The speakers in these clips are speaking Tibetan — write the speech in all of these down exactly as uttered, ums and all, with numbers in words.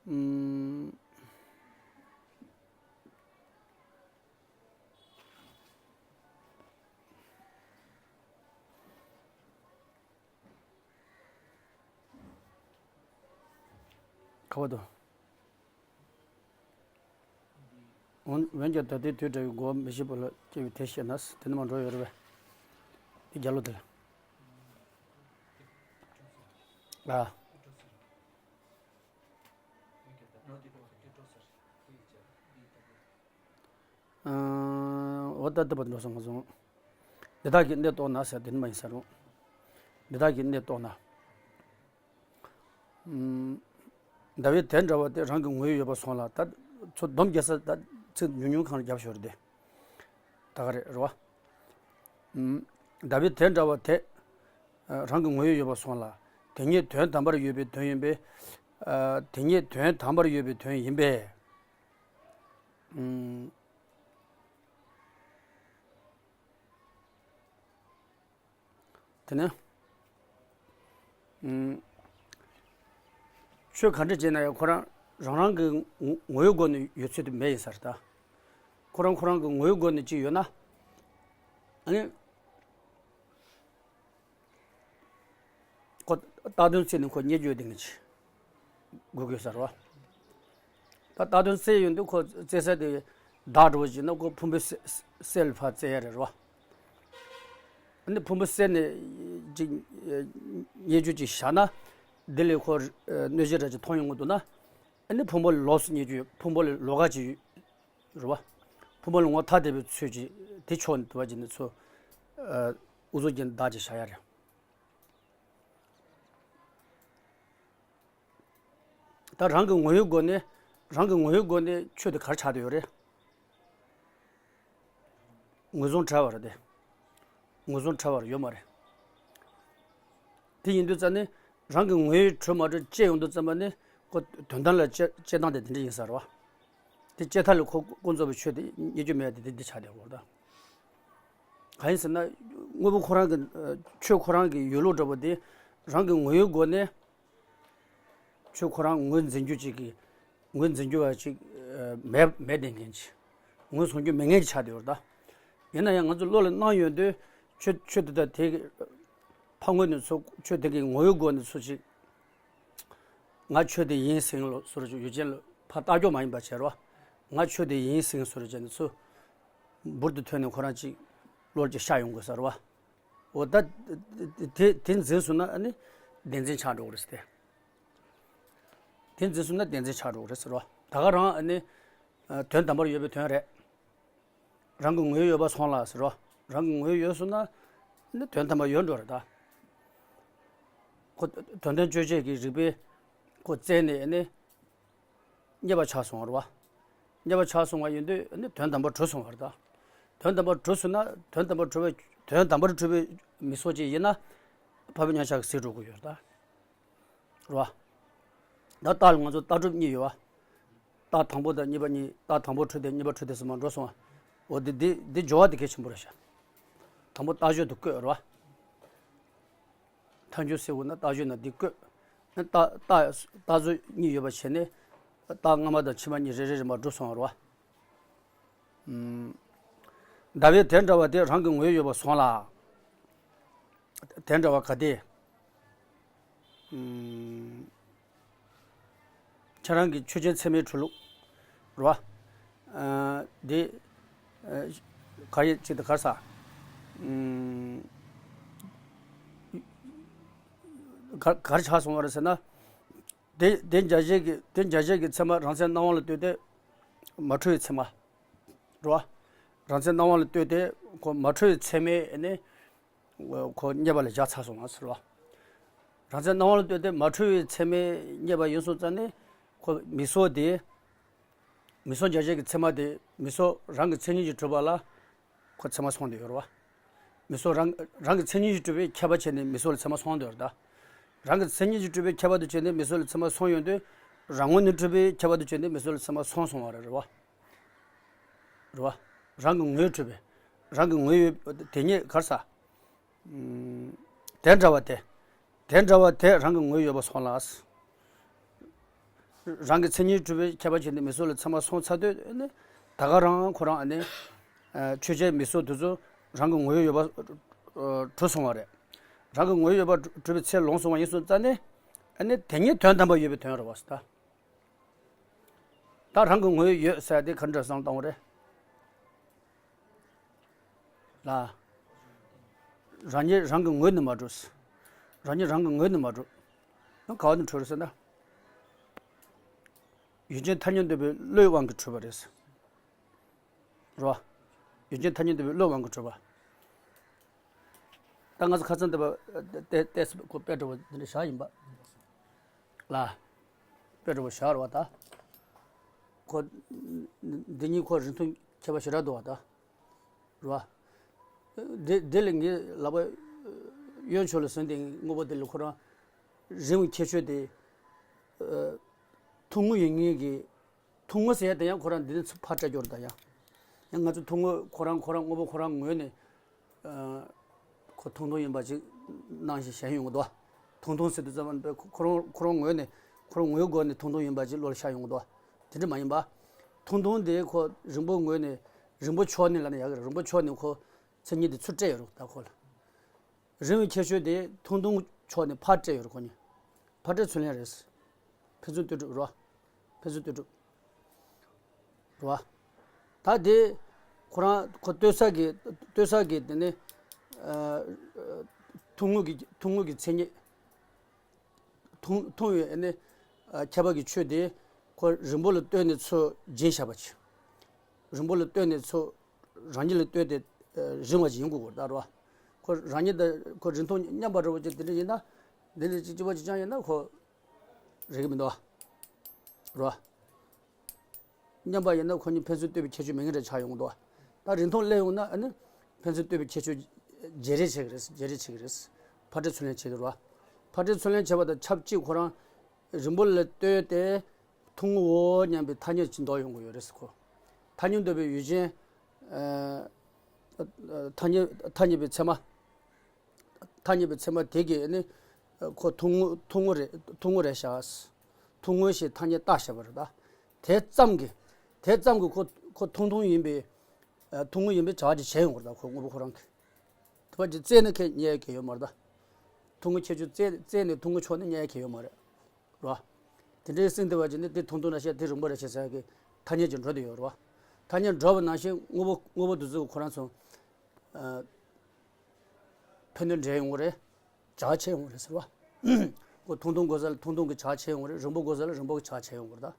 ཨུམ། ག་བ་དུ། འོན་འོན་ཀྱང་ད་ལྟའི་དུས་འདྲ་བའི་གོ་བ་མི་ཤེས་པ་ལ་སྐྱེ་བའི་དེ་ཤེས་ན་དེ་ནི་མ་འགྲོ་ཡོད་རེད་པས། དེ་རྒྱ་ལོ་དེ་ལ། ཨ། འོ་ད་ལྟ་བར་འགྲོ་སོང་ང་སོང་། འདི་དག་གི་གནས་རྟོགས་ན་ཟེར་དེ་ནི་མ་ཡིན་ས་རུང་། འདི་དག་གི་གནས་རྟོགས་ན། ཟླ་བའི་དེ་འདྲ་བ་དེ་རང་གི་ངོ་བོ་ཡོད་པར་སོང་ལ། ད་ཚོ་སྡོམ་རྒྱག་ས་ད་ཚིག་ཉུང་ཉུང་གང་ལ་རྒྱབ་ཤོར་དེ། ད་ག་རེ་རེད་བ། ཟླ་བའི་དེ་འདྲ་བ་དེ་རང་གི་ངོ་བོ་ཡོད་པར་སོང་ལ། དེ་ཉིད་དོན་དམ་པར་ཡོད་པའི་དོན་ཡིན་པས། དེ་ཉིད་དོན་དམ་པར་ཡོད་པའི་དོན་ཡིན་པས། དེ་ནས། ཆོས་ག་འདྲ་བྱས་ན་ཡང་ཁོ་རང་རང་རང་གི་ངོ་བོའི་སྒོ་ནས་ཡོད་ཚུལ་དེ་མེད་ཡིན་ས་རེད་ད། ཁོ་རང་ཁོ་རང་གི་ངོ་བོའི་སྒོ་ནས་ཅིག་ཡོད་ན། ཨ་ནི། ཁོ་བཏགས་དོན་བརྩིས་ནས་ཁོ་རྙེད་རྒྱུ་ཡོད་དེ་ངེས་ཅི། དགོས་དགོས་ཟེར་བ། ད་བཏགས་དོན་བརྩིས་ཡོང་དུས་ཁོ་བརྩི་ས་དེ་བདག་འགྲོ་བ་ཞིག་ན་ཁོ་ཕུང་པོའི་གསལ་གསལ་ལ་ཕར་བརྩི་ཡ་རེད་བ། ཨ་ནི་ཕུང་པོ་གསལ་ནས་ཅིག་རྙེད་རྒྱུ་ཅིག་བཞག་ན། དེ་ལས་ཁོ་གནོད་བྱེད་འདྲ་ཅིག་མཐོང་ཡོང་གི་འདུག་ན། ཨ་ནི་ཕུང་པོ་ལ་ལོགས་སུ་རྙེད་རྒྱུ་ཡོད། ཕུང་པོ་ལ་ལོགས་ཀ་ཅིག་ཡོད། རེད་བ། ཕུང་པོ་ལ་ངོ་ཐག་བསྡད་པའི་ཚུལ་གྱིས་དེ་ཕྱོགས་ནས་དུ་བ་ཅིག་ནས་ཚུར། ཨུ་ཚུགས་ཀྱིས་བདག་ཅིག་བཞག་ཡ་རེད། ད་རང་གི་ངོ་བོའི་སྒོ་ནས། རང་གི་ངོ་བོའི་སྒོ་ནས་ཆོས་དེ་ག་རེ་ཆགས་བསྡད་ཡོད་རེད། ངོས་བཟུང་བྲལ་བ་རེད་དེ། ངོས་བཟུང་བྲལ་བ་རེད་ཡོད་མ་རེད། དེ་ཡིན་དུས་ཙམ་ནས་རང་གི་ངོ་བོའི་གྲོལ་མ་གྲོལ་དཔྱད་ཡོང་དུས་ཙམ་པ་ནས་ཁོ་དོན་དམ་ལ་དཔྱད་དཔྱད་སྟངས་དེ་དེ་འདྲ་ཡིན་ས་རེད་བ། དེ་དཔྱད་ཐབས་ལ་ཁོ་ཀུན་རྫོབ་པའི་ཆོས་དེ་རྙེད་རྒྱུ་མེད་དེ་དེ་འདི་ཆགས་བསྡད་ཡོད་རེད་ད། གང་ཡིན་ཟེར་ན། དངོས་པོ་ཁོ་རང་གི་ཆོས་ཁོ་རང་གི་ཡོད་ལུགས་འདྲ་པོ་དེ་རང་གི་ངོ་བོའི་སྒོ་ནས། ཆོས་ཁོ་རང་ངོས་འཛིན་རྒྱུ་ཅིག་གིས། ངོས་འཛིན་རྒྱུ་བ་ཅིག་མེད་མེད་བསྡད་མཁན་ཅིག་ངོས་བཟུང་རྒྱུ་མེད་མཁན་ཅིག་ཆགས་བསྡད་ཡོད་རེད་ད། ཡིན་ན་ཡང་ང་ཚོ་བློ་ལ་སྣང་ཡོང་དུས་ཆོས་ཆོས་དེ་དག་དེ་ཕར་ངོས་ནས་ཚུར་ཆོས་དེ་གི་ངོ་བོའི་སྒོ་ནས་ཚུར་ཅིག་ང་ཆོས་དེ་ཡིན་ཟེར་མཁན་ལ་ཚུར་ཅིག་ཡུལ་ཅན་ལ་ཕར་ལྟ་རྒྱུ་མ་ཡིན་པ་བྱས་རོགས། ང་ཆོས་དེ་ཡིན་ཟེར་མཁན་ཚུར་བྱས་ནས་ཚུར་འབུར་དུ་ཐོན་ནས་ཁོ་རང་ཅིག་བློ་ཅིག་ཤར་ཡོང་དགོས་ས་རེད་བ། འོ་ད། དེ་དེ་འཛིན་སོང་ན་ཨ་ནི་བདེན་འཛིན་ཆགས་འགྲོ་གི་རེད་ཟེར་ཏེ། དེ་འཛིན་སོང་ན་བདེན་འཛིན་ཆགས་འགྲོ་གི་རེད་ཟེར་བ། ད་ག་རང་ཨ་ནི། དོན་དམ་པར་ཡོད་པའི་དོན་རེད། རང་གི་ངོ་བོ་ཡོད་པ་སོང་ལ་ཟེར་བ། རང་གི་ངོ་བོ་ཡོད་སོང་ན་ཨ་ནི་དོན་དམ་པར་ཡོད་འགྲོ་རེད་ད། ཁོ་དོན་དམ་དཔྱོད་བྱེད་ཀྱི་རིགས་པས་ཁོ་བཙལ་ནས་ཨ་ནི། རྙེད་པ་ཆགས་སོང་བ་རེད་བ། རྙེད་པ་ཆགས་སོང་བ་ཡིན་དུས་ནི་དོན་དམ་པར་གྲུབ་སོང་བ་རེད་ད། དོན་དམ་པར་གྲུབ་སོང་ན་དོན་དམ་པར་གྲུབ་པའི་དོན་དམ་པར་གྲུབ་པའི་མིག་སོགས་ཅིག་ཡིན་ན། འཕགས་པའི་མཉམ་གཞག་གི་ཟེར་འགྲོ་གི་ཡོད་རེད་ད། རེད་བ། ད་རྟགས་ལ་ང་ཚོ་རྟགས་གྲུབ་གཉིས་ཡོད་བ། རྟགས་དང་པོ་དང་གཉིས་པ་གཉིས། རྟགས་དང་པོ་གྲུབ་སྟེ་གཉིས་པ་གྲུབ་སྟེ་ཟེར་མར་འགྲོ་སོང་བ། འོ་འདི་འདི་འདི་སྦྱོར་བ་འདི་གལ་ཆེན་པོ་རེད་ཤག་དང་པོ་རྟགས་སྦྱོར་དུ་བཀོད་རེད་བ། ཐལ་འགྱུར་ཟེར་བ་ན་རྟགས་སྦྱོར་ན་འདི་བཀོད། རྟགས་རྟགས་རྟགས་ཚོ་གཉིས་ཡོད་པ་བྱས་ནས། རྟགས་སྔ་མ་དང་ཕྱི་མ་གཉིས་རེ་རེ་རེ་མར་འགྲོ་སོང་བ་རེད་བ། ཨུམ། ཟླ་བའི་དེ་འདྲ་བ་དེ་རང་གི་ངོ་བོ་ཡོད་པ་སོང་ལ། དེ་འདྲ་བ་ག་དེ། ཨུམ། ཁྱེད་རང་གི་ཆོས་ཅན་ཚད་མའི་འཕྲོ་ལུགས་རེད་བ། ཨ། འདི། ཨ། ག་ཡི་ཅིག་ཏུ་གར་ས། ཨུམ། ག་གར་ཆགས་སོང་བ་རེད་ཟེར་ན། དེ་དེ་འཇའ་ཤེལ་གྱི་དེ་འཇའ་ཤེལ་གྱི་ཚད་མ་རང་མཚན་སྣང་བ་ལ་ལྟོས་ཏེ་མ་འཁྲུལ་བའི་ཚད་མ་རེད་བ། རང་མཚན་སྣང་བ་ལ་ལྟོས་ཏེ་ཁོ་མ་འཁྲུལ་བའི་ཚད་མས་ནི། ཁོ་རྙེད་པ་ལ་བཞག་ཚར་སོང་ང་ཟེར་བ། རང་མཚན་སྣང་བ་ལ་ལྟོས་ཏེ་མ་འཁྲུལ་བའི་ཚད་མས་རྙེད་པ་ཡིན་སོང་ཙང་ནི། ཁོ་མིག་སོགས་དེ། མིག་སོགས་འཇའ་ཤེལ་གྱི་ཚད་མ་དེ་མིག་སོགས་རང་གི་མཚན་ཉིད་ཀྱིས་གྲུབ་པ་ལ། ཁོ་ཚད་མ་སོང་དེ་ཡོད་རེད་བ། མིག་སོགས་རང་རང་གི་མཚན་ཉིད་ཀྱིས་གྲུབ་པའི་ཁྱད་པར་བྱས་ནས་མིག་སོགས་ལ་ཚད་མ་སོང་དེ་ཡོད་རེད་ད། རང་གི་མཚན་ཉིད་ཀྱིས་གྲུབ་པའི་ཁྱད་པར་དུ་བྱས་ནས་མིག་སོགས་ལ་ཚད་མ་སོང་ཡོང་དུས། རང་ངོས་ནས་གྲུབ་པའི་ཁྱད་པར་དུ་བྱས་ནས་མིག་སོགས་ལ་ཚད་མ་སོང་སོང་བ་རེད་རེད་བ། རེད་བ། རང་གི་ངོས་གྲུབ་པའི། རང་གི་ངོས་ཡོད་དེ་ཉིད་གར་ས། ཨུམ། དེ་འདྲ་བ་དེ། དེ་འདྲ་བ་དེ་རང་གི་ངོས་ཡོད་པ་སོང་ལ། རང་གི་མཚན་ཉིད་གྲུབ་པའི་ཁྱད་པར་ཅན་དེ་མི་གཟུགས་ལ་ཚད་མ་སོང་ཚར་དུས་ནི། ད་ག་རང་ཁོ་རང་ཨ་ནི་ཆོས་ཅན་མི་གཟུགས་དེ་ཚོ་རང་གི་ངོ་བོ་ཡོད་པ་གྲུབ་སོང་བ་རེད། རང་གི་ངོ་བོ་ཡོད་པ་གྲུབ་པའི་ཚད་ལོངས་སོང་བ་ཡིན་སོང་ཙང་ནི། ཨ་ནི་དེ་ཉིད་དོན་དམ་པར་ཡོད་པའི་དོན་རེད་བ་ཟེར་ད། ད་རང་གི་ངོ་བོ་ཡོད་ཟེར་དེ་ག་འདྲ་བསམ་བློ་བཏང་བ་རེད། ལ། རང་ཉིད་རང་གི་ངོས་ནས་མ་གྲུབ། རང་ཉིད་རང་གི་ངོས་ནས་མ་གྲུབ། ཡང་ག་བ་ནས་གྲུབ་རེད་ཟེར་ན། ཡུལ་ཅན་ཐ་སྙད་འདོད་པའི་བློའི་དབང་གིས་གྲུབ་པ་རེད། རོ། ཡུལ་ཅན་ཐ་སྙད་འདོད་པའི་བློའི་དབང་གིས་གྲུབ་པ། ད་ང་ཚོ་ཁ་སང་འདི་པ་ཏེ་ཏེ་སི་ཁོ་དཔེ་འདྲ་བོ་འདི་འདྲ་བཞག་ཡིན་པ། ལ། དཔེ་འདྲ་བོ་བཞག་རེད་བ་ད། ཁོ། འདི་གཉིས་ཁོ་རིང་ཐུང་ཁྱད་པར་ཞེ་དྲག་འདུག་བ་ད། རེད་བ། འདི་འདི་ལ་ངས་ལབ་པ། གཡོན་ཕྱོགས་ལ་ཟིན་ཏེ་དངོས་པོ་འདི་ལ་ཁོ་རང་། རིང་བའི་ཁྱད་ཆོས་དེ། ཐུང་ངུ་ཡིན་ངེས་ཀྱི། ཐུང་ངུ་ཟེར་ཡ་དེ་ཡང་ཁོ་རང་འདི་ནས་ཚུར་ཕར་སྤྲད་རྒྱུ་རེད་ད་ཡང་། ཡང་ང་ཚོ་ཐུང་ངུ་ཁོ་རང་ཁོ་རང་དངོས་པོ་ཁོ་རང་ངོས་ནས། ཁོ་ཐུང་ཐུང་ཡིན་པ་ཅིག་ནང་བཞིན་ཞེན་ཡོང་གི་འདུག་ཐུང་ཐུང་ཟེར་དུས་ཙམ་པ་ཁོ་རང་ཁོ་རང་ངོས་ནས་ཁོ་རང་ངོས་སྒོ་ནས་ཐུང་ཐུང་ཡིན་པ་ཅིག་བློ་ལ་ཤར་ཡོང་གི་འདུག་དེ་འདྲ་མ་ཡིན་པ། ཐུང་ཐུང་དེ་ཁོ་རིང་པོ་ངོས་ནས་རིང་པོ་ཕྱོགས་ནས་ལབ་ན་ཡག་གི་རེད། རིང་པོ་ཕྱོགས་ནས་ཁོ་མཚན་ཉིད་དེ་ཚུར་སྤྲད་ཡོད་རེད་ད་ཁོ་ལ། རིང་བའི་ཁྱད་ཆོས་དེ་ཐུང་ཐུང་ཕྱོགས་ནས་ཕར་སྤྲད་ཡོད་རེད་ཁོ་གཉིས། ཕར་སྤྲད་ཚུར་ལེན་རེད། ཕན་ཚུན་ལྟོས་གྲུབ་རོ། ཕན་ཚུན་ལྟོས་གྲུབ། རེད་བ། ད་དེ་ཁོ་རང་ཁོ་ལྟོས་ས་གི་ལྟོས་ས་གི་དེ་ནི། ཨ། ཐུང་ངུ་གི་ཐུང་ངུ་གི་མཚན་ཉིད། ཐུང་ཐུང་བའི་ཨ་ནི། ཨ། ཁྱད་པར་གྱི་ཆོས་དེ་ཁོ་རིང་པོ་ལ་ལྟོས་ནས་ཚུར་རྗེས་བཞག་པ་ཅིག་རིང་པོ་ལ་ལྟོས་ནས་ཚུར་རང་ཉིད་ལ་ལྟོས་ཏེ་རིང་བ་ཅིག་ཡིན་དགོས་རེད་ད་རེད་བ། ཁོ་རང་ཉིད་དང་ཁོ་རིང་ཐུང་མཉམ་པ་འདྲ་བོ་ཅིག་དེ་འདྲ་ཡིན་ན། འདི་འདྲ་ཅིག་གཅིག་པ་གཅིག་རྐྱང་ཡིན་ན་ཁོ་རེག་གི་མི་འདུག་བ། རེད་བ། མཉམ་པ་ཡིན་ན་ཁོ་གཉིས་ཕན་ཚུན་ལྟོས་པའི་ཁྱད་ཆོས་མེད་མཁན་འདྲ་ཆགས་ཡོང་གི་འདུག་བ། ད་རིང་ཐུང་སླེབས་ཡོང་ན་ཨ་ནི་ཕན་ཚུན་ལྟོས་པའི་ཁྱད་ཆོས་བརྗེ་རེས་བྱེད་ཀྱི་རེད། བརྗེ་རེས་བྱེད་ཀྱི་རེད། ཕར་སྤྲད་ཚུར་ལེན་བྱེད་ཀྱི་རེད་བ། ཕར་སྤྲད་ཚུར་ལེན་བྱེད་པ་དང་ཆབས་ཅིག་ཁོ་རང་རིང་པོ་ལ་ལྟོས་ཏེ་ཐུང་ངུའོ་སྙམ་པའི་ཐ་སྙད་ཅིག་འདོགས་ཡོང་གི་ཡོད་རེད་ཟེར་ཁོ། ཐ་སྙད་འདོགས་པའི་ཡུལ་ཅན། ཨ། ཐ་སྙད་ཐ་སྙད་པའི་ཚད་མ། ཐ་སྙད་པའི་ཚད་མ་དེ་གིས་ནི། ཁོ་ཐུང་ངུ་ཐུང་ངུ་རེད་ཐུང་ངུ་རེད་ཤག་ཐུང་ངུ་ཞེས་ཐ་སྙད་བཏགས་བཞག་པ་རེད་ད། དེ་ཙམ་གྱིས། དེ་ཙམ་གྱིས་ཁོ་ཁོ་ཐུང་ཐུང་ཡིན་པའི། ཐུང་ངུ་ཡིན་པའི་བྱ་བ་ཅིག་བྱས་ཡོང་བ་རེད་ད་ཁོ་དངོས་པོ་ཁོ་རང་གིས། དེ་བ་ཅིག་བཙལ་ནས་ཁས་རྙེད་ཡ་གལ་ཡོད་མ་རེད་ད། ཐུང་ངུ་ཁྱད་ཆོས་བཙལ་བཙལ་ནས་ཐུང་ངུ་ཕྱོགས་ནས་རྙེད་ཡ་གལ་ཡོད་མ་རེད། རེད་བ། དེ་འདྲའི་སེམས་བདེ་བ་ཅིག་ནི་དེ་ཐུང་ཐུང་རེད་ཤག་དེ་རིང་པོ་རེད་ཤག་ཟེར་ཡ་གི་ཐ་སྙད་ཅིག་འགྲོ་བསྡད་ཡོད་རེད་བ། ཐ་སྙད་འགྲོ་བ་ནང་བཞིན་དངོས་པོ་དངོས་པོ་དེ་ཚོ་ཁོ་རང་ཚོ། ཨ། ཕན་གནོད་འདྲེས་ཡོང་གི་རེད། བྱ་བ་ཆེ་ཡོང་གི་རེད་ཟེར་བ། ཁོ་ཐུང་ཐུང་དགོས་ས་ལ་ཐུང་ཐུང་གི་བྱ་བ་ཆེ་ཡོང་གི་རེད། རིང་པོ་དགོས་ས་ལ་རིང་པོ་གི་བྱ་བ་ཆེ་ཡོང་གི་རེད་ད།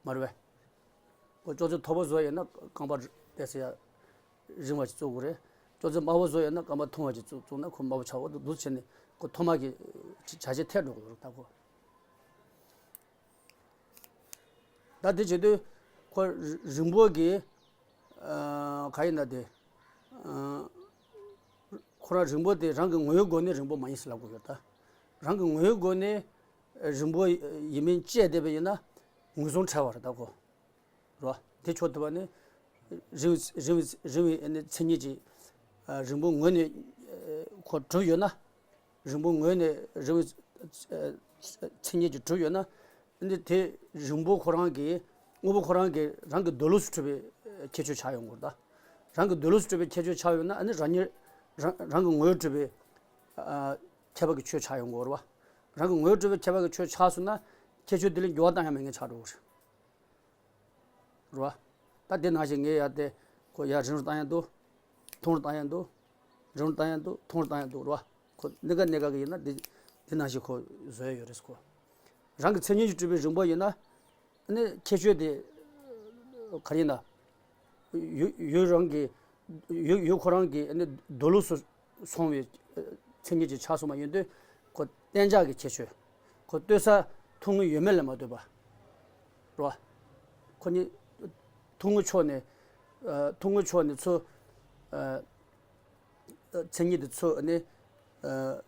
མ་རེད་པས། ཁོ་ཅོག་ཙེ་མཐོ་པོ་བཟོ་ཡོད་ན་རྐང་པ་བལྟས་ཟེར་ཡ། རིང་བ་ཞིག་བཙུགས་དགོས་རེད། ཅོག་ཙེ་དམའ་བོ་བཟོ་ཡོད་ན་རྐང་པ་ཐུང་བ་ཞིག་བཙུགས་བཙུགས་ན་ཁོ་དམའ་བོ་ཆགས་འོ་འདུག་བྱས་ནས་ཁོ་མཐོ་དམའ་གི་བྱ་བྱེད་ཐལ་འགྲོ་གི་རེད་ད་ཁོ། ད་དེ་བྱེད་དུས་ཁོ་རི་རིང་པོ་གི། ཨ། ག་ཡིན་ན་དེ། ཨ། ཁོ་རང་རིང་པོ་དེ་རང་གི་ངོ་བོའི་སྒོ་ནས་རིང་པོ་མ་ཡིན་ཟེར་ལབ་དགོས་ཡོད་ད། རང་གི་ངོ་བོའི་སྒོ་ནས་རིང་པོ་ཡིན་མིན་དཔྱད་བསྡད་པ་ཡིན་ན་ངོས་བཟུང་བྲལ་བ་རེད་ད་ཁོ། རོ། དེ་ཆོག་ཐུབ་པ་ནི། རིང་བའི་རིང་བའི་རིང་བའི་ཨ་ནི་མཚན་ཉིད་ཀྱི། ཨ། རིང་པོ་ངོས་ནས། ཨ། ཁོ་གྲུབ་ཡོད་ན། རིང་པོ་ངོས་ནས་རིང་བའི། ཨ། མཚན་ཉིད་ཀྱིས་གྲུབ་ཡོད་ན། ཨ་ནི་དེ་རིང་པོ་ཁོ་རང་གི་དངོས་པོ་ཁོ་རང་གི་རང་གི་འདོད་ལུགས་སུ་གྲུབ་པའི་ཁྱད་ཆོས་ཆགས་ཡོང་གི་རེད་ད། རང་གི་འདོད་ལུགས་སུ་གྲུབ་པའི་ཁྱད་ཆོས་ཆགས་ཡོད་ན་ཨ་ནི་རང་ཉིད་རང་རང་གི་ངོས་གྲུབ་པའི། ཨ། ཁྱད་པར་གྱི་ཆོས་ཆགས་ཡོང་གི་རེད་བ། རང་གི་ངོས་གྲུབ་པའི་ཁྱད་པར་གྱི་ཆོས་ཆགས་སོང་ན་ཁྱད་ཆོས་དེ་ལས་འགྱུར་བ་གཏོང་ཡ་མེད་མཁན་ཆགས་འགྲོ་གི་རེད། རེད་བ། ད་དེ་ནང་བཞིན་ངས་ཡར་དེ་ཁོ་ཡར་རིང་རུ་བཏང་ཡ་འདུག་ཐུང་རུ་བཏང་ཡ་འདུག་རིང་རུ་བཏང་ཡ་འདུག་ཐུང་རུ་བཏང་ཡ་འདུག་རེད་བ། ཁོ་གནས་སྐབས་གནས་སྐབས་ཀྱི་ཡིན་ན་དེ་དེ་ནང་བཞིན་ཁོ་བཟོ་ཡ་ཡོད་རེད་ཁོ། རང་གི་མཚན་ཉིད་ཀྱིས་གྲུབ་པའི་རིང་པོ་ཡིན་ན། ཨ་ནི་ཁྱད་ཆོས་དེ་ག་རེ་ཡིན་ན། ཡུལ་ཡུལ་རང་གི་ཡུལ་ཡུལ་ཁོ་རང་གི་ཨ་ནི་འདོད་ལུགས་སུ་སོང་བའི་མཚན་ཉིད་ཅིག་ཆགས་སོང་བ་ཡིན་དུས་ཁོ་གཏན་འཇགས་ཀྱི་ཁྱད་ཆོས། ཁོ་ལྟོས་ས་ཐུང་ངུ་ཡོད་མེད་ལ་མ་ལྟོས་པ། རོ། ཁོ་གཉིས་ཐུང་ངུ་ཕྱོགས་ནས། ཨ། ཐུང་ངུ་ཕྱོགས་ནས་ཚུར། ཨ། མཚན་ཉིད་དེ་ཚུར་ནི། ཨ།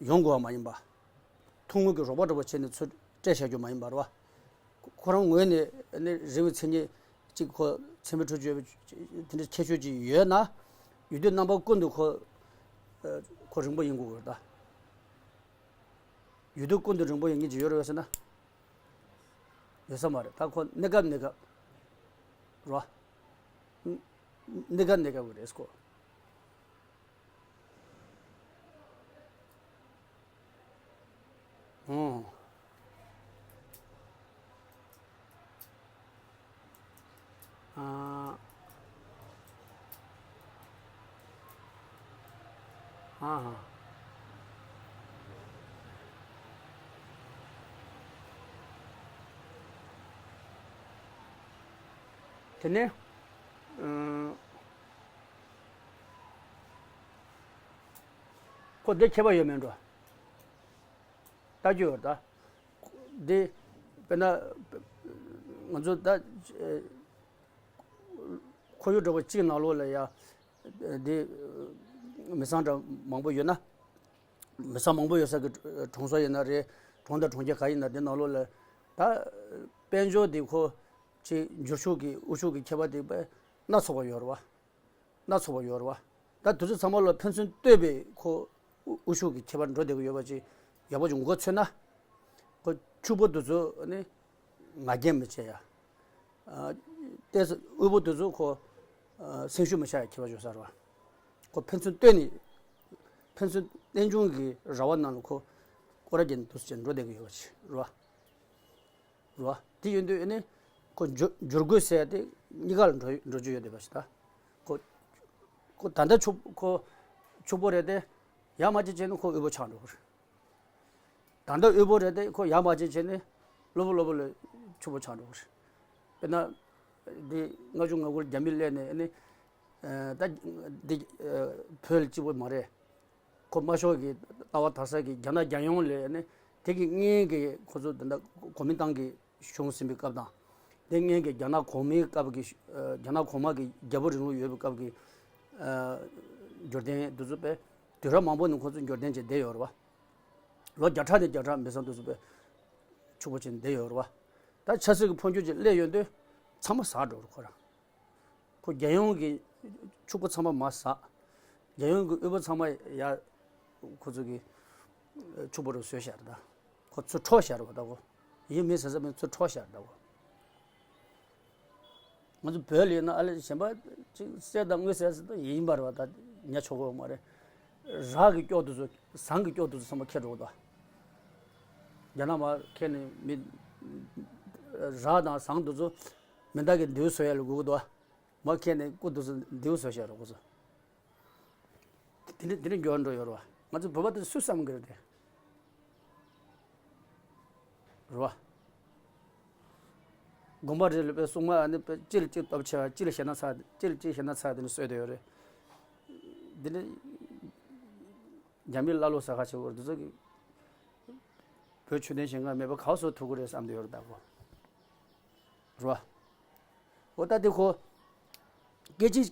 ཡོང་དགོས་པ་མ་ཡིན་པ། ཐུང་ངུ་གི་རོགས་པ་འདྲ་པོ་བྱས་ནས་ཚུར་སྤྲད་བཞག་རྒྱུ་མ་ཡིན་པ་རེད་བ། ཁོ་རང་ངོས་ནས་ནི་རིང་བའི་མཚན་ཉིད་ཅིག་ཁོ་མཚན་མོའི་འཁྲུལ་རྒྱུ་དེ་འདྲའི་ཁྱད་ཆོས་ཅིག་ཡོད་ན། ཡུལ་དུས་རྣམ་པ་ཀུན་ཏུ་ཁོ། ཨ། ཁོ་རིང་པོ་ཡིན་དགོས་ཀྱི་རེད་ད། ཡུལ་དུས་ཀུན་ཏུ་རིང་པོ་ཡིན་མཁན་ཅིག་ཡོད་རེད་བས་ཟེར་ན། ཡོད་ས་མ་རེད། ད་ཁོ་གནས་སྐབས་གནས་སྐབས་རོ། གནས་སྐབས་གནས་སྐབས་རེད་ཁོ། ཨོ། ཨ། ཨ། དེ་ནས། ཨ། ཁོ་འདི་ཁྱད་པར་ཡོད་མེད་འགྲོ། ལྟ་རྒྱུ་ཡོད་ད། འདི། དཔེར་ན། ང་ཚོ་ད། ཁོར་ཡུག་འདྲ་བོ་གཅིག་ནང་ལོགས་ལ་ཡ། འདི། མི་ཚང་འདྲ་མང་པོ་ཡོད་ན། མི་ཚང་མང་པོ་ཡོད་ས་གི་གྲོང་ཚོ་ཡིན་ན་རེད། གྲོང་དང་གྲོང་ཁྱེར་ག་ཡིན་ན་འདི་ནང་ལོགས་ལ། ད། དཔལ་འབྱོར་འདི་ཁོ། ཅིག་འབྱོར་ཕྱུག་གི་དབུལ་ཕྱུག་གི་ཁྱད་པར་འདི་དཔེ་སྣ་ཚོགས་པ་ཡོད་རེད་བ། སྣ་ཚོགས་པ་ཡོད་རེད་བ། ད་དུས་ཚོད་ཚང་མ་ལ་ཕན་ཚུན་ལྟོས་པའི་ཁོ་དབུལ་ཕྱུག་གི་ཁྱད་པར་འགྲོ་བསྡད་ཀྱི་ཡོད་པ་ཅིག་ཡག་པོ་ཅིག་མགོ་ཚོས་ན། ཁོ་ཕྱུག་པོ་དེ་ཚོ་ནི་ང་རྒྱལ་མི་བྱེད་ཡ། ཨ། ཏོག་ཙམ་དབུལ་པོ་དེ་ཚོ་ཁོ། ཨ། སེམས་ཤུགས་མི་ཆག་ཡ་ཁྱད་པར་ཡོད་ས་རེད་བ། ཁོ་ཕན་ཚུན་ལྟོས་ནས། ཕན་ཚུན་རྟེན་འབྱུང་གི་ར་བ་ནང་ལ་ཁོ་སྐོར་ར་རྒྱག་ནས་དུས་ཚོད་འགྲོ་བསྡད་ཀྱི་ཡོད་པ་ཅིག་རེད་བ། རེད་བ། དེ་ཡིན་དུས་ཨ་ནི། ཁོ་འགྱུར་འགྱུར་དགོས་ཟེར་ཏེ་གཉིས་ཀ་ལ་འགྲོ་འགྲོ་རྒྱུ་ཡོད་བསྡད་པ་ཞིག་ད། ཁོ། ཁོ་ད་ལྟ་ཕྱུག་ཁོ་ཕྱུག་པོ་རེད་དེ། ཡར་མར་ཅིག་བྱས་ན་ཁོ་དབུལ་པོ་ཆགས་འགྲོ་གི་རེད། ད་ལྟ་དབུལ་པོ་རེད་དེ་ཁོ་ཡར་མར་ཅིག་བྱས་ནས་སློབ་པོ་སློབ་པོ་ལས་ཕྱུག་པོ་ཆགས་འགྲོ་གི་རེད། དཔེར་ན། འདི་ལྔ་བཅུ་ང་དགུ་རྒྱ་མི་སླེབས་ནས་ཨ་ནི། ད་འདི་བོད་ལ་གཅིག་པོ་མ་རེད། ཁོ་དམར་ཤོག་གི་ལྟ་བ་དར་ས་གི་རྒྱ་ནག་རྒྱལ་ཡོངས་ལ་ནི་དེ་གི་སྔོན་གྱི་ཁོ་ཚོ་ད་ལྟ་གོ་མིན་ཏང་གི་གཞུང་ཟིན་པའི་སྐབས་དང་། དེ་སྔོན་གྱི་རྒྱ་ནག་གོང་མའི་སྐབས་ཀྱི། རྒྱ་ནག་གོང་མ་གི་རྒྱལ་པོ་རིང་ལུགས་ཡོད་པའི་སྐབས་ཀྱི་འབྱོར་ལྡན་དེ་ཚོ་དཔེ་དུས་རབས་མང་པོ་ནས་ཁོ་ཚོ་འབྱོར་ལྡན་བྱས་བསྡད་ཡོད་རེད་བ། ལོ་བརྒྱ་ཕྲག་ནས་བརྒྱ་ཕྲག་མི་ཚང་དེ་ཚོ་དཔེ་ཕྱུག་པོ་བྱས་ནས་བསྡད་ཡོད་རེད་བ། ད་ཆབ་སྲིད་ཀྱི་འཕོ་འགྱུར་ཅིག་སླེབས་ཡོང་དུས་ཚང་མ་ཟག་འགྲོ་རེད་ཁོ་རང་། ཁོ་རྒྱལ་ཡོངས་ཀྱི་ཕྱུག་པོ་ཚང་མ་མར་ཟག་རྒྱལ་ཡོངས་ཀྱི་དབུལ་པོ་ཚང་མ་ཡར་ཁོ་ཚོ་གི་ཕྱུག་པོ་རུ་བཟོས་བཞག་རེད་ད། ཁོ་ཚུར་འཕྲོག་བཞག་རེད་བ་ད་ཁོ། ཡིན་མིན་ཟེར་ས་མིན་ཚུར་འཕྲོག་བཞག་རེད་ད་ཁོ། ང་ཚོ་བོད་ལ་ཡིན་ན་ཨ་ལེ་གཞན་པ་ཅིག་གསེར་དང་དངུལ་ཟེར་ཟེར་ད་ཡིན་པ་རེད་བ། ད་ཉ་ཆོག་གོ་མ་རེད། རག་གི་སྐྱོག་དེ་ཚོ་ཟངས་ཀྱི་སྐྱོག་དེ་ཚོ་ཚང་མ་ཁྱེར་འགྲོ་གི་འདུག་རྒྱ་ནག་མ་ཁྱེར་ནས་མི་རག་དང་ཟངས་དེ་ཚོ་མི་འདག་གི་མདེའུ་བཟོ་ཡ་ལ་དགོས་ཀྱི་འདུག་མ་ཁྱེར་ནས་སྐུ་དེ་ཚོ་མདེའུ་བཟོ་བྱས་རོགས་ཚོ། དེ་འདྲ་དེ་འདྲ་འགྱུར་འགྲོ་ཡོད་རེད་བ། ང་ཚོ་བོད་པ་དེ་སུས་བསམ་གི་རེད་དེ། རེད་བ། དགོན་པ་རེ་ལ་དཔེ་སྲུང་མ་ཨ་ནི་དཔེ་གཅིག་ལ་གཅིག་སྟོབས་ཆེ་བ། གཅིག་ལ་ཞེ་ན་ཚ། གཅིག་ལ་གཅིག་ཞེ་ན་ཚ་དེ་འདྲ་བཟོས་བསྡད་ཡོད་རེད། འདི་འདྲ་རྒྱ་མིའི་ཀླ་ཀློ་ཟ་ཁ་བྱེད་པར་འདི་ཚོ་གི་བོད་ཆོས་ལྡན་ཞིང་ཁམས་མེད་པ་ག་བཟོ་ཐུབ་ཀྱི་རེད་བསམ་བསྡད་ཡོད་རེད་ད་ཁོ། རེད་བ། འོ་ད་དེ་ཁོ། སྐད་ཆ།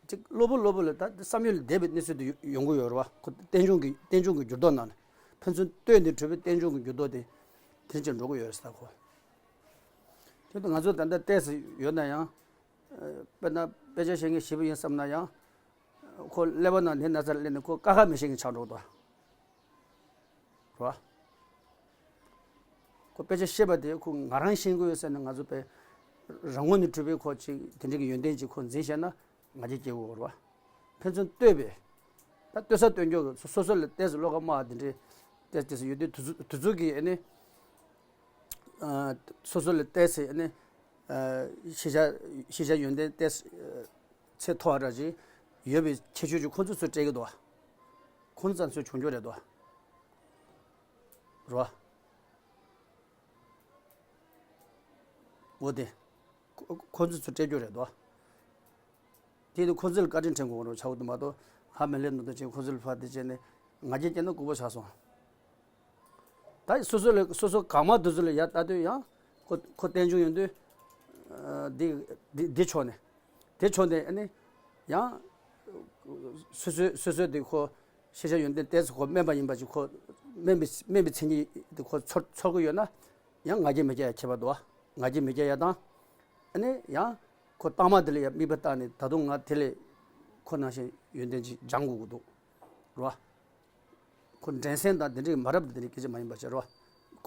ཅིག་སློབ་བུ་སློབ་བུ་ལ་ད་བསམ་ཡུལ་ལས་འདས་པའི་གནས་ཚུལ་དེ་ཡོང་གི་ཡོད་རེད་བ། ཁོ་རྟེན་འབྱུང་གི་རྟེན་འབྱུང་གི་འགྱུར་ལྡོག་ནང་ནས་ཕན་ཚུན་ལྟོས་ནས་གྲུབ་པའི་རྟེན་འབྱུང་གི་འགྱུར་ལྡོག་དེ་དེ་ཅིག་འགྲོ་གི་ཡོད་རེད་ཟེར་ད་ཁོ། དེ་ད་ང་ཚོ་ད་ལྟ་ཏོག་ཙམ་ཡོད་ན་ཡང་། དཔེར་ན་དཔེ་ཆ་ཤེས་མཁན་ཞེ་པོ་ཡིན་བསམ་ན་ཡང་། ཁོ་ཀླད་པ་ནང་དེ་ན་ཚ་སླེབས་ནས་ཁོ་ཀ་ཁ་མི་ཤེས་མཁན་ཆགས་འགྲོ་གི་འདུག་རེད་བ། ཁོ་དཔེ་ཆ་ཤེས་པ་དེ་ཁོ་ང་རང་ཤེས་ཀྱི་ཡོད་ཟེར་ནས་ང་ཚོ་དཔེ་རང་ངོས་ནས་གྲུབ་པའི་ཁོ་ཅིག་དེ་འདྲ་གི་ཡོན་ཏན་ཅིག་ཁོ་འཛིན་ཤེས་ན་ང་རྒྱལ་སྐྱེ་གི་ཡོད་རེད་བ། ཕན་ཚུན་ལྟོས་པའི། ད་ལྟོས་ས་ལྟོས་འཇོག་གི་སོ་སོ་ལ་ཏོག་ཙམ་བློ་ཁ་དམའ་བ་དེ་འདྲའི་ཏོག་ཙམ་ཡོད་དུས་དུས་ཚོད་དུས་ཚོད་ཀྱི་ཨ་ནི། ཨ། སོ་སོ་ལ་ཏོག་ཙམ་ཨ་ནི། ཨ། ཤེས་བྱ་ཤེས་བྱ་ཡོན་ཏན་ཏོག་ཙམ་ཚད་མཐོ་བ་འདྲ་ཅིག་ཡོད་པའི་ཁྱད་ཆོས་ཅིག་ཁོ་ཚོས་ཚུར་སྤྲད་ཀྱི་འདུག་ཁོ་ཚོ་ཙམ་ཚོས་བྱུང་རྒྱུ་རེད་དོ། རོ། འོ་དེ། ཁོ་ཁོ་ཚོས་ཚུར་སྤྲད་རྒྱུ་རེད་དོ། དེ་དུས་ཁོ་ཚོ་ལ་བཀའ་དྲིན་དྲན་དགོས་རོགས་ཆགས་འདུག་མ་གཏོགས་ཧ་མི་ལས་ནོ་ད་ཅིག་ཁོ་ཚོ་ལ་ཕར་དེ་བྱས་ནས་ང་རྒྱལ་སྐྱེས་ན་ལྐུགས་པ་ཆགས་སོང་། ད་སོ་སོ་ལ་སོ་སོ་གང་མང་དེ་ཚོ་ལ་ཡར་ལྟ་དུས་ཡང་ཁོ་ཁོ་རྟེན་འབྱུང་ཡོང་དུས། ཨ། འདི་འདི་འདི་ཕྱོགས་ནས་དེ་ཕྱོགས་ནས་ཨ་ནི་ཡང་སོ་སོའི་སོ་སོའི་དེ་ཁོ་ཤེས་བྱ་ཡོན་ཏན་ཏོག་ཙམ་ཁོ་དམན་པ་ཡིན་པ་ཅིག་ཁོ་དམན་པའི་དམན་པའི་མཚན་ཉིད་དེ་ཁོ་ཚོར་ཚོར་གི་ཡོད་ན་ཡང་ང་རྒྱལ་མི་སྐྱེ་ཡ་ཁྱད་པར་འདུག་ང་རྒྱལ་མི་སྐྱེ་ཡ་དང་། ཨ་ནི་ཡང་ཁོ་རྟགས་མ་དེ་ལ་ཡང་མིག་དཔེ་བལྟས་ནས་ད་དུང་ང་དེ་ལས་ཁོ་ནང་བཞིན་ཡོན་ཏན་ཅིག་སྦྱང་དགོས་ཀྱི་འདུག་རོ། ཁོ་འགྲན་སེམས་དང་དེ་འདྲའི་མ་རབས་དེ་འདྲའི་སྐད་ཆ་མ་ཡིན་པ་བྱས་རོ།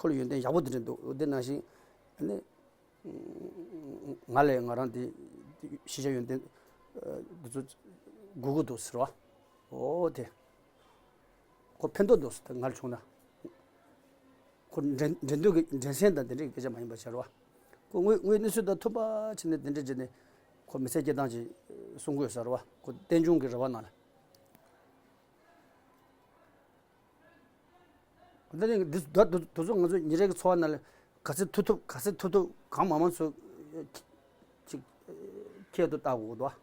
ཁོ་ལ་ཡོན་ཏན་ཡག་པོ་དེ་འདྲ་འདུག་དེ་ནང་བཞིན་ནི། ང་ལས་ང་རང་དེ་ཤེས་བྱ་ཡོན་ཏན་འདི་ཚོ་དགོས་ཀྱི་འདུག་ཟེར་བ། འོ་དེ། ཁོ་ཕན་ཐོགས་འདུག་ཟེར་ང་ལ་བྱུང་ན། ཁོ་འགྲན་འགྲན་བསྡུར་གྱི་འགྲན་སེམས་དང་དེ་འདྲའི་སྐད་ཆ་མ་ཡིན་པ་ཟེར་བ། ཁོ་དངོས་དངོས་གནས་ཚུལ་དང་མཐུན་པ་བྱས་ནས་དེ་འདྲ་བྱས་ནས་ཁོ་མི་ཚེ་སྐྱེལ་སྟངས་ཅིག་གསུང་གི་ཡོད་ཟེར་བ། ཁོ་རྟེན་འབྱུང་གི་རེ་བ་ནང་ལ། འདི་ནི་འདི་ད་དུ་དུ་ཚོད་ང་ཚོ་ཉིན་རེ་གི་འཚོ་བ་ནང་ལ་ག་ཚད་ཐུབ་ཐུབ་ག་ཚད་ཐུབ་ཐུབ་གང་མང་མང་ཚོ་ཅིག་ཁྱད་དུ་བལྟ་དགོས་འདུག་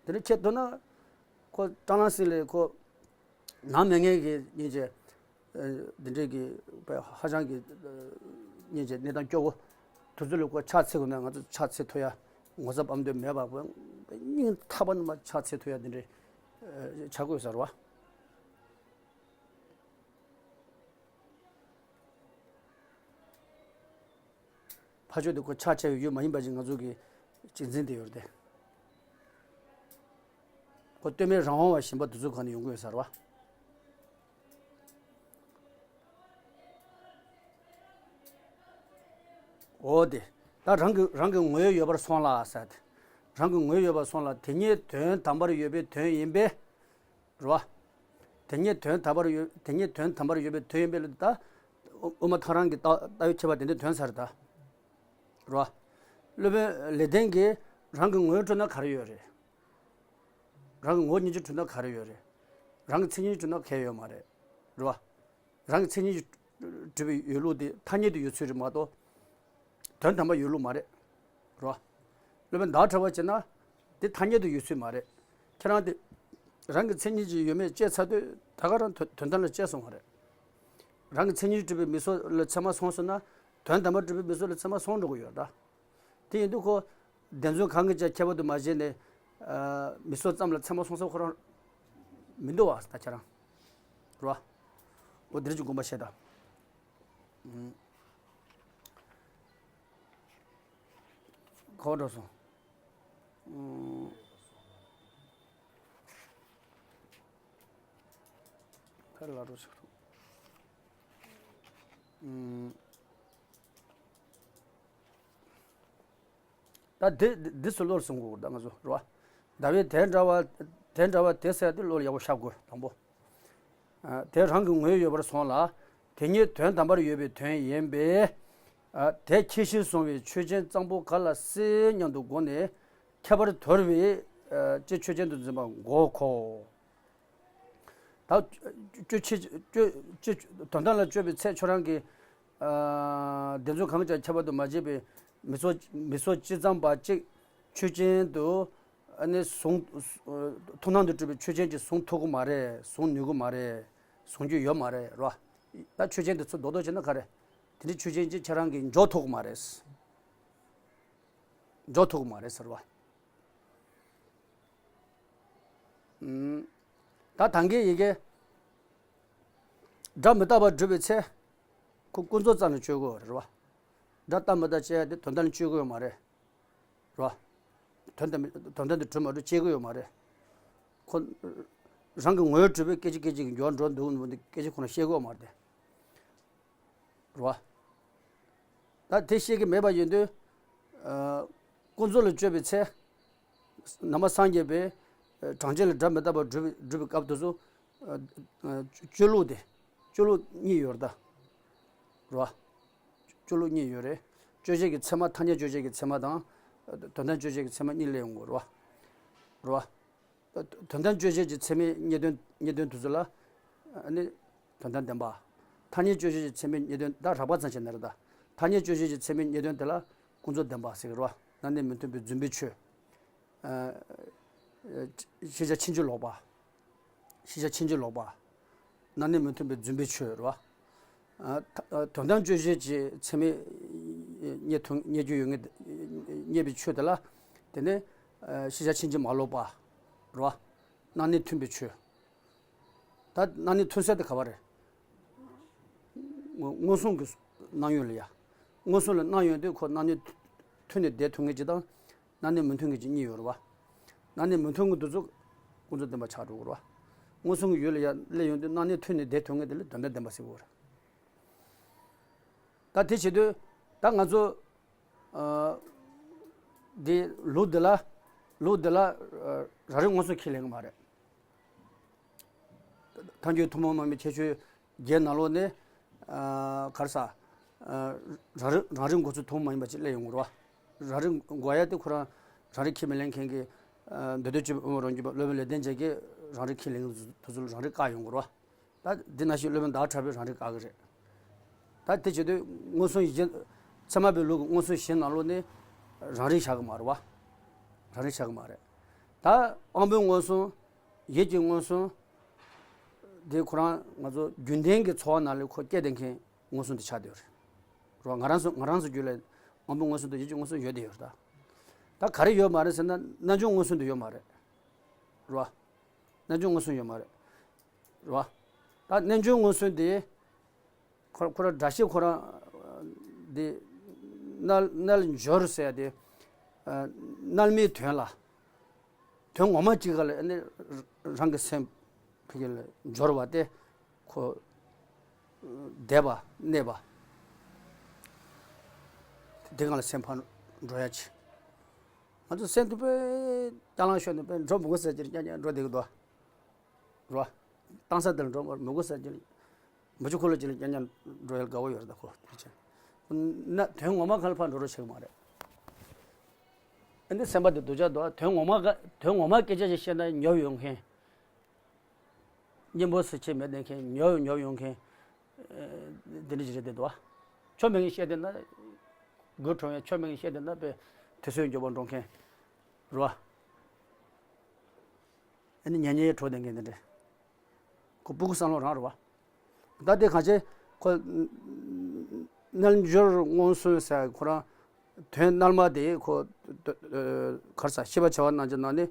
དེ་ནི་ཁྱད་དུ་ན་ཁོ་ཀྲང་ལང་སི་ལས་ཁོ་ནང་མི་ངན་གྱི་སྙིང་རྗེ་འདི་འདྲས་ཀྱི་ཧ་ཅང་གི་སྙིང་རྗེ་གནས་སྟངས་སྐྱོ་བོ་དུ་ཚོད་ལ་ཁོ་ཕྱག་འཚལ་དགོས་ན་ང་ཚོ་ཕྱག་འཚལ་ཐུབ་ཡ་ངོ་ཚ་བམ་དོན་མེད་པ་སྙིང་ཐག་པ་ནས་མ་ཕྱག་འཚལ་ཐུབ་ཡ་འདི་འདྲས་ཆགས་དགོས་ཟེར་བ། ཕ་ཆོས་དེ་ཁོ་ཆགས་ཆེ་བའི་ཡུལ་མ་ཡིན་པ་ཅིག་ང་ཚོ་གི་གཅེས་འཛིན་དེ་ཡོད་རེད་དེ། ཁོ་སྟོད་སྨད་རང་དབང་བ་གཞན་པ་དེ་ཚོ་གང་ནས་ཡོང་གི་ཡོད་ཟེར་བ། འོ་དེ། ད་རང་གི་རང་གི་ངོ་བོ་ཡོད་པར་སོང་ལ་ཟེར་ཏེ། རང་གི་ངོ་བོ་ཡོད་པར་སོང་ལ་དེ་ཉིད་དོན་དམ་པར་ཡོད་པའི་དོན་ཡིན་པས། རེད་བ། དེ་ཉིད་དོན་དམ་པར་ཡོད་དེ་ཉིད་དོན་དམ་པར་ཡོད་པའི་དོན་ཡིན་པས་ལ་ད། དབུ་མ་ཐལ་རང་གི་ལྟ་ལྟ་བའི་ཁྱད་པར་དེ་འདྲ་དོན་ཟེར་ད། རེད་བ། སློབ་དཔོན་ལེགས་ལྡན་གྱིས་རང་གི་ངོ་བོ་གྲུབ་ན་ག་རེ་ཡོད་རེད། རང་གི་ངོ་བོ་ཉིད་ཀྱིས་གྲུབ་ན་ག་རེ་ཡོད་རེད། རང་གི་མཚན་ཉིད་ཀྱིས་གྲུབ་ན་ག་ཡོད་མ་རེད། རེད་བ། རང་གི་མཚན་ཉིད་ཀྱིས་གྲུབ་པའི་ཡོད་ལུགས་དེ་ཐ་སྙད་དུ་ཡོད་ཚུལ་རེད་མ་གཏོགས། དོན་དམ་པར་ཡོད་ལུགས་མ་རེད། རོ། སློབ་དཔོན་བདག་བྲལ་བ་བྱས་ན། དེ་ཐ་སྙད་དུ་ཡོད་ཚུལ་མ་རེད། ཁྱེད་རང་དེ། རང་གི་མཚན་ཉིད་ཀྱིས་ཡོད་མེད་དཔྱད་ཚར་དུས་ད་ག་རང་དོན་དོན་དམ་ལ་དཔྱད་སོང་བ་རེད། རང་གི་མཚན་ཉིད་གྲུབ་པའི་མིག་སོགས་ལ་ཚད་མ་སོང་སོང་ན། དོན་དམ་པར་གྲུབ་པའི་མིག་སོགས་ལ་ཚད་མ་སོང་འགྲོ་གི་ཡོད་ད། དེ་ཡིན་དུས་ཁོ། བདེན་རྫུན་གང་གི་ཅག་ཁྱད་པར་དུ་མ་བྱས་ནས། མིག་སོགས་ཙམ་ལ་ཚད་མ་སོང་ས་ཁོ་རང་། མི་འདུག་བ་ད་ཁྱེད་རང་། རོ། འོ་དེ་རིགས་ཀྱི་དགོངས་པ་བཞེས་དང་། ག་པར་འགྲོ་སོང་། ཨུམ། ཕར་ལ་འགྲོ་ཆོག་ཐུབ། ཨུམ། ད་དེ་འདི་ཚོ་བློར་ཟུང་དགོས་ད་ང་ཚོ་རེད་བ། ཟླ་བས་དེ་འདྲ་བ་དེ་འདྲ་བ་དེ་ཟེར་དེ་བློར་ཡག་པོ་ཤར་དགོས་དང་པོ། ཨ། དེ་རང་གི་ངོས་ཡོད་པར་སོང་ལ། དེ་ཉིད་དོན་དམ་པར་ཡོད་པའི་དོན་ཡིན་པས། ཨ། དེ་ཁྱད་གཞིར་བཟུང་བའི་ཆོས་ཅན་གཙང་པོ་ག་ལ་སྲིད་སྙམ་དུ་དགོངས་ནས་ཁྱད་པར་དོར་བའི། ཨ། ཅེས་ཆོས་ཅན་དུ་འཛིན་པ་མགོ་ཁོ། ད་དཔྱོད་ཆེ་དཔྱོད་དཔྱོད་དོན་དམ་ལ་དཔྱོད་པའི་ཚེ་ཁྱོད་རང་གི། ཨ། བདེན་རྫུན་གང་གིས་ཀྱང་ཁྱད་པར་དུ་མ་བྱས་པའི་མིག་སོགས་མིག་སོགས་ཅི་ཙམ་པ་གཅིག་ཆོས་ཅན་དུ། ཨ་ནི་བཟུང་། མཐོང་སྣང་དུ་གྲུབ་པའི་ཆོས་ཅན་གྱིས་བཟུང་ཐུབ་ཀྱི་མ་རེད། བཟུང་ནུས་ཀྱི་མ་རེད། བཟུང་རྒྱུ་ཡོད་མ་རེད་རོ། ད་ཆོས་ཅན་དེ་ཚོ་རྡོག་རྡོག་བྱས་ན་ག་རེ། དེ་འདྲའི་ཆོས་ཅན་ཅིག་ཁྱེད་རང་གིས་འཇོག་ཐུབ་ཀྱི་མ་རེད། འཇོག་ཐུབ་ཀྱི་མ་རེད་ཟེར་བ། ཨུམ། ད་ད་གིན་ཡི་གེ་སྒྲ་མི་རྟག་པར་སྒྲུབ་པའི་ཚེ། ཁོ་ཀུན་རྫོབ་ཙམ་ལ་དཔྱོད་དགོས་རེད་བ། སྒྲ་རྟག་མི་རྟག་དཔྱད་ཡ་དེ་དོན་དམ་ལ་དཔྱོད་ཀྱི་ཡོད་མ་རེད། རེད་བ། དོན་དམ་དོན་དམ་དེ་གྲུབ་མ་གྲུབ་དཔྱད་ཀྱི་ཡོད་མ་རེད། ཁོ། རང་གི་ངོས་གྲུབ་པའི་སྐད་ཅིག་སྐད་ཅིག་གི་འགྱུར་བ་འགྲོ་འདུག་འདུག་འདི་སྐད་ཅིག་ཁོ་ན་ཤེས་ཀྱི་ཡོད་མ་རེད། རེད་བ། ད་དེ་ཤེས་ཀྱི་མེད་པ་ཡིན་དུས། ཨ། ཀུན་རྫོབ་ལ་དཔྱོད་པའི་ཚེ། ནང་པ་སངས་རྒྱས་པའི། ཨ། གྲངས་ཅན་ལ་སྒྲ་མི་རྟག་པར་སྒྲུབ་པའི་སྒྲུབ་པའི་སྐབས་དེ་ཚོ། ཨ། ཨ། དཔྱོད་ལུགས་དེ། དཔྱོད་ལུགས་གཉིས་ཡོད་རེད་ད། རེད་བ། དཔྱོད་ལུགས་གཉིས་ཡོད་རེད། དཔྱོད་བྱེད་ཀྱི་ཚད་མ་ཐ་སྙད་དཔྱོད་བྱེད་ཀྱི་ཚད་མ་དང་། དོན་དམ་དཔྱོད་བྱེད་ཀྱི་ཚད་མ་གཉིས་སླེབས་ཡོང་གི་རེད་བ། རེད་བ། དོན་དམ་དཔྱོད་བྱེད་ཀྱི་ཚད་མའི་རྙེད་དོན་རྙེད་དོན་དེ་ཚོ་ལ། ཨ་ནི། དོན་དམ་བདེན་པ། ཐ་སྙད་དཔྱོད་བྱེད་ཀྱི་ཚད་མའི་རྙེད་དོན་ད་རགས་པ་ཙམ་བྱས་ན་རེད་ད། ཐ་སྙད་དཔྱོད་བྱེད་ཀྱི་ཚད་མའི་རྙེད་དོན་དེ་ལ་ཀུན་རྫོབ་བདེན་པ་ཟེར་གི་རེད་བ། སྣང་གནས་མི་མཐུན་པའི་རྫུན་པའི་ཆོས། ཨ། ཤེས་བྱ་ཕྱིན་ཅི་ལོག་པ། ཤེས་བྱ་ཕྱིན་ཅི་ལོག་པ། སྣང་གནས་མི་མཐུན་པའི་རྫུན་པའི་ཆོས་རེད་བ། ཨ། ད་ཨ། དོན་དམ་དཔྱོད་བྱེད་ཀྱི་ཚད་མའི་རྙེད་ཐུབ་རྙེད་རྒྱུ་ཡོད་ངེས་རྙེད་པའི་ཆོས་དེ་ལ། དེ་ནི། ཨ། ཤེས་བྱ་ཕྱིན་ཅི་མ་ལོག་པ། རེད་བ། སྣང་གནས་མཐུན་པའི་ཆོས། ད་སྣང་གནས་མཐུན་ས་དེ་ག་བ་རེད། མངོན་སུམ་གྱི་སྣང་ཡུལ་ལ་ཡ། མངོན་སུམ་ལ་སྣང་ཡོང་དུས་ཁོ་སྣང་གནས་མཐུན་ནས་བསྡད་ཐུབ་ངེས་ཀྱི་དང་། སྣང་གནས་མི་མཐུན་ངེས་ཀྱི་གཉིས་ཡོད་རེད་བ། སྣང་གནས་མི་མཐུན་གྱི་དེ་ཚོ་ཀུན་རྫོབ་བདེན་པ་ཆགས་འགྲོ་གི་རེད་བ། མངོན་སུམ་གྱི་ཡུལ་ལ་ཡ་སླེབས་ཡོང་དུས་སྣང་གནས་མཐུན་ནས་བསྡད་ཐུབ་ངེས་དེ་ལ་དོན་དམ་བདེན་པ་ཟེར་གི་རེད། ད་དེ་བྱེད་དུས་ད་ང་ཚོ་ཨ་འདི་ལུགས་འདི་ལ་ལུགས་འདི་ལ་ཨ་རང་རིག་མངོན་སུམ་ཁས་ལེན་གྱི་མ་རེད། ཐལ་འགྱུར་ཐུན་མོང་མ་ཡིན་པའི་ཁྱད་ཆོས་བརྒྱད་ནང་ལོགས་ནས་ཨ་ག་རེ་ཟ། ཨ་རང་རིག་རང་རིག་འགོག་ཚུལ་ཐུན་མོང་མ་ཡིན་པ་ཅིག་སླེབས་ཡོང་གི་རེད་བ། རང་རིག་འགོག་ཡ་དེ་ཁོ་རང་རང་རིག་ཁས་མི་ལེན་མཁན་གྱི་ཨ་མདོ་སྟོད་སྤྱི་པའི་དབུ་མའི་རང་རྒྱུད་པ་སློབ་དཔོན་ལེགས་ལྡན་འབྱེད་ཀྱིས་རང་རིག་ཁས་ལེན་དུས་ཚོད་ལ་རང་རིག་བཀག་ཡོང་གི་རེད་བ། ད་འདི་ནང་བཞིན་སློབ་དཔོན་ཟླ་བ་གྲགས་པས་རང་རིག་བཀག་གི་རེད། ད་དེ་བྱེད་དུས་མངོན་སུམ་བཞི། ཚད་མ་པའི་ལུགས་ཀྱི་མངོན་སུམ་བཞི་ནང་ལོགས་ནས་རང་རིག་བཞག་གི་མ་རེད་བ། རང་རིག་བཞག་གི་མ་རེད། ད་དབང་པོའི་མངོན་སུམ། ཡིད་ཀྱི་མངོན་སུམ། དེ་ཁོ་རང་ང་ཚོ་རྒྱུན་ལྡན་གྱི་འཚོ་བ་ནང་ལ་ཁོ་སྐྱེ་བསྡད་མཁན་མངོན་སུམ་དེ་ཆགས་བསྡད་ཡོད་རེད། རེད་བ། ང་རང་ཚོ་ང་རང་ཚོ་རྒྱུད་ལ་དབང་པོའི་མངོན་སུམ་དང་ཡིད་ཀྱི་མངོན་སུམ་ཡོད་བསྡད་ཡོད་རེད་ད། ད་ག་རེ་ཡོད་མ་རེད་ཟེར་ན་རྣལ་འབྱོར་མངོན་སུམ་དེ་ཡོད་མ་རེད། རེད་བ། རྣལ་འབྱོར་མངོན་སུམ་ཡོད་མ་རེད། རེད་བ། ད་རྣལ་འབྱོར་མངོན་སུམ་དེ། ཁོ་ཁོ་རང་སྒྲ་ཤེས་ཁོ་རང་དེ་རྣལ་རྣལ་འབྱོར་ཟེར་ཡ་དེ་རྣལ་མའི་དོན་ལ། དོན་ངོ་མ་གཅིག་ག་ལ་ནི་རང་གི་སེམས་ཕ་གི་ལ་འབྱོར་བ་སྟེ། ཁོ་བསྡད་པ་གནས་པ་དེ་གང་ལ་སེམས་ཕར་འགྲོ་ཡ་ཆེ། ང་ཚོ་སེམས་དེ་དཔེ་རྐྱང་ལངས་ཤོར་ནས་དཔེ་འགྲོ་མི་དགོས་ཟེར་གྱི་རྐྱང་རྐྱང་འགྲོ་བསྡད་ཀྱི་འདུག་རོ། བཏང་ས་དེར་འགྲོ་མི་དགོས་ས་ཅིག་ལ། མི་ཆུ་འཁོར་ལོ་ཅིག་ལ་རྐྱང་རྐྱང་འགྲོ་ཡ་དགའ་བོ་ཡོད་རེད་ད་ཁོ་དེ་ཆེ། ན་དོན་ངོ་མ་གང་ལ་ཕར་འགྲོ་རོགས་བྱེད་ཀྱི་མ་རེད། ཨ་ནི་སེམས་པ་དེ་སྡུག་ཅག་འདུག་དོན་ངོ་མ་ག་དོན་ངོ་མ་སྐད་ཆ་ཞིག་བཤད་ན་ཉོབ་ཡོང་མཁན། སྙན་པོ་ཟེར་ཆེ་མེད་བསྡད་མཁན་ཉོབ་ཉོབ་ཡོང་མཁན། འདི་འདྲ་ཞིག་རེད་དེ་འདུག་ཆོ་མེད་མཁན་བཤད་བསྡད་ན། དགོད་བྲོ་བའི་ཆོ་མེད་མཁན་བཤད་བསྡད་ན་དཔེ་དུས་ཚོད་མགྱོགས་པོ་འགྲོ་མཁན། རེད་བ། ཨ་ནི་ཉན་ཉན་བྲོ་བསྡད་མཁན་དེ་འདྲ། ཁོ་སྤུ་གུ་བསམ་བློ་རང་རེད་བ། ད་དེ་གང་བྱས་ཁོ། རྣལ་འབྱོར་མངོན་སུམ་ཟེར་ཁོ་རང་། དོན་རྣལ་མ་དེ་ཁོ། ག་རེ་ཟ་ཤེས་པར་བྱ་བ་རྣམས་ཀྱི་ནང་ནས།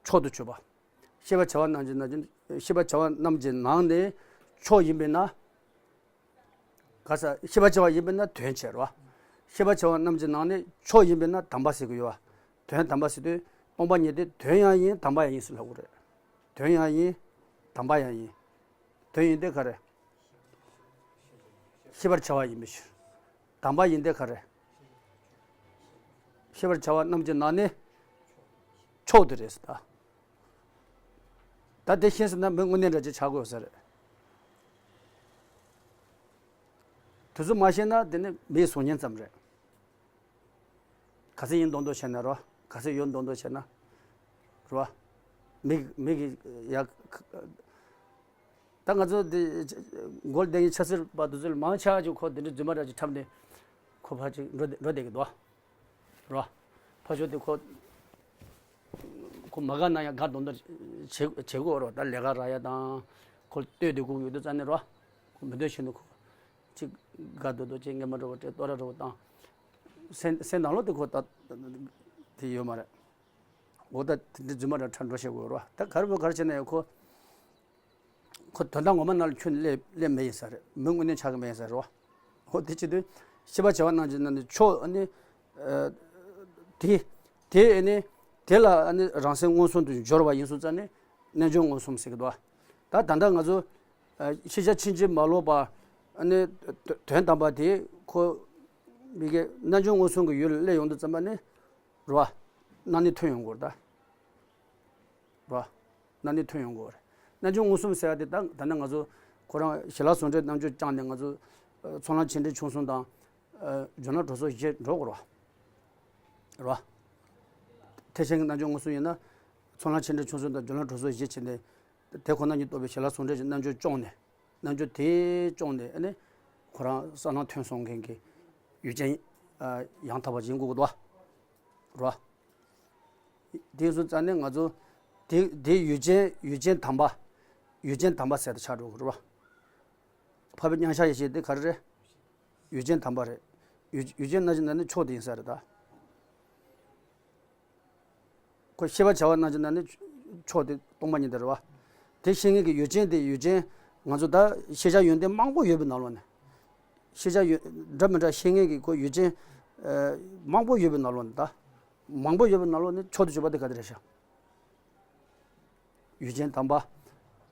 མཆོག་ཏུ་གྱུར་པ། ཤེས་པར་བྱ་བ་རྣམས་ཀྱི་ནང་ནས་ཤེས་པར་བྱ་བ་རྣམས་ཀྱི་ནང་ནས་མཆོག་ཡིན་པས་ན། ག་ས་ཤེས་པར་བྱ་བ་ཡིན་པས་ན་དོན་བྱེད་རོ། ཤེས་པར་བྱ་བ་རྣམས་ཀྱི་ནང་ནས་མཆོག་ཡིན་པས་ན་དམ་པ་ཟེར་གྱི་ཡོད་བ། དོན་དམ་པ་ཟེར་དུས་སྟོང་པ་ཉིད་དེ་དོན་ཡང་ཡིན་དམ་པ་ཡང་ཡིན་ཟེར་ལབ་དགོས་རེད། དོན་ཡང་ཡིན། དམ་པ་ཡང་ཡིན། དོན་ཡིན་དེ་ག་རེ། ཤེས་པར་བྱ་བ་ཡིན་པའི་ཕྱིར། དམ་པ་ཡིན་དེ་ག་རེ། ཤེས་པར་བྱ་བ་རྣམས་ཀྱི་ནང་ནས་མཆོག་དེ་རེད་ཟེར་ད། ད་དེ་ཤེས་ཟིན་ན་མི་དངོས་གནས་འདྲ་ཅིག་ཆགས་དགོས་ས་རེད། དེ་ཚོ་མ་ཤེས་ན་དེ་ནི་མིའི་གཟུགས་བརྙན་ཙམ་རེད། ག་ཚད་ཡིན་མདོག་མདོག་བྱས་ན་རོ། ག་ཚད་ཡོད་མདོག་མདོག་བྱས་ན། རོ། མིག་མིག་གི་ཡ། ད་ང་ཚོ་འདི་མགོ་ལ་བསྡད་མཁན་ཆབ་སྲིད་པ་དེ་ཚོ་ལ་མང་ཆེ་བ་ཅིག་ཁོ་འདི་འདྲ་རྫུན་མ་འདྲ་ཅིག་འཁྲབ་ནས་ཁོ་ཕར་ཅིག་འགྲོ་བསྡད་འགྲོ་བསྡད་ཀྱི་འདུག་རོ། ཕར་ཕྱོགས་དེ་ཁོ་ཁོ་མ་དགའ་ན་ཡང་དགའ་མདོག་མདོག་བྱེད་བྱེད་དགོས་རོ། ད་ལས་ཀ་རག་ཡ་དང་ཁོ་ལྟོས་དེ་སྒུག་ཡོད་དུས་ཙང་ནས་རོ། ཁོ་མི་འདོད་བྱས་ནས་ཁོ་ཅིག་དགའ་མདོག་མདོག་ཅིག་ངན་པ་འདྲ་བོ་སྤྲད་ལྟོ་ར་འདྲ་བོ་བཏང་། སེམས་སེམས་ནང་ལོགས་དེ་ཁོ་ད་དེ་ཡོད་མ་རེད། འོ་ད་དེ་འདྲ་རྫུན་མ་འདྲ་འཁྲབ་འགྲོ་བྱེད་དགོས་རོ། ད་ག་རེ་བོ་ག་རེ་བྱས་ན་ཡང་ཁོ། ཁོ་དོན་དག་ངོ་མ་ནང་ལ་ཁྱོན་ནས་སླེབས་སླེབས་མེད་ཡིན་ས་རེད། མི་དངོས་གནས་ཆགས་ཀྱི་མེད་ཡིན་ས་རེད་བ། ཧོ་དེ་བྱེད་དུས་ཤེས་པར་བྱ་བ་རྣམས་ཀྱི་ནང་ནས་མཆོག་ཨ་ནི། ཨ་དེ་དེ་ཨ་ནི་དེ་ལ་ཨ་ནི་རང་སེམས་མངོན་སུམ་དུ་སྦྱོར་བ་ཡིན་སོང་ཙང་ནི་རྣལ་འབྱོར་མངོན་སུམ་ཟེར་གི་འདུག་ད་ད་ལྟ་ང་ཚོ་ཨ་ཤེས་བྱ་ཕྱིན་ཅི་མ་ལོག་པ་ཨ་ནི་དོན་དམ་པ་དེ་ཁོ་མི་དགེ་རྣལ་འབྱོར་མངོན་སུམ་གྱི་ཡུལ་ལ་སླེབས་ཡོང་དུས་ཙམ་པ་ནི་རེད་བ། སྣང་ནས་ཐོན་ཡོང་གི་རེད་ད། རོ། སྣང་ནས་ཐོན་ཡོང་གི་རེད། རྣལ་འབྱོར་མངོན་སུམ་ཟེར་བ་དེ་ད་ད་ནི་ང་ཚོ་ཁོ་རང་ཞི་ལྷག་ཟུང་འབྲེལ་རྣལ་འབྱོར་བསྐྱངས་ནས་ང་ཚོ་ཨ་ཚོགས་ལམ་ཆེ་འབྲིང་ཆུང་གསུམ་དང་ཨ་སྦྱོར་ལམ་གྲོགས་ཚོགས་བཞི་འགྲོ་དགོས་རེད། རོ། ཐེག་ཆེན་གྱི་རྣལ་འབྱོར་མངོན་སུམ་ཡིན་ན་ཚོགས་ལམ་ཆེ་འབྲིང་ཆུང་གསུམ་དང་སྦྱོར་ལམ་གྲོགས་ཚོགས་བཞི་བྱས་ནས་དེ་ཁོ་ན་ཉིད་རྟོགས་པའི་ཞི་ལྷག་ཟུང་འབྲེལ་གྱི་རྣལ་འབྱོར་སྐྱོང་ནས། རྣལ་འབྱོར་དེ་སྐྱོང་ནས་ཨ་ནི་ཁོ་རང་གསང་སྔགས་ཐོན་སོང་མཁན་གྱི་ཡུལ་ཅན་ཨ་ཡང་དག་པ་ཅིག་ཡིན་དགོས་ཀྱི་འདུག་བ། རོ། དེ་སོང་ཙང་ནས་ང་ཚོ་དེ་དེ་ཡུལ་ཅན་ཡུལ་ཅན་དམ་པ། ཡུལ་ཅན་དམ་པ་ཟེར་དུ་ཆགས་འགྲོ་གི་རེད་བ། འཕགས་པའི་མཉམ་གཞག་ཡེ་ཤེས་དེ་ག་རེ་རེད། ཡུལ་ཅན་དམ་པ་རེད། ཡུལ་ཡུལ་ཅན་རྣམས་ཀྱི་ནང་ནས་མཆོག་དེ་ཡིན་ས་རེད་ད། ཁོ་ཤེས་པར་བྱ་བ་རྣམས་ཀྱི་ནང་ནས་མཆོག་དེ་སྟོང་པ་ཉིད་དེ་རེད་བ། དེ་ཤེས་མཁན་གྱི་ཡུལ་ཅན་དེ་ཡུལ་ཅན་ང་ཚོ་ད་ཤེས་བྱ་ཡོན་ཏན་མང་པོ་ཡོད་པའི་ནང་ལོགས་ནས། ཤེས་བྱ་ཡོད་འདྲ་མི་འདྲ་ཤེས་མཁན་གྱི་ཁོ་ཡུལ་ཅན་ཨ་མང་པོ་ཡོད་པའི་ནང་ལོགས་ནས་ད། མང་པོ་ཡོད་པའི་ནང་ལོགས་ནས་མཆོག་ཏུ་གྱུར་པ་དེ་ག་དེ་རེད་ཤག་ཡུལ་ཅན་དམ་པ། ཨ་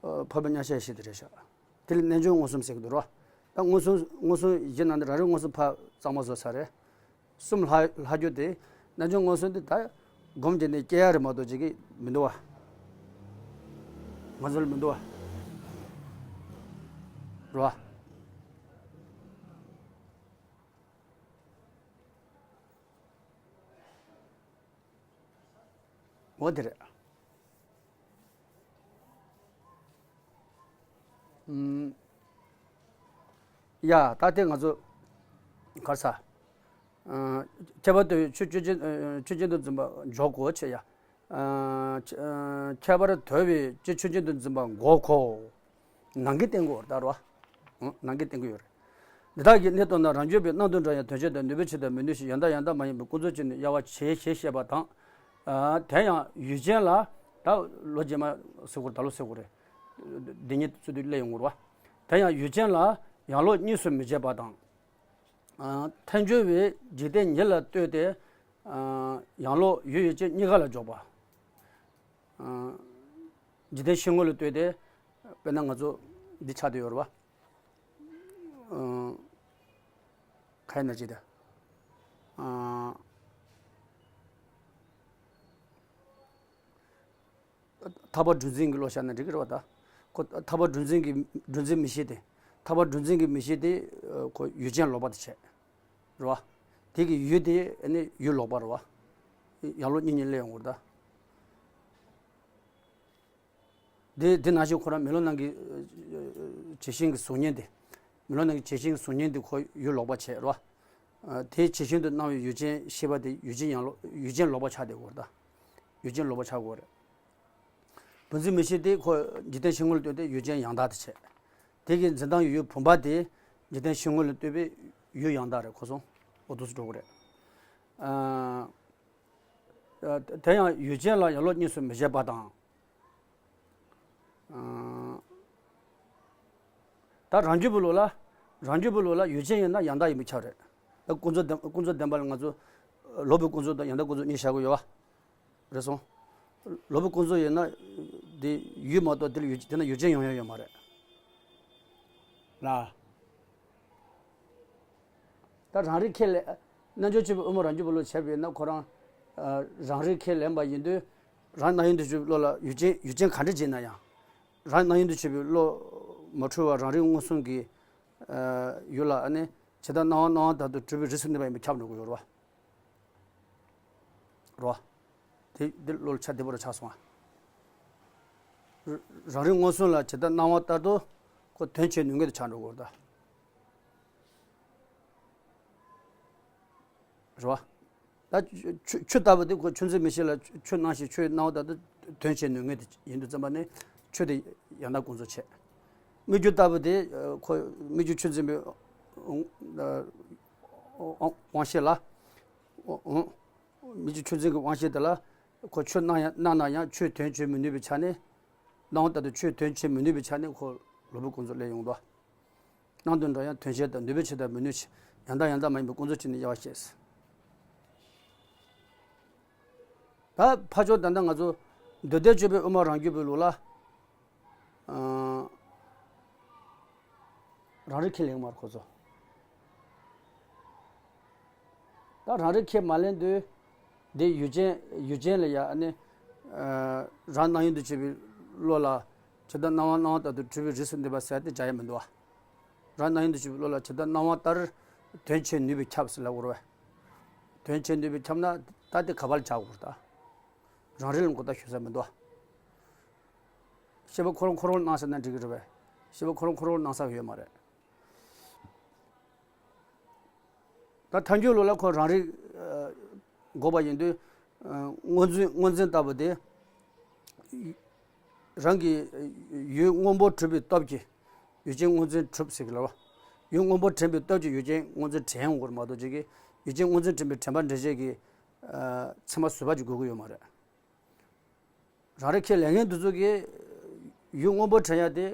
འཕགས་པའི་མཉམ་གཞག་ཡེ་ཤེས་དེ་རེད་ཤག་དེ་ལ་རྣལ་འབྱོར་མངོན་སུམ་ཟེར་གྱི་འདུག་རོ། ད་མངོན་སུམ་མངོན་སུམ་བཞི་ནང་དུ་རང་རིག་མངོན་སུམ་ཕར་གཙང་མ་བཟོ་ས་རེད། གསུམ་ལྷག་ལྷག་རྒྱུ་དེ་རྣལ་འབྱོར་མངོན་སུམ་དེ་ད་སྒོམ་བྱས་ནས་སྐྱེ་ཡ་རེད་མ་གཏོགས་ཅིག་གི་མི་འདུག་བ། ང་ཚོ་ལ་མི་འདུག་བ། རེད་བ། འོ་དེ་རེད། ཨུམ། ཡ་ད་ལྟའི་ང་ཚོ་ག་རེ་ཟ། ཨ། ཁྱད་པར་དུ་ཆོས་ཆོས་ཅན། ཨ། ཆོས་ཅན་དུ་འཛིན་པ་འཇོག་གོ་ཆེ་ཡ། ཨ། ཁྱད་པར་དོར་བའི་ཆོས་ཆོས་ཅན་དུ་འཛིན་པ་འགོག་གོ། ནང་གི་བསྟན་གོ་ད་རོ། ནང་གི་བསྟན་གོ་ཡོད་རེད། འདི་དག་གི་གནས་སྟོང་ན་རང་རྒྱུད་པའི་སྣང་དུ་འདྲ་ཡང་དོན་བྱེད་དང་ནུས་པའི་ཕྱིར་དང་མི་ནུས་ཤིང་ཡང་དག་ཡང་དག་མ་ཡིན་པའི་ཀུན་རྫོབ་ཅན་ནི་དབྱེ་བ་ཕྱེ་ཞེས་བཤད་པ་དང་། ཨ། དེ་ཡང་ཡུལ་ཅན་ལ། ད་ལོ་རྗེས་མ་ཟེར་གོ་རེད། ད་ལོ་ཟེར་གོ་རེད། འདི་ཉིད་ཚུལ་དུ་སླེབས་ཡོང་གོ་རེད་བ། དེ་ཡང་ཡུལ་ཅན་ལ་ཡང་ལོག་གཉིས་སུ་མི་འབྱེད་པ་དང་། ཨ། ཐལ་འགྱུར་བའི་འཇིག་རྟེན་ཉིད་ལ་ལྟོས་ཏེ། ཨ། ཡང་ལོག་ཡུལ་ཡུལ་ཅན་གཉིས་ཀ་ལ་འཇོག་པ། ཨ། འཇིག་རྟེན་ཤེས་ངོ་ལ་ལྟོས་ཏེ། དཔེར་ན་ང་ཚོ་འདི་ཆགས་བསྡད་ཡོད་རེད་བ། ཨ། ག་ཡིན་ན་ཅི་ད། ཨ། ཐར་པ་གྲུ་འཛིན་གྱི་བློ་བཞག་ན་འགྲིག་གི་རེད་བ་ད། ཁོ་ཐར་པ་གྲུ་འཛིན་གྱི་གྲུ་འཛིན་མི་ཤེས་ཏེ། ཐར་པ་གྲུ་འཛིན་གྱི་མི་ཤེས་ཏེ། ཁོ་ཡུལ་ཅན་ལོག་པ་དེ་བྱས། རེད་བ། དེ་གི་ཡུལ་དེ་ནི་ཡུལ་ལོག་པ་རེད་བ། ཡང་ལོག་གཉིས་གཉིས་སླེབས་ཡོང་གི་རེད་ད། དེ་དེ་ནང་བཞིན་ཁོ་རང་མེ་ལོང་ནང་གི་ཨ་ཨ་ཨ་བྱད་བཞིན་གྱི་གཟུགས་བརྙན་དེ། མེ་ལོང་ནང་གི་བྱད་བཞིན་གྱི་གཟུགས་བརྙན་དེ་ཁོ་ཡུལ་ལོག་པ་བྱས་རེད་བ། ཨ། དེ་བྱད་བཞིན་དུ་སྣང་བའི་ཡུལ་ཅན་ཤེས་པ་དེ་ཡུལ་ཅན་ཡང་ལོག་ཡུལ་ཅན་ལོག་པ་ཆགས་བསྡད་ཡོད་རེད་ད། ཡུལ་ཅན་ལོག་པ་ཆགས་ཡོད་རེད། བུམ་འཛིན་མི་ཤེས་དེ་ཁོ་འཇིག་རྟེན་ཤེས་ངོ་ལ་ལྟོས་ཏེ་ཡུལ་ཅན་ཡང་དག་དེ་བྱས། དེ་གི་འཛིན་སྟངས་ཡུལ་བུམ་པ་དེ་འཇིག་རྟེན་ཤེས་ངོ་ལ་ལྟོས་པའི་ཡུལ་ཡང་དག་རེད། ཁོ་སོང་འོ་འདུག་སེ་འགྲོ་གི་རེད། ཨ། དེ་ཡང་ཡུལ་ཅན་ལ་ཡང་ལོག་གཉིས་སུ་མི་འབྱེད་པ་དང་། ཨ། ད་རང་རྒྱུད་པའི་ལུགས་ལ། རང་རྒྱུད་པའི་ལུགས་ལ་ཡུལ་ཅན་ཡིན་ན་ཡང་དག་ཡིན་པས་ཁྱབ་རེད། ད་ཀུན་རྫོབ་བདེན་ཀུན་རྫོབ་བདེན་པ་ལ་ང་ཚོ་ལོག་པའི་ཀུན་རྫོབ་དང་ཡང་དག་ཀུན་རྫོབ་གཉིས་བཞག་གི་ཡོད་བ། རེད་སོང་། ལོག་པའི་ཀུན་རྫོབ་ཡིན་ན། དེ་ཡུལ་མ་གཏོགས་དེ་ལ་ཡུལ་དེ་ན་ཡུལ་ཅན་ཡོང་ཡ་ཡོད་མ་རེད། ལ། ད་རང་རིག་ཁས་ལེན། རྣལ་འབྱོར་སྤྱོད་པའི་དབུ་མ་རང་རྒྱུད་པའི་བློ་བྱས་པས་ན་ཁོ་རང་། ཨ། རང་རིག་ཁས་ལེན་པ་ཡིན་དུས། རང་སྣང་ཡུལ་དུ་གྱུར་པའི་བློ་ལ་ཡུལ་ཅན་ཡུལ་ཅན་ག་འདྲ་བྱས་ན་ཡང་། རང་སྣང་ཡུལ་དུ་གྱུར་པའི་བློ་མ་འཁྲུལ་བ་རང་རིག་མངོན་སུམ་གྱི། ཨ། ཡུལ་ལ་ཨ་ནི་ཇི་ལྟར་སྣང་བ་སྣང་བ་ལྟར་དུ་གྲུབ་པའི་རིས་སུ་གནས་པ་ཡིན་པས་ཁྱབ་འགྲོ་གི་ཡོད་རེད་བ། རོ། དེ་འདི་བློ་ལ་ཆ་བདེ་པོ་རུ་ཆགས་སོང་ཨ། རང་རིག་མངོན་སུམ་ལ་ཇི་ལྟར་སྣང་བ་ལྟར་དུ་ཁོ་དོན་བྱེད་ནུས་ངེས་དུ་ཆགས་འགྲོ་དགོས་ད། རེད་བ། ད་ཆུ་ཆུ་ལྟ་བུ་དེ་ཁོ་ཆུ་འཛིན་མི་ཤེས་ལ་ཆུ་སྣང་ཞིང་ཆུ་ཡི་སྣང་བ་ལྟར་དུ་དོན་བྱེད་ནུས་ངེས་དུ་ཡིན་དུས་ཙམ་པ་ནི་ཆུ་དེ་ཡང་དག་ཀུན་རྫོབ་བྱེད། སྨིག་རྒྱུ་ལྟ་བུ་དེ་ཁོ་སྨིག་རྒྱུ་ཆུ་འཛིན་པའི་དབང་ཤེས་ལ། སྨིག་རྒྱུ་ཆུ་འཛིན་གྱི་དབང་ཤེས་དེ་ལ་ཁོ་ཆུ་སྣང་ཡང་སྣང་ན་ཡང་ཆུའི་དོན་བྱེད་མི་ནུས་པའི་ཆ་ནས། སྣང་བ་ལྟར་དུ་ཆུའི་དོན་བྱེད་མི་ནུས་པའི་ཆ་ནས་ཁོ་ལོག་པའི་ཀུན་རྫོབ་སླེབས་ཡོང་དོ། སྣང་དུ་འགྲོ་ཡང་དོན་བྱེད་དང་ནུས་པའི་ཕྱིར་དང་མི་ནུས་ཕྱིར་ཡང་དག་ཡང་དག་མ་ཡིན་པའི་ཀུན་རྫོབ་ཅན་ནི་དབྱེ་བ་བཤད། ད་ཕར་ཕྱོགས་ད་ལྟ་ང་ཚོ་མདོ་སྡེ་སྤྱོད་པའི་དབུ་མ་རང་རྒྱུད་པའི་ལུགས་ལ། ཨ། རང་རིག་ཁས་ལེན་མ་རེད་ཁོ་ཚོ། ད་རང་རིག་ཁས་མ་ལེན་དུས། འདི་ཡུལ་ཅན་ཡུལ་ཅན་ལ་ཡ་ཨ་ནི། ཨ། རང་སྣང་ཡུལ་དུ་བྱེད་པའི་བློ་ལ་ཇི་ལྟར་སྣང་བ་སྣང་བ་ལྟར་དུ་གྲུབ་པའི་རིས་སུ་གནས་པ་ཟེར་ཏེ་སྦྱར་ཡ་མི་འདུག་བ། རང་སྣང་ཡུལ་དུ་བྱེད་པའི་བློ་ལ་ཇི་ལྟར་སྣང་བ་ལྟར་དོན་བྱེད་ནུས་པས་ཁྱབ་ཟེར་ལབ་དགོས་རེད་བས། དོན་བྱེད་ནུས་པས་ཁྱབ་ན་ད་དེ་ག་པར་སྦྱར་དགོས་རེད་ད། རང་རིག་ལ་མགོ་བཏགས་ཞུ་ས་མི་འདུག་བ། ཤེས་པ་ཁོ་རང་ཁོ་རང་སྣང་ས་ན་འགྲིག་གི་རེད་བས། ཤེས་པ་ཁོ་རང་ཁོ་རང་སྣང་ས་ཡོད་མ་རེད། ད་ཐལ་འགྱུར་ལུགས་ལ་ཁོ་རང་རིག་ཨ་འགོག་པ་ཡིན་དུས། ཨ། སྔོ་འཛིན་སྔོ་འཛིན་ལྟ་བུ་དེ། རང་གི་ཡུལ་སྔོན་པོ་གྲུབ་པའི་སྟོབས་ཀྱིས་ཡུལ་ཅན་སྔོ་འཛིན་གྲུབ་ཟེར་གི་ལ་བ། ཡུལ་སྔོན་པོ་དྲན་པའི་སྟོབས་ཀྱིས་ཡུལ་ཅན་སྔོ་འཛིན་དྲན་ཡོང་དགོས་རེད་མ་གཏོགས་ཅིག་གིས་ཡུལ་ཅན་སྔོ་འཛིན་དྲན་པའི་དྲན་པ་འདྲེན་བྱེད་ཀྱི། ཨ། ཚད་མ་བཟོད་པ་ཅིག་དགོས་ཀྱི་ཡོད་མ་རེད། རང་རིག་ཁས་ལེན་མཁན་དེ་ཚོ་གིས་ཡུལ་སྔོན་པོ་དྲན་ཡ་དེ་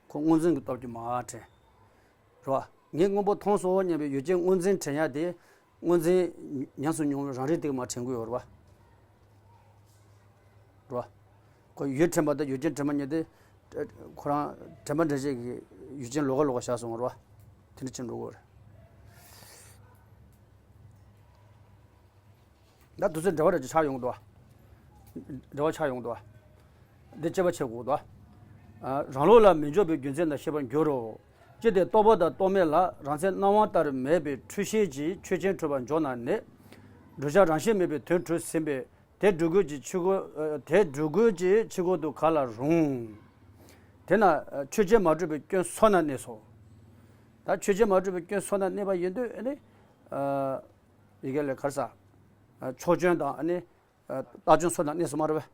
ཁོ་སྔོ་འཛིན་གྱི་སྟོབས་ཀྱིས་མ་དྲན། རེད་བ། ངས་སྔོན་པོ་མཐོང་སོང་སྙམ་པའི་ཡུལ་ཅན་སྔོ་འཛིན་དྲན་ཡ་དེ་སྔོ་འཛིན་ཉམས་སུ་མྱོང་བའི་རང་རིག་དེ་གིས་མ་དྲན་གྱི་ཡོད་རེད་བ། རེད་བ། ཁོ་ཡུལ་དྲན་པ་དང་ཡུལ་ཅན་དྲན་པ་གཉིས་དེ། ཁོ་རང་དྲན་པ་འདྲེན་བྱེད་ཀྱི་ཡུལ་ཅན་ལོགས་ཀ་ལོགས་ཀ་བཞག་སོང་རེད་བ། དེ་འདྲ་བྱེད་འགྲོ་དགོས་རེད། ད་དུས་ཚོད་འབྲེལ་བ་རེ་ཆགས་ཡོང་གི་འདུག་བ། འབྲེལ་བ་ཆགས་ཡོང་གི་འདུག་བ། འདི་དཔྱད་པ་བྱེད་དགོས་འདུག་བ། རང་ལུགས་ལ་མི་འཇོག་པའི་རྒྱུ་མཚན་དང་ཤེས་པར་འགྱུར་རོ། ཅི་སྟེ་རྟོག་པ་དང་རྟོག་མེད་ལ་རང་མཚན་སྣང་བ་ལྟར་མེད་པའི་འཁྲུལ་ཤེས་ཀྱིས་ཆོས་ཅན་གྲུབ་པར་འཇོག་ན་ནི། བསྒྲུབ་བྱ་རང་བཞིན་མེད་པའི་དོན་གྲུབ་ཟིན་པས། དེ་སྒྲུབ་དགོས་ཀྱི་ཕྱིར་རོ། དེ་སྒྲུབ་དགོས་ཀྱི་ཕྱིར་རོ་དུ་ག་ལ་རུང་། དེས་ན་ཆོས་ཅན་མ་གྲུབ་པའི་སྐྱོན་སོ་ན་གནས་སོ། ད་ཆོས་ཅན་མ་གྲུབ་པའི་སྐྱོན་སོ་ན་གནས་པ་ཡིན་དུས་ཨ་ནི། ཡི་གེ་ལས་གར་ས། ཕྱོགས་སྐྱོན་དང་ཨ་ནི། རྟགས་སྐྱོན་སོ་ན་གནས་སོ་མ་རེད་པས།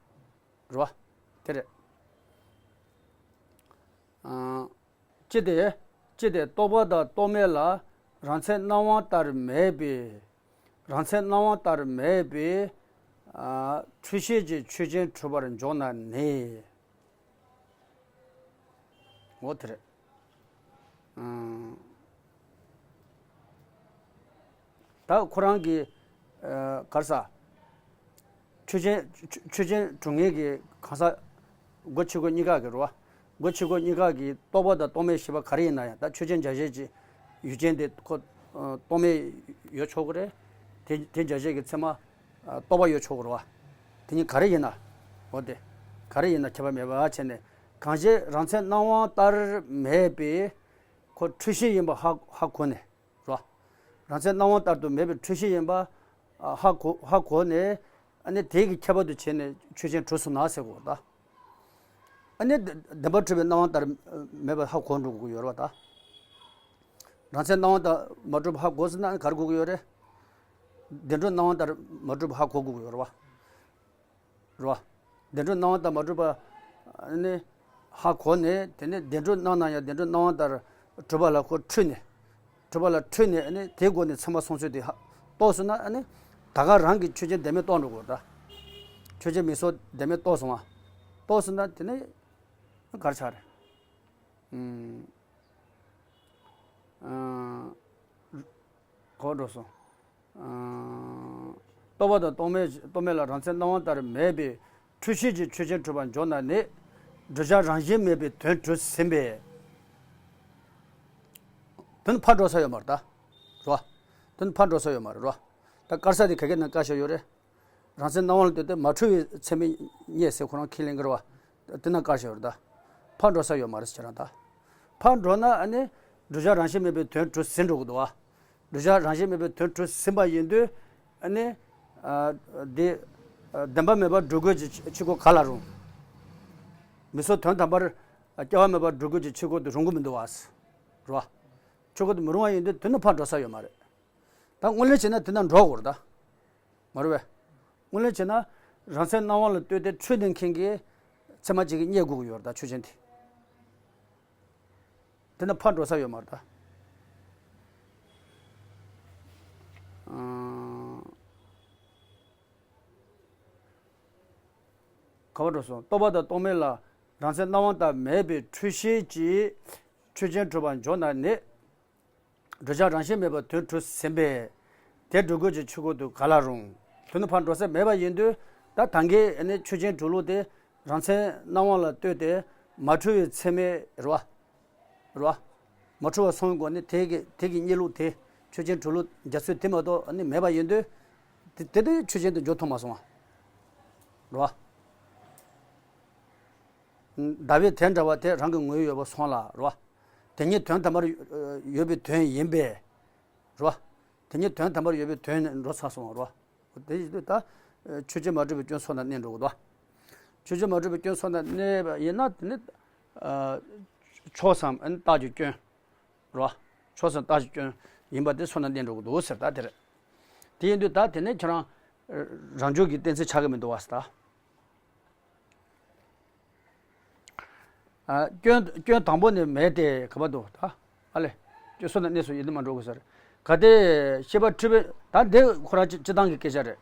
རེད་བ། དེ་རེད། ཅི་སྟེ། ཅི་སྟེ་རྟོག་པ་དང་རྟོག་མེད་ལ་རང་མཚན་སྣང་བ་ལྟར་མེད་པའི། རང་མཚན་སྣང་བ་ལྟར་མེད་པའི། འཁྲུལ་ཤེས་ཀྱིས་ཆོས་ཅན་གྲུབ་པར་འཇོག་ན་ནི། འོ་དེ་རེད། ད་ཁོ་རང་གི་གར་ས། ཆོས་ཅན་ཆོས་ཅན་གྲུབ་ངེས་ཀྱི་གང་ཟག་སྒོ་ཕྱི་སྒོ་གཉིས་ཀ་གི་རེད་བ། སྒོ་ཕྱི་སྒོ་གཉིས་ཀ་གི་རྟོག་པ་དང་རྟོག་མེད་ཞེས་པ་ག་རེ་ཡིན་ན་ཡང་ད་ཆོས་ཅན་འཇལ་བྱེད་ཀྱི་ཡུལ་ཅན་དེ་ཁོ་རྟོག་མེད་ཡོད་ཆོག་གི་རེད། དེ་དེ་འཇལ་བྱེད་ཀྱི་ཚད་མ་རྟོག་པ་ཡོད་ཆོག་གི་རེད་བ། དེ་གཉིས་ག་རེ་ཡིན་ན། འོ་དེ་ག་རེ་ཡིན་ན་ཁྱད་པར་མེད་པ་བྱས་ནས་གང་ཞིག་རང་མཚན་སྣང་བ་ལྟར་མེད་པའི་ཁོ་འཁྲུལ་ཤེས་ཡིན་པ་ཧ་ཧ་གོ་ནས། རོ། རང་མཚན་སྣང་བ་ལྟར་དུ་མེད་པའི་འཁྲུལ་ཤེས་ཡིན་པ། ཧ་གོ་ཧ་གོ་ནས། ཨ་ནི་དེ་གི་ཁྱད་པར་དུ་བྱས་ནས་ཆོས་ཅན་གྲུབ་སོང་ན་ཟེར་གོ་ད། ཨ་ནི་བདེན་པར་གྲུབ་པའི་སྣང་བ་ལྟར་མེད་པ་ཧ་གོ་འགྲོ་དགོས་ཀྱི་ཡོད་རེད་བ་ད། རང་མཚན་སྣང་བ་ལྟར་མ་གྲུབ་ཧ་གོ་ཟེར་ན་ག་རེ་དགོས་ཀྱི་ཡོད་རེད། བདེན་གྲུབ་སྣང་བ་ལྟར་མ་གྲུབ་ཧ་གོ་དགོས་ཀྱི་ཡོད་རེད་བ། རོ། བདེན་གྲུབ་སྣང་བ་ལྟར་མ་གྲུབ་པ། ནི། ཧ་གོ་ནས་དེ་ནས་བདེན་གྲུབ་སྣང་ན་ཡང་བདེན་གྲུབ་སྣང་བ་ལྟར་གྲུབ་པ་ལ་ཁོ་འཁྲུལ་ནས། གྲུབ་པ་ལ་འཁྲུལ་ནས་ནི་དེའི་སྒོ་ནས་ཚད་མ་སོང་ཚུལ་དེ་ཧ་རྟོགས་སོང་ན་ནི། ད་ག་རང་གི་ཆོས་ཅན་བདེན་མེད་རྟོགས་འགྲོ་དགོས་ད། ཆོས་ཅན་མིང་གསོག་བདེན་མེད་རྟོགས་སོང་བ། རྟོགས་སོང་ན་དེ་ནི། གར་ཆགས་རེད། ཨུམ། ཨ། གོ་འགྲོ་སོང་། ཨ། རྟོག་པ་དང་རྟོག་མེད་རྟོག་མེད་ལ་རང་མཚན་སྣང་བ་ལྟར་མེད་པའི་འཁྲུལ་ཤེས་ཀྱིས་ཆོས་ཅན་གྲུབ་པར་འཇོག་ན་ནི། བསྒྲུབ་བྱ་རང་བཞིན་མེད་པའི་དོན་གྲུབ་ཟིན་པས། དོན་ཕར་འགྲོ་ས་ཡོད་མ་རེད་ད། རོ། དོན་ཕར་འགྲོ་ས་ཡོད་མ་རེད་རོ། ད་དཀར་ས་དེ་ག་གེ་ན་དཀར་ཤ་ཡོད་རེད། རང་མཚན་སྣང་བ་ལ་ལྟོས་ཏེ་མ་འཁྲུལ་བའི་ཚད་མས་རྙེད་ཟེར་ཁོ་རང་ཁས་ལེན་གྱི་རེད་བ། དེ་ན་དཀར་ཤ་ཡོད་རེད་ད། ཕར་འགྲོ་ས་ཡོད་མ་རེད་ཟེར་རང་ད། ཕར་འགྲོ་ན་ཨ་ནི། བསྒྲུབ་བྱ་རང་བཞིན་མེད་པའི་དོན་གྲུབ་ཟིན་འགྲོ་གི་འདུག་བ། བསྒྲུབ་བྱ་རང་བཞིན་མེད་པའི་དོན་གྲུབ་ཟིན་པ་ཡིན་དུས། ཨ་ནི། ཨ། འདི། ཨ། བདེན་པ་མེད་པར་སྒྲུབ་དགོས་ཀྱི་ཕྱིར་རོ་ག་ལ་རུང་། མིང་གསོག་དོན་དམ་པར། སྐྱེ་བ་མེད་པར་སྒྲུབ་དགོས་ཀྱི་ཕྱིར་རོ་དེ་རུང་གི་མི་འདུག་བ། རོ། ཕྱིར་རོ་དེ་མི་རུང་བ་ཡིན་དུས་དེ་ནི་ཕར་འགྲོ་ས་ཡོད་མ་རེད། ད་དངོས་ལེན་བྱས་ན་དེ་ན་འགྲོ་དགོས་རེད་ད། མ་རེད་པས། དངོས་ལེན་བྱས་ན། རང་མཚན་སྣང་བ་ལ་ལྟོས་ཏེ་འཁྲུལ་ནས་མཁན་གྱི། ཚད་མ་གཅིག་གིས་རྙེད་དགོས་ཀྱི་ཡོད་རེད་ད་ཆོས་ཅན་དེ། དེ་ན་ཕར་འགྲོ་ས་ཡོད་མ་རེད་ད། ཨང་། ག་པར་འགྲོ་སོང་རྟོག་པ་དང་རྟོག་མེད་ལ་རང་མཚན་སྣང་བ་ལྟར་མེད་པའི་འཁྲུལ་ཤེས་ཀྱིས་ཆོས་ཅན་གྲུབ་པར་འཇོག་ན་ནི། བསྒྲུབ་བྱ་རང་བཞིན་མེད་པར་དོན་གྲུབ་ཟིན་པས། དེ་སྒྲུབ་དགོས་ཀྱི་ཕྱིར་རོ་དེ་ག་ལ་རུང་། དོན་ནི་ཕར་འགྲོ་ས་མེད་པ་ཡིན་དུས་ད་ད་གིན་ནི་ཆོས་ཅན་གྲུབ་ལུགས་དེ་རང་མཚན་སྣང་བ་ལ་ལྟོས་ཏེ་མ་འཁྲུལ་བའི་ཚད་མས་རེད་བ། རེད་བ། མ་འཁྲུལ་བ་སོང་བའི་སྒོ་ནས་དེ་གི་དེ་གི་རྙེད་ལུགས་དེ་ཆོས་ཅན་གྲུབ་ལུགས་རྒྱ་མཚོས་དེ་མ་གཏོགས་ནི་མེད་པ་ཡིན་དུས། དེ་དེ་དུས་ཆོས་ཅན་དུ་འཇོག་ཐུབ་མ་སོང་བ། རེད་བ། ཟླ་བས་དེ་འདྲ་བ་དེ་རང་གི་ངོས་ཡོད་པ་སོང་ལ་རོ། དེ་ཉིད་དོན་དམ་པར་ཡོད་པའི་དོན་ཡིན་པས། རོ། དེ་ཉིད་དོན་དམ་པར་ཡོད་པའི་དོན་ནི་འགྲོ་ཚར་སོང་རོ། དེ་ཡིན་དུས་ད། ཆོས་ཅན་མ་གྲུབ་པའི་སྐྱོན་སོ་ན་གནས་འགྲོ་གི་འདུག་ཆོས་ཅན་མ་གྲུབ་པའི་སྐྱོན་སོ་ན་གནས་པ་ཡིན་ན་དེ་ནི། ཕྱོགས་སམ་རྟགས་ཀྱི་སྐྱོན། རོ། ཕྱོགས་སམ་རྟགས་ཀྱི་སྐྱོན་ཡིན་པ་དེ་སོ་ན་གནས་འགྲོ་གི་འདུག་ཟེར་ད་དེ་རེད། དེ་ཡིན་དུས་ད་དེ་ནི་ཁྱེད་རང་། རང་འཇོག་གི་གཏན་ཚིགས་ཆགས་ཀྱི་མི་འདུག་བ་ཟེར་ད། ཨ། སྐྱོན་སྐྱོན་དང་པོ་ནི་མེད་དེ་ག་པར་འདུག་ད། ཨ་ལས། སྐྱོན་སོ་ན་གནས་སོ་ཡིན་དུ་མ་འགྲོ་དགོས་ཟེར། གལ་ཏེ་ཤེས་པ་འཁྲུལ་པས་ད་འདི་ཁོ་རང་སྤྱི་སྤྱི་བཏང་གི་སྐད་ཆ་རེད།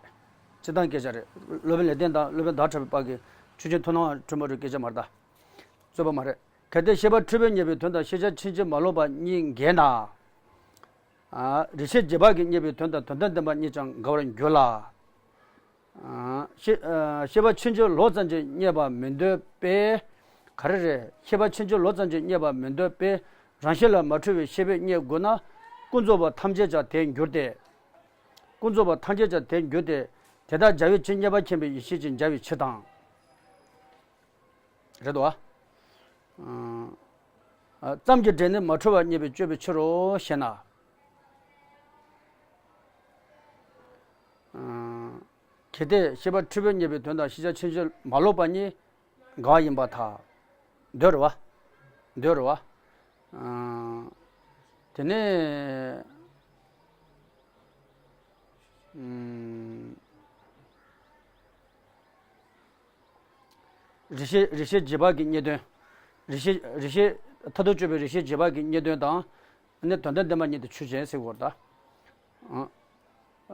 སྤྱི་བཏང་སྐད་ཆ་རེད། སློབ་དཔོན་ལེགས་ལྡན་དང་སློབ་དཔོན་ཟླ་གྲགས་པའི་བར་གྱི་ཆོས་ཅན་མཐོང་སྣང་འཁྲུལ་མ་འཁྲུལ་སྐད་ཆ་མ་རེད་ད། རྩོད་པ་མ་རེད། གལ་ཏེ་ཤེས་པ་འཁྲུལ་པས་རྙེད་པའི་དོན་དང་ཤེས་བྱ་ཕྱིན་ཅི་མ་ལོག་པ་གཉིས་འགལ་ན། ཨ། རིགས་ཤེས་རྗེས་དཔག་གིས་རྙེད་པའི་དོན་དང་དོན་དམ་བདེན་པ་གཉིས་ཀྱང་འགལ་བར་འགྱུར་ལ། ཨ། ཤེས་ཨ། ཤེས་པ་ཕྱིན་ཅི་ལོག་ཙམ་གྱིས་རྙེད་པར་མི་འདོད་པས། ག་རེ་རེད། ཤེས་པ་ཕྱིན་ཅི་ལོག་ཙམ་གྱིས་རྙེད་པར་མི་འདོད་པས། རང་བཞིན་ལ་མ་འཁྲུལ་བའི་ཤེས་པས་རྙེད་དགོས་ན། ཀུན་རྫོབ་པ་ཐམས་ཅད་ཀྱང་དེར་འགྱུར་ཏེ། ཀུན་རྫོབ་པ་ཐམས་ཅད་ཀྱང་དེར་འགྱུར་ཏེ། དེ་དག་བྱ་བའི་ཕྱིར་རྙེད་པར་མཁྱེན་པའི་ཡེ་ཤེས་ཀྱིས་བྱ་བའི་ཕྱིར་དང་། རེད་དོ། ཨ། ཙམ་གྱི་སྒྲས་ནི་མ་འཁྲུལ་བར་རྙེད་པས་དཔྱོད་པའི་ཕྱིར་རོ་ཞེ་ན། ཨ། གལ་ཏེ་ཤེས་པ་འཁྲུལ་པས་རྙེད་པའི་དོན་དང་ཤེས་བྱ་ཕྱིན་ཅི་མ་ལོག་པ་གཉིས་འགལ་བ་ཡིན་པར་ཐལ། འདོད་རེད་བ། འདོད་རེད་བ། ཨ། དེ་ནས། ཨ། རིགས་ཤེས་རིགས་ཤེས་རྗེས་དཔག་གི་རྙེད་དོན། རིགས་ཤེས་རིགས་ཤེས་མཐར་ཐུག་དཔྱོད་པའི་རིགས་ཤེས་རྗེས་དཔག་གི་རྙེད་དོན་དང་། ནི་དོན་དམ་བདེན་པ་གཉིས་དེ་ཆོས་ཅན་ཟེར་བ་རེད་ད། ཨ།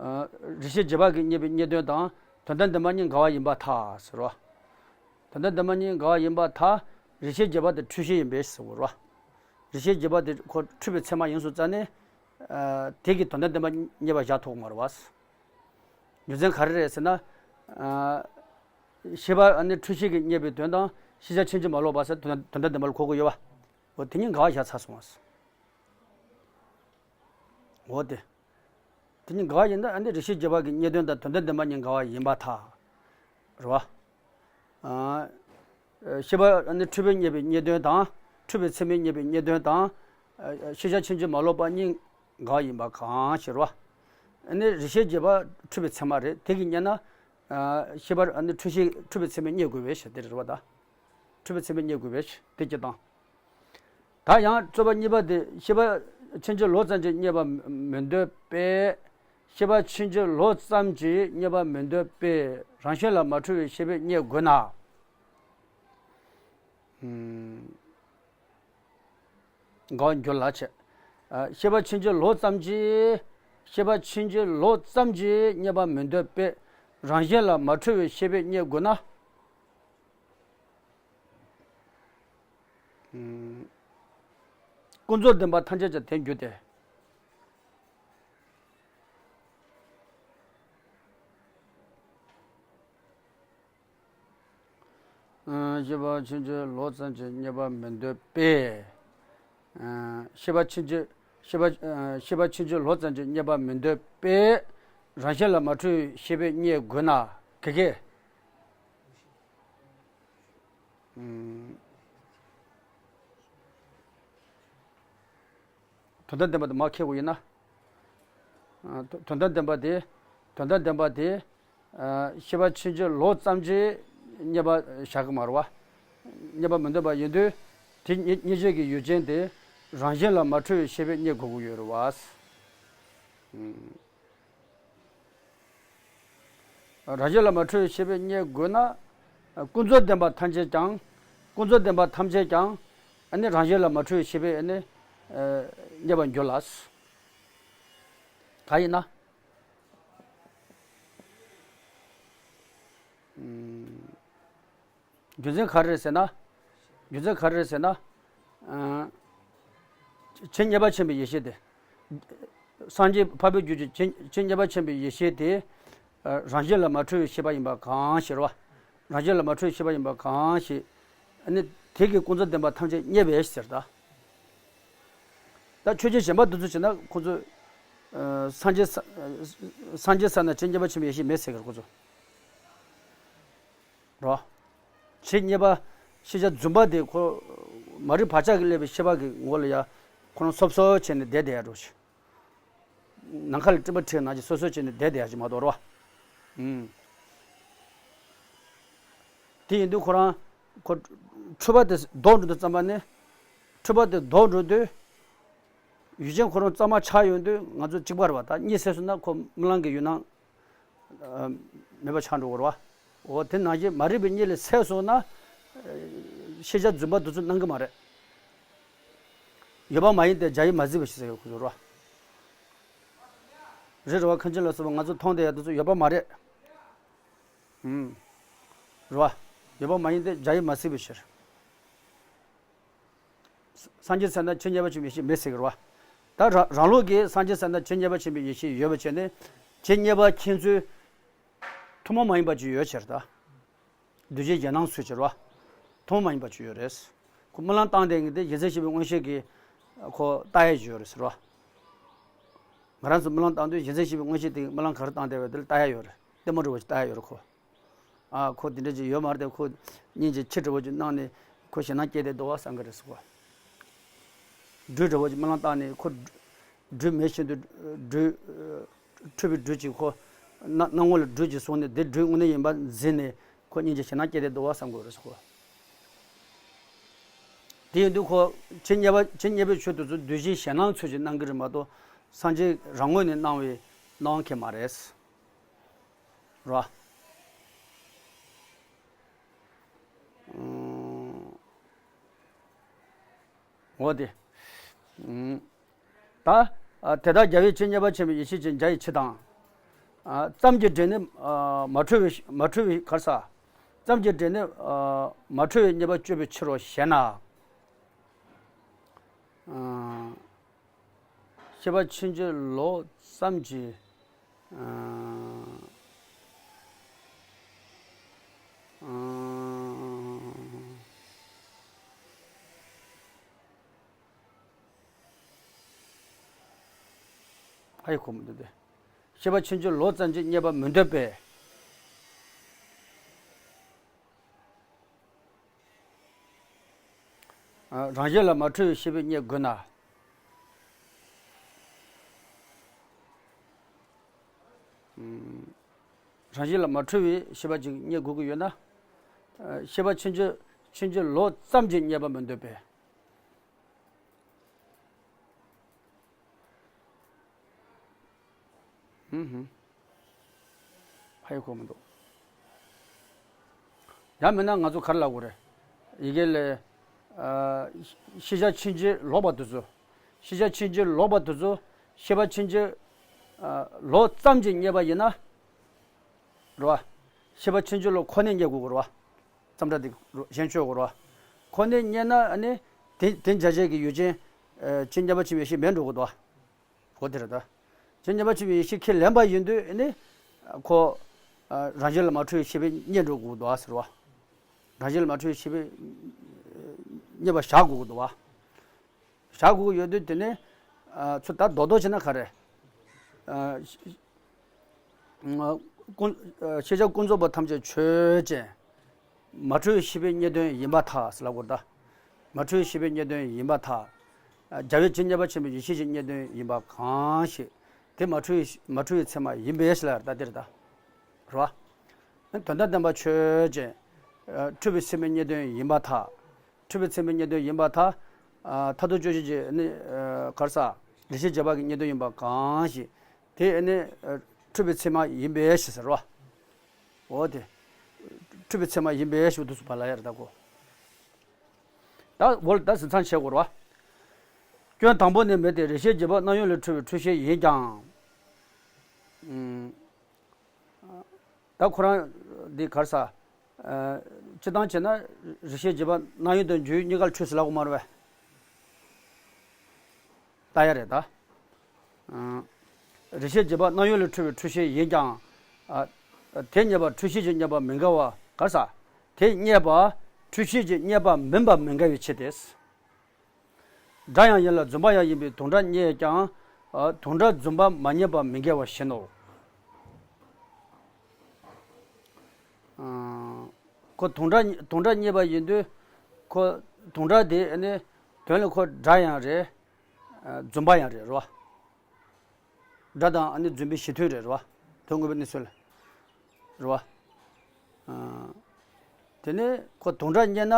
རིགས་ཤེས་རྗེས་དཔག་གི་རྙེད་པའི་རྙེད་དོན་དང་དོན་དམ་བདེན་པ་གཉིས་འགལ་བ་ཡིན་པར་ཐལ་ཟེར་རོ། དོན་དམ་བདེན་པ་གཉིས་འགལ་བ་ཡིན་པར་ཐལ། རིགས་ཤེས་རྗེས་དཔག་དེ་འཁྲུལ་ཤེས་ཡིན་པས་ཟེར་བ་རོ། རིགས་ཤེས་རྗེས་དཔག་དེ་ཁོ་འཁྲུལ་པའི་ཚད་མ་ཡིན་སོང་ཙང་ནས། ཨ། དེ་གིས་དོན་དམ་བདེན་པ་རྙེད་པར་བཞག་ཐུབ་ཀྱི་མ་རེད་བ། རྒྱུ་མཚན་ག་རེ་རེད་ཟེར་ན། ཨ། ཤེས་པ་ནི་འཁྲུལ་ཤེས་ཀྱིས་རྙེད་པའི་དོན་དང་ཤེས་བྱ་ཕྱིན་ཅི་མ་ལོག་པ་ཟེར་དོན་དོན་དམ་བདེན་པ་ལ་གོ་དགོས་ཡོད་བ། འོ་དེ་གཉིས་འགལ་བ་བཞག་ཚར་སོང་བ། འོ་དེ། དེ་གཉིས་འགལ་བ་ཡིན་ན་ཨ་ནི་རིགས་ཤེས་རྗེས་དཔག་གི་རྙེད་དོན་དང་དོན་དམ་བདེན་པ་གཉིས་འགལ་བ་ཡིན་པར་ཐལ། རེད་བ། ཨ། ཤེས་པ་ནི་འཁྲུལ་པས་རྙེད་པའི་རྙེད་དོན་དང་། འཁྲུལ་པའི་ཚད་མས་རྙེད་པའི་རྙེད་དོན་དང་། ཤེས་བྱ་ཕྱིན་ཅི་མ་ལོག་པ་གཉིས་འགལ་ཡིན་པ་གང་ཞེས་པ། ནི་རིགས་ཤེས་རྗེས་དཔག་འཁྲུལ་པའི་ཚད་མ་རེད། དེ་གིས་རྙེད་ན། ཤེས་པ་ནི་འཁྲུལ་ཤེས་འཁྲུལ་པའི་ཚད་མས་རྙེད་དགོས་པའི་ཕྱིར་དེ་རེད་བ་ད། འཁྲུལ་པའི་ཚད་མས་རྙེད་དགོས་པའི་ཕྱིར་དེ་སྤྱིར་བཏང་། ད་ཡང་རྩོད་པ་གཉིས་པ་དེ་ཤེས་པ་ཕྱིན་ཅི་ལོག་ཙམ་གྱིས་རྙེད་པར་མི་འདོད་པས། ཤེས་པ་ཕྱིན་ཅི་ལོག་ཙམ་གྱིས་རྙེད་པར་མི་འདོད་པས་རང་བཞིན་ལ་མ་འཁྲུལ་བའི་ཤེས་པས་རྙེད་དགོས་ན། འགལ་བར་འགྱུར་ལ་བྱེད། ཤེས་པ་ཕྱིན་ཅི་ལོག་ཙམ་གྱིས། ཤེས་པ་ཕྱིན་ཅི་ལོག་ཙམ་གྱིས་རྙེད་པར་མི་འདོད་པས་རང་བཞིན་ལ་མ་འཁྲུལ་བའི་ཤེས་པས་རྙེད་དགོས་ན། ཀུན་རྫོབ་བདེན་པ་ཐམས་ཅད་ཀྱང་དེར་འགྱུར་ཏེ། ཤེས་པ་ཕྱིན་ཅི་ལོག་ཙམ་གྱིས་རྙེད་པར་མི་འདོད་པས། ཤེས་པ་ཕྱིན་ཅི་ཤེས་པ་ཤེས་པ་ཕྱིན་ཅི་ལོག་ཙམ་གྱིས་རྙེད་པར་མི་འདོད་པས་རང་བཞིན་ལ་མ་འཁྲུལ་བའི་ཤེས་པས་རྙེད་དགོས་ན་ག་གེ། དོན་དམ་བདེན་པ་དེ་མར་འཁྱེར་དགོས་ཡིན་ན། དོན་དམ་བདེན་པ་དེ། དོན་དམ་བདེན་པ་དེ། ཤེས་པ་ཕྱིན་ཅི་ལོག་ཙམ་གྱིས་རྙེད་པར་བཞག་གི་མ་རེད་བ། རྙེད་པར་མི་འདོད་པ་ཡིན་དུས། དེ་རྙེད་རྙེད་བྱེད་ཀྱི་ཡུལ་ཅན་དེ་རང་བཞིན་ལ་མ་འཁྲུལ་བའི་ཤེས་པས་རྙེད་དགོས་ཀྱི་ཡོད་རེད་བ། རང་བཞིན་ལ་མ་འཁྲུལ་བའི་ཤེས་པས་རྙེད་དགོས་ན། ཀུན་རྫོབ་བདེན་པ་ཐམས་ཅད་ཀྱང་། ཀུན་རྫོབ་བདེན་པ་ཐམས་ཅད་ཀྱང་། ཨ་ནི་རང་བཞིན་ལ་མ་འཁྲུལ་བའི་ཤེས་པས་ཨ་ནི། རྙེད་པར་འགྱུར་ལ། གང་ཡིན་ན། རྒྱུ་མཚན་ག་རེ་རེད་ཟེར་ན། རྒྱུ་མཚན་ག་རེ་རེད་ཟེར་ན། ཨ། ཇི་སྙེད་པར་མཁྱེན་པའི་ཡེ་ཤེས་དེ། སངས་རྒྱས་འཕགས་པའི་རྒྱུད་ཀྱི་ཇི་ཇི་སྙེད་པར་མཁྱེན་པའི་ཡེ་ཤེས་དེ། ཨ། རང་བཞིན་ལ་མ་འཁྲུལ་བའི་ཤེས་པ་ཡིན་པ་གང་ཞེས་པ། རང་བཞིན་ལ་མ་འཁྲུལ་བའི་ཤེས་པ་ཡིན་པ་གང་ཞེས། ཨ་ནི་དེ་གིས་ཀུན་རྫོབ་བདེན་པ་ཐམས་ཅད་རྙེད་པས་ཟེར་ད། ད་ཆོས་ཅན་གཞན་པ་འདི་ཚོ་བྱས་ན་ཁོ་ཚོ། ཨ། སངས་རྒྱས་ས་སངས་རྒྱས་ས་ན་ཇི་སྙེད་པར་མཁྱེན་པའི་ཡེ་ཤེས་མེད་ཟེར་གི་རེད་ཁོ་ཚོ། རོ། ཇི་སྙེད་པ་ཤེས་བྱ་རྫུན་པ་དེ་ཁོ། མ་རིག་བག་ཆགས་ཀྱིས་བསླད་པའི་ཤེས་པ་གི་ངོ་ལ་ཡ། ཁོ་རང་སོབ་སོབ་བྱས་ནས་བསྡད་བསྡད་ཡ་འགྲོ་ཞིག་ནམ་མཁའ་ལ་སྤྲིན་པ་འཁྲིགས་ནང་བཞིན་སོ་སོ་བྱས་ནས་བསྡད་བསྡད་ཡ་ཞིག་མ་གཏོགས་རོ། ཨུམ། དེ་ཡིན་དུས་ཁོ་རང་། ཁོ། འཁྲུལ་པ་དེ་ལྡོག་འགྲོ་དུས་ཙམ་པ་ནི། འཁྲུལ་པ་དེ་ལྡོག་འགྲོ་དུས། ཡུལ་ཅན་ཁོ་རང་གཙང་མ་ཆགས་ཡོང་དུས་ང་ཚོ་གཅིག་པ་རེད་བ། ད་གཉིད་སད་སོང་ན་ཁོ་རྨི་ལམ་གྱི་ཡུལ་སྣང་། ཨ། མེད་པ་ཆགས་འགྲོ་གི་རེད་བ། འོ་དེ་ནང་བཞིན་མ་རིག་པའི་གཉིད་ལས་སད་སོང་ན། ཨ། ཤེས་བྱ་རྫུན་པ་འདི་ཚོ་སྣང་གི་མ་རེད། ཡོད་པ་མ་ཡིན་ཏེ་རྒྱ་ཡིས་མ་གཟིགས་པའི་ཕྱིར་ཟེར་ཡོད་ཁོ་ཚོ་རེད་བ། རེད་རེད་བ། མཁན་ཆེན་ལ་སོགས་པ་ང་ཚོ་མཐོང་བསྡད་ཡ་འདི་ཚོ་ཡོད་པ་མ་རེད། ཨུམ། རེད་བ། ཡོད་པ་མ་ཡིན་ཏེ་རྒྱ་ཡིས་མ་གཟིགས་པའི་ཕྱིར། སངས་རྒྱས་ས་ན་ཇི་སྙེད་པར་མཁྱེན་པའི་ཡེ་ཤེས་མེད་ཟེར་གི་རེད་བ། ད་རང་རང་ལུགས་ཀྱིས་སངས་རྒྱས་ས་ན་ཇི་སྙེད་པར་མཁྱེན་པའི་ཡེ་ཤེས་ཡོད་པ་བྱས་ནས། ཇི་སྙེད་པར་མཁྱེན་ཚུལ་ཐུན་མོང་མ་ཡིན་པ་ཅིག་ཡོད་ཕྱིར་ད། གདུལ་བྱའི་རྗེས་གནང་ཚུལ་ཕྱིར་བ། ཐུན་མོང་མ་ཡིན་པ་ཅིག་ཡོད་རེད། ཁོ་རྨི་ལམ་བཏང་བསྡད་མཁན་དེ་རྒྱལ་སྲས་ཞི་བའི་མངོན་ཤེས་ཀྱིས། ཁོ་ལྟ་ཡ་ཡོད་རེད་ཟེར་བ། ང་རང་ཚོ་སྨོན་ལམ་བཏང་དུས་གཞི་འཛིན་ཤེས་པའི་མངོན་ཤེས་དེ་སྨོན་ལམ་ག་རེ་བཏང་བསྡད་པ་དེ་ལ་ལྟ་ཡ་ཡོད་རེད། ལྟད་མོ་འདྲ་བོ་ཞིག་ལྟ་ཡ་ཡོད་རེད་ཁོ། ཨ་ཁོ་དེ་འདྲ་ཅིག་ཡོད་མ་རེད་དེ། ཁོ་སྙིང་རྗེ་ཆེ་འདྲ་བོ་ཅིག་གནང་ནས་ཁོ་ཞེད་སྣང་སྐྱེས་ཏེ་འདུག་བ་བསམ་གི་རེད་ཟེར་བ། སྦྲུལ་འདྲ་བོ་ཅིག་སྨོན་ལམ་བཏང་ནས་ཁོ་སྦྲུལ་མེད་བཞིན་དུ་སྦྲུལ། འཁྲུལ་པའི་སྦྲུལ་ཅིག་ཁོ་སྣ་སྣང་ངོ་ལ་སྦྲུལ་ཅིག་བཟུང་ནས་འདི་སྦྲུལ་དངོས་གནས་ཡིན་པ་འཛིན་ནས་ཁོ་སྙིང་རྗེ་ཞེད་སྣང་སྐྱེས་ཏེ་འདུག་བ་བསམ་གི་རེད་ཟེར་བ། དེ་ཡིན་དུས་ཁོ་ཇི་སྙེད་པ་ཇི་སྙེད་པའི་ཆོས་དེ་ཚོ་འདུ་ཤེས་ཞེད་སྣང་ཚུལ་གྱིས་སྣང་གི་རེད་མ་གཏོགས་སངས་རྒྱས་རང་ངོས་ནས་སྣང་བའི་སྣང་བ་གང་ཡང་མ་རེད། རོ། འོ་དེ། ད། དེ་དག་རྒྱལ་བའི་ཇི་སྙེད་པ་ཆེན་པོའི་ཡེ་ཤེས་ཀྱི་འཇའ་ཡི་ཕྱི་དང་། ཙམ་གྱི་འབྲས་ནི་མ་འཁྲུལ་བའི་མ་འཁྲུལ་བའི་གར་ས། ཙམ་གྱི་འབྲས་ནི་མ་འཁྲུལ་བའི་རྙེད་པ་གཅོད་པའི་ཕྱིར་རོ་ཞེ་ན། ཤེས་པ་ཕྱིན་ཅི་ལོག་ཙམ་གྱི། ཨ་ཡི་གོ་མི་འདུག་སྟེ། ཤེས་པ་ཕྱིན་ཅི་ལོག་ཙམ་གྱིས་རྙེད་པ་མི་འདོད་པས། རང་བཞིན་ལ་མ་འཁྲུལ་བའི་ཤེས་པས་རྙེད་དགོས་ན། རང་བཞིན་ལ་མ་འཁྲུལ་བའི་ཤེས་པ་ཅིག་རྙེད་དགོས་ཀྱི་ཡོད་ན། ཤེས་པ་ཕྱིན་ཅི་ཕྱིན་ཅི་ལོག་ཙམ་གྱིས་རྙེད་པ་མི་འདོད་པས། ཧུམ་ཧུམ། ཕ་ཡི་གོ་མི་འདུག་ཡང་མིན་ན་ང་ཚོ་ག་རེ་ལབ་དགོས་རེད། ཡི་གེ་ལས། ཤེས་བྱ་ཕྱིན་ཅི་ལོག་པ་དེ་ཚོ། ཤེས་བྱ་ཕྱིན་ཅི་ལོག་པ་དེ་ཚོ། ཤེས་པ་ཕྱིན་ཅི་ལོག་ཙམ་གྱིས་རྙེད་པ་ཡིན་ན། རེད་བ། ཤེས་པ་ཕྱིན་ཅི་ལོག་ཁོ་ནས་རྙེད་དགོས་ཀྱི་རེད་བ། ཙམ་སྒྲ་དེ་གཞན་ཆོས་དགོས་རེད་བ། ཁོ་ནས་རྙེད་ན་ཨ་ནི། དེ་དེ་འཇལ་བྱེད་ཀྱི་ཡུལ་ཅན། ཇི་སྙེད་པ་ཆེན་པོའི་ཡེ་ཤེས་མེད་འགྲོ་གི་འདུག་བ། འོ་དེ་རེད་ད། ཇི་སྙེད་པ་ཆེན་པོའི་ཡེ་ཤེས་ཁས་ལེན་པ་ཡིན་དུས་ནི། ཁོ། རང་བཞིན་ལ་མ་འཁྲུལ་བའི་ཤེས་པས་རྙེད་འགྲོ་དགོས་འདུག་ཟེར་བ། རང་བཞིན་ལ་མ་འཁྲུལ་བའི་ཤེས་པས། རྙེད་པར་བཞག་དགོས་ཀྱི་འདུག་བ། བཞག་དགོས་ཀྱི་ཡོད་དུས་དེ་ནི། ཚུར་ད་རྡོག་རྡོག་བྱས་ན་ག་རེ། ཀུན། ཤེས་བྱ་ཀུན་རྫོབ་པ་ཐམས་ཅད་ཆོས་ཅན། མ་འཁྲུལ་བའི་ཤེས་པའི་རྙེད་དོན་ཡིན་པར་ཐལ་ཟེར་ལབ་དགོས་རེད་ད། མ་འཁྲུལ་བའི་ཤེས་པའི་རྙེད་དོན་ཡིན་པར་ཐལ། རྒྱལ་བའི་ཇི་སྙེད་པ་ཆེན་པོའི་ཡེ་ཤེས་ཀྱི་རྙེད་དོན་ཡིན་པ་གང་ཞིག་དེ་མ་འཁྲུལ་བའི་མ་འཁྲུལ་བའི་ཚད་མ་ཡིན་པས་ཞེས་ལབ་ཡ་རེད་ད་འདིར་ད། རེད་བ། དོན་དམ་བདེན་པ་ཆོས་ཅན། འཁྲུལ་བའི་ཚད་མའི་རྙེད་དོན་ཡིན་པར་ཐལ། འཁྲུལ་བའི་ཚད་མའི་རྙེད་དོན་ཡིན་པར་ཐལ། མཐར་ཐུག་དཔྱོད་བྱེད་ཀྱི་ནི། གར་ས། རེ་ཞིག་རྗེས་དཔག་གི་རྙེད་དོན་ཡིན་པ་གང་ཞིག་དེ་ནི། འཁྲུལ་བའི་ཚད་མ་ཡིན་པས་ཞེས་ཟེར་བ། འོ་དེ། འཁྲུལ་པའི་ཚད་མ་ཡིན་པའི་ཞུ་དུས་སུ་བ་ལ་ཡར་ད་གོ། ད་འོ་ད་ཟིན་ཚང་བྱེད་དགོས་ར། སྐྱོན་དང་པོ་ནི་མེད་དེ་རེ་ཞིག་རྗེས་དཔག་སྣང་ཡུལ་ལས་འཁྲུལ་བའི་འཁྲུལ་ཤེས་ཡིན་ཀྱང་། ད་ཁོ་རང་འདི་གར་ས། སྤྱི་བཏང་བྱས་ན་རེ་ཞིག་རྗེས་དཔག་སྣང་ཡུལ་དང་རྒྱུ་ཡུལ་གཉིས་ཀར་འཁྲུལ་ཟེར་ལབ་དགོས་མ་རེད་པས། ལྟ་ཡ་རེད་ད། རེ་ཞིག་རྗེས་དཔག་སྣང་ཡུལ་ལས་འཁྲུལ་བའི་འཁྲུལ་ཤེས་ཡིན་ཀྱང་། དེ་རྙེད་པ་འཁྲུལ་ཤེས་ཀྱིས་རྙེད་པ་མི་འགལ་བ་གར་ས། དེ་རྙེད་པ་འཁྲུལ་ཤེས་ཀྱིས་རྙེད་པ་མིན་པ་མི་འགལ་བའི་ཕྱིར་ཏེ། སྒྲ་ཡང་ཡིན་ལ་རྫུན་པ་ཡང་ཡིན་པའི་དུང་སྒྲ་རྙེད་ཀྱང་། དུང་སྒྲ་རྫུན་པ་མ་རྙེད་པ་མི་འགལ་བ་བཞིན་ནོ། ཁོ་དུང་སྒྲ་དུང་སྒྲ་རྙེད་པ་ཡིན་དུས། ཁོ་དུང་སྒྲ་དེ་ནི་དོན་ལ་ཁོ་སྒྲ་ཡང་རེད། རྫུན་པ་ཡང་རེད་རོ། སྒྲ་དང་ཨ་ནི་རྫུན་པའི་གཞི་མཐུན་རེད་རོ། དོན་དངོས་པོའི་གནས་ཚུལ་ལ། རོ། དེ་ནི་ཁོ་དུང་སྒྲ་རྙེད་ན།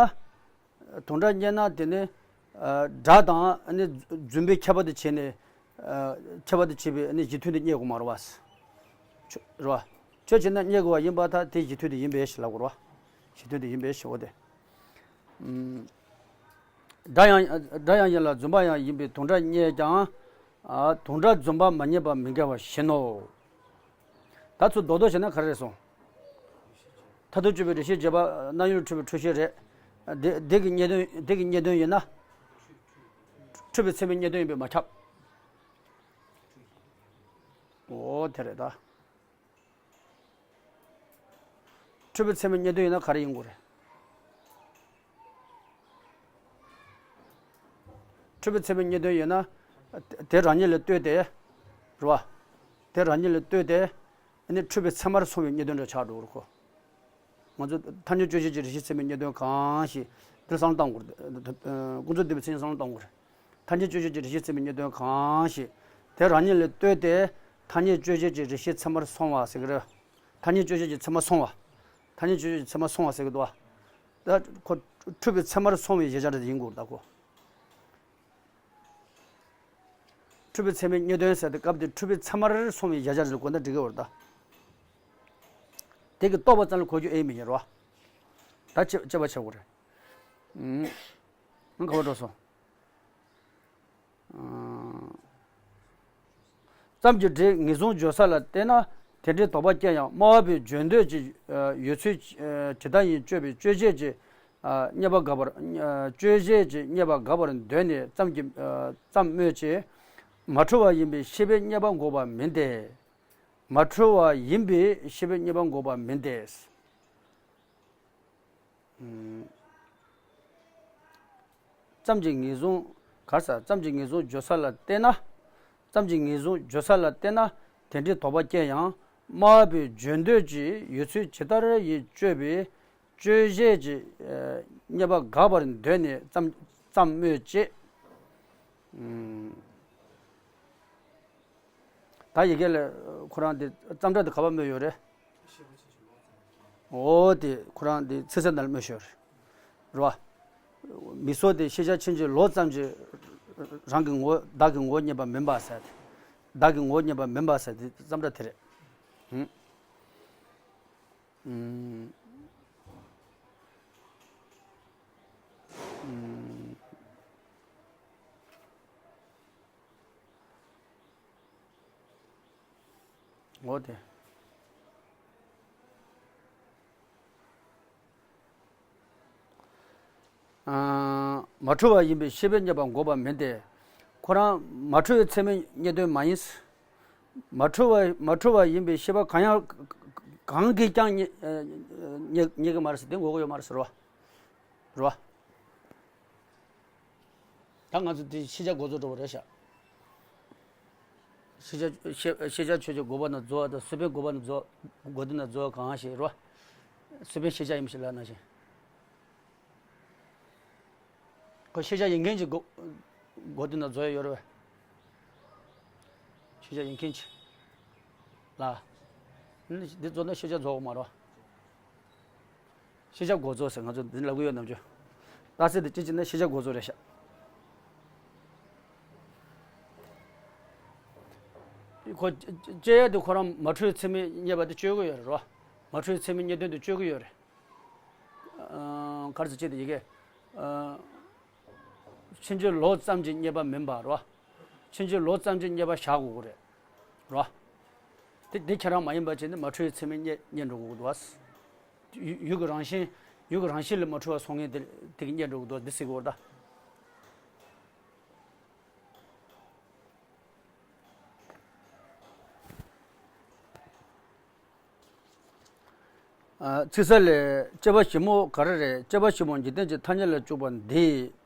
དུང་སྒྲ་རྙེད་ན་དེ་ནི། སྒྲ་དང་ཨ་ནི་རྫུན་པའི་ཁྱད་པར་དུ་བྱས་ནས། ཁྱད་པར་དུ་བྱས་པའི་ཨ་ནི་གཞི་མཐུན་དེ་རྙེད་དགོས་མ་རེད་བ། རོ། ཆོས་བྱས་ན་རྙེད་དགོས་པ་ཡིན་པར་ཐལ་དེ་གཞི་མཐུན་དེ་ཡིན་པས་ཞེས་ལབ་དགོས་རོ། གཞི་མཐུན་དེ་ཡིན་པས་ཞེས་འོ་དེ། སྒྲ་ཡང་སྒྲ་ཡང་ཡིན་ལ་རྫུན་པ་ཡང་ཡིན་པའི་དུང་སྒྲ་རྙེད་ཀྱང་། དུང་སྒྲ་རྫུན་པ་མ་རྙེད་པ་མི་འགལ་བ་བཞིན་ནོ། ད་ཚུར་རྡོག་རྡོག་བྱས་ན་ག་རེ་རེད་གསུངས། མཐར་ཐུག་དཔྱོད་པའི་རེ་ཞིག་རྗེས་དཔག་སྣང་ཡུལ་འཁྲུལ་པའི་འཁྲུལ་ཤེས་རེད། དེ་དེ་གི་རྙེད་དོན་དེ་གི་རྙེད་དོན་ཡིན་ན། འཁྲུལ་པའི་ཚད་མའི་རྙེད་དོན་ཡིན་པས་མ་ཁྱབ། འོ་དེ་རེད་ད། འཁྲུལ་པའི་ཚད་མའི་རྙེད་དོན་ཡིན་ན་ག་རེ་ཡིན་དགོས་རེད། འཁྲུལ་པའི་ཚད་མའི་རྙེད་དོན་ཡོད་ན། དེ་རང་ཉིད་ལ་ལྟོས་ཏེ། རེད་བ། དེ་རང་ཉིད་ལ་ལྟོས་ཏེ། ཨ་ནི་འཁྲུལ་པའི་ཚད་མར་སོང་བའི་རྙེད་དོན་འདྲ་ཆགས་འགྲོ་གི་རེད་ཁོ། ང་ཚོ་ཐ་སྙད་དཔྱོད་བྱེད་ཀྱི་རིགས་ཤེས་ཚད་མའི་རྙེད་དོན་གང་ཞིག་དེ་བསམ་བློ་བཏང་དགོས་རེད། ཀུན་རྫོབ་བདེན་པའི་མཚན་ཉིད་བསམ་བློ་བཏང་དགོས་རེད། ཐ་སྙད་དཔྱོད་བྱེད་ཀྱི་རིགས་ཤེས་ཚད་མའི་རྙེད་དོན་གང་ཞིག་དེ་རང་ཉིད་ལ་ལྟོས་ཏེ། ཐ་སྙད་དཔྱོད་བྱེད་ཀྱི་རིགས་ཤེས་ཚད་མར་སོང་བ་ཟེར་གི་རེད། ཐ་སྙད་དཔྱོད་བྱེད་ཀྱི་ཚད་མ་སོང་བ། ཐ་སྙད་དཔྱོད་བྱེད་ཀྱི་ཚད་མ་སོང་བ་ཟེར་གི་འདུག་བ། ད་ཁོ་འཁྲུལ་པའི་ཚད་མར་སོང་བའི་གཞལ་བྱ་རེད་ཡིན་དགོས་རེད་ད་ཁོ། འཁྲུལ་པའི་ཚད་མའི་རྙེད་དོན་ཟེར་ཏེ་སྐབས་དེ་འཁྲུལ་པའི་ཚད་མར་སོང་བའི་གཞལ་བྱ་རེད་གོ་ན་འགྲིག་གི་རེད་ད། དེ་གི་རྟོགས་པ་ཙམ་ལ་གོ་རྒྱུ་ཨེ་མི་ཉན་རོ། ད་དཔྱད་དཔྱད་པ་བྱེད་དགོས་རེད། ཨང་། ང་ག་པར་འགྲོ་སོང་། ཨང་། ཙམ་གྱི་སྒྲས་ངེས་བཟུང་བརྗོད་ས་ལ་བལྟས་ན་དེ་འདྲའི་དོགས་པ་སྐྱེ་ཡང་སྨྲ་བ་པོའི་བརྗོད་འདོད་ཀྱི་ཡོད་ཚུལ་ཇི་ལྟར་ཡིན་དཔྱོད་པའི་དཔྱོད་བྱེད་ཀྱི་རྙེད་པ་དགག་པར་དཔྱོད་བྱེད་ཀྱི་རྙེད་པ་དགག་པར་འདོད་ནས་ཙམ་གྱི་ཙམ་སྨོས་ཅི། མ་འཁྲུལ་བ་ཡིན་པའི་ཤེས་པའི་རྙེད་པ་འགོག་པ་མིན་ཏེ། མ་འཁྲུལ་བ་ཡིན་པའི་ཤེས་པའི་རྙེད་པ་འགོག་པ་མིན་ཏེ། ཙམ་གྱི་ངེས་བཟུང་། གར་ས་ཙམ་གྱི་ངེས་བཟུང་བརྗོད་ས་ལ་བལྟས་ན། ཙམ་གྱི་ངེས་བཟུང་བརྗོད་ས་ལ་བལྟས་ན་དེ་འདྲའི་དོགས་པ་སྐྱེ་ཡང་སྨྲ་བ་པོའི་བརྗོད་འདོད་ཀྱི་ཡོད་ཚུལ་ཇི་ལྟར་ཡིན་དཔྱོད་པའི་དཔྱོད་བྱེད་ཀྱི་རྙེད་པ་དགག་པར་འདོད་ནས་ཙམ་ཙམ་སྨོས་ཅི། ད་ཡི་གེ་ལ་ཁོ་རང་དེ་ཙམ་སྒྲ་དེ་ག་པར་སྨོས་ཡོད་རེད། འོ་དེ་ཁོ་རང་དེ་ཚིག་གསལ་ནང་ལ་སྨོས་ཤོར་རེད་བ། མིག་སོགས་དེ་ཤེས་བྱ་ཕྱིན་ཅི་ལོག་ཙམ་གྱིས་རང་གི་ངོ་བདག་གི་ངོ་བོ་རྙེད་པ་མིན་པ་ཟེར་ཏེ། བདག་གི་ངོ་བོ་རྙེད་པ་མིན་པ་ཟེར་ཏེ་ཙམ་སྒྲ་དེ་རེད། ཧུམ། ཨུམ། ཨུམ། འོ་དེ། ཨ། མ་འཁྲུལ་བ་ཡིན་པའི་ཤེས་པའི་རྙེད་པ་འགོག་པ་མིན་ཏེ། ཁོ་རང་མ་འཁྲུལ་བའི་ཚད་མའི་རྙེད་དོན་མ་ཡིན། མ་འཁྲུལ་བ་མ་འཁྲུལ་བ་ཡིན་པའི་ཤེས་པ་གང་ཡང་གང་གིས་ཀྱང་རྙེད་རྙེད་རྙེད་ཀྱི་མ་རེད་ཟེར་དེ་འགོག་གི་ཡོད་མ་རེད་ཟེར་བ། རེད་བ། ད་ང་ཚོ་འདི་ཤེས་བྱ་འགོག་རྫོགས་འགྲོ་བ་རེད་ཤག་ཤེས་བྱ་ཤེས་ཤེས་བྱ་ཆོས་ཅན་འགོག་པ་ན་རྫོགས་པ་དང་སོ་པའི་འགོག་པ་ན་རྫོགས་འགོག་བདེ་ན་རྫོགས་པ་གང་ཞིག་རེད་བ། སོ་པའི་ཤེས་བྱ་ཡིན་པ་ཞིག་ལབ་ན་ཞིག་ཁོ་ཤེས་བྱ་ཡིན་མཁན་གྱི་འགོག་འགོག་བདེ་ན་རྫོགས་ཡ་ཡོད་རེད་བ། ཤེས་བྱ་ཡིན་མཁན་གྱི་ལ། འདི་རྫོགས་ན་ཤེས་བྱ་རྫོགས་པ་མ་རེད་བ། ཤེས་བྱ་འགོག་རྫོགས་ཟེར་ང་ཚོ་འདི་ལབ་གི་ཡོད་ནམ་ཅོ། རྟགས་གསལ་དེ་ཅི་བྱས་ན་ཤེས་བྱ་འགོག་རྫོགས་རེད་ཤག་ཁོ་དཔྱད་ཡ་དེ་ཁོ་རང་མ་འཁྲུལ་ཚད་མའི་རྙེད་པ་དེ་དཔྱོད་ཀྱི་ཡོད་རེད་རོ། མ་འཁྲུལ་ཚད་མའི་རྙེད་དོན་དེ་དཔྱོད་ཀྱི་ཡོད་རེད། ཨ། ག་རེ་ཟེར་ཅེས་དེ་ཡི་གེ་ཨ། ཕྱིན་ཅི་ལོག་ཙམ་གྱི་རྙེད་པ་མིན་པ་རོ། ཕྱིན་ཅི་ལོག་ཙམ་གྱི་རྙེད་པ་བཞག་དགོས་ཀྱི་རེད་རོ། དེ་དེ་ཁྱེད་རང་མ་ཡིན་པ་བྱས་ནས་མ་འཁྲུལ་ཚད་མའི་རྙེད་རྙེད་འགྲོ་དགོས་ཀྱི་འདུག་བ། ཡུལ་ཡུལ་གྱི་རང་བཞིན་ཡུལ་གྱི་རང་བཞིན་ལས་མ་འཁྲུལ་བ་སོང་ངེས་དེ་དེ་གི་རྙེད་འགྲོ་གི་འདུག་འདི་ཟེར་གི་ཡོད་རེད་ད། ཚིག་གསལ་ལས། དཔྱད་པ་ཞིབ་མོ་ག་རེ་རེད། དཔྱད་པ་ཞིབ་མོ་འཇིག་རྟེན་གྱི་ཐ་སྙད་ལ་འཇུག་པ་འདི་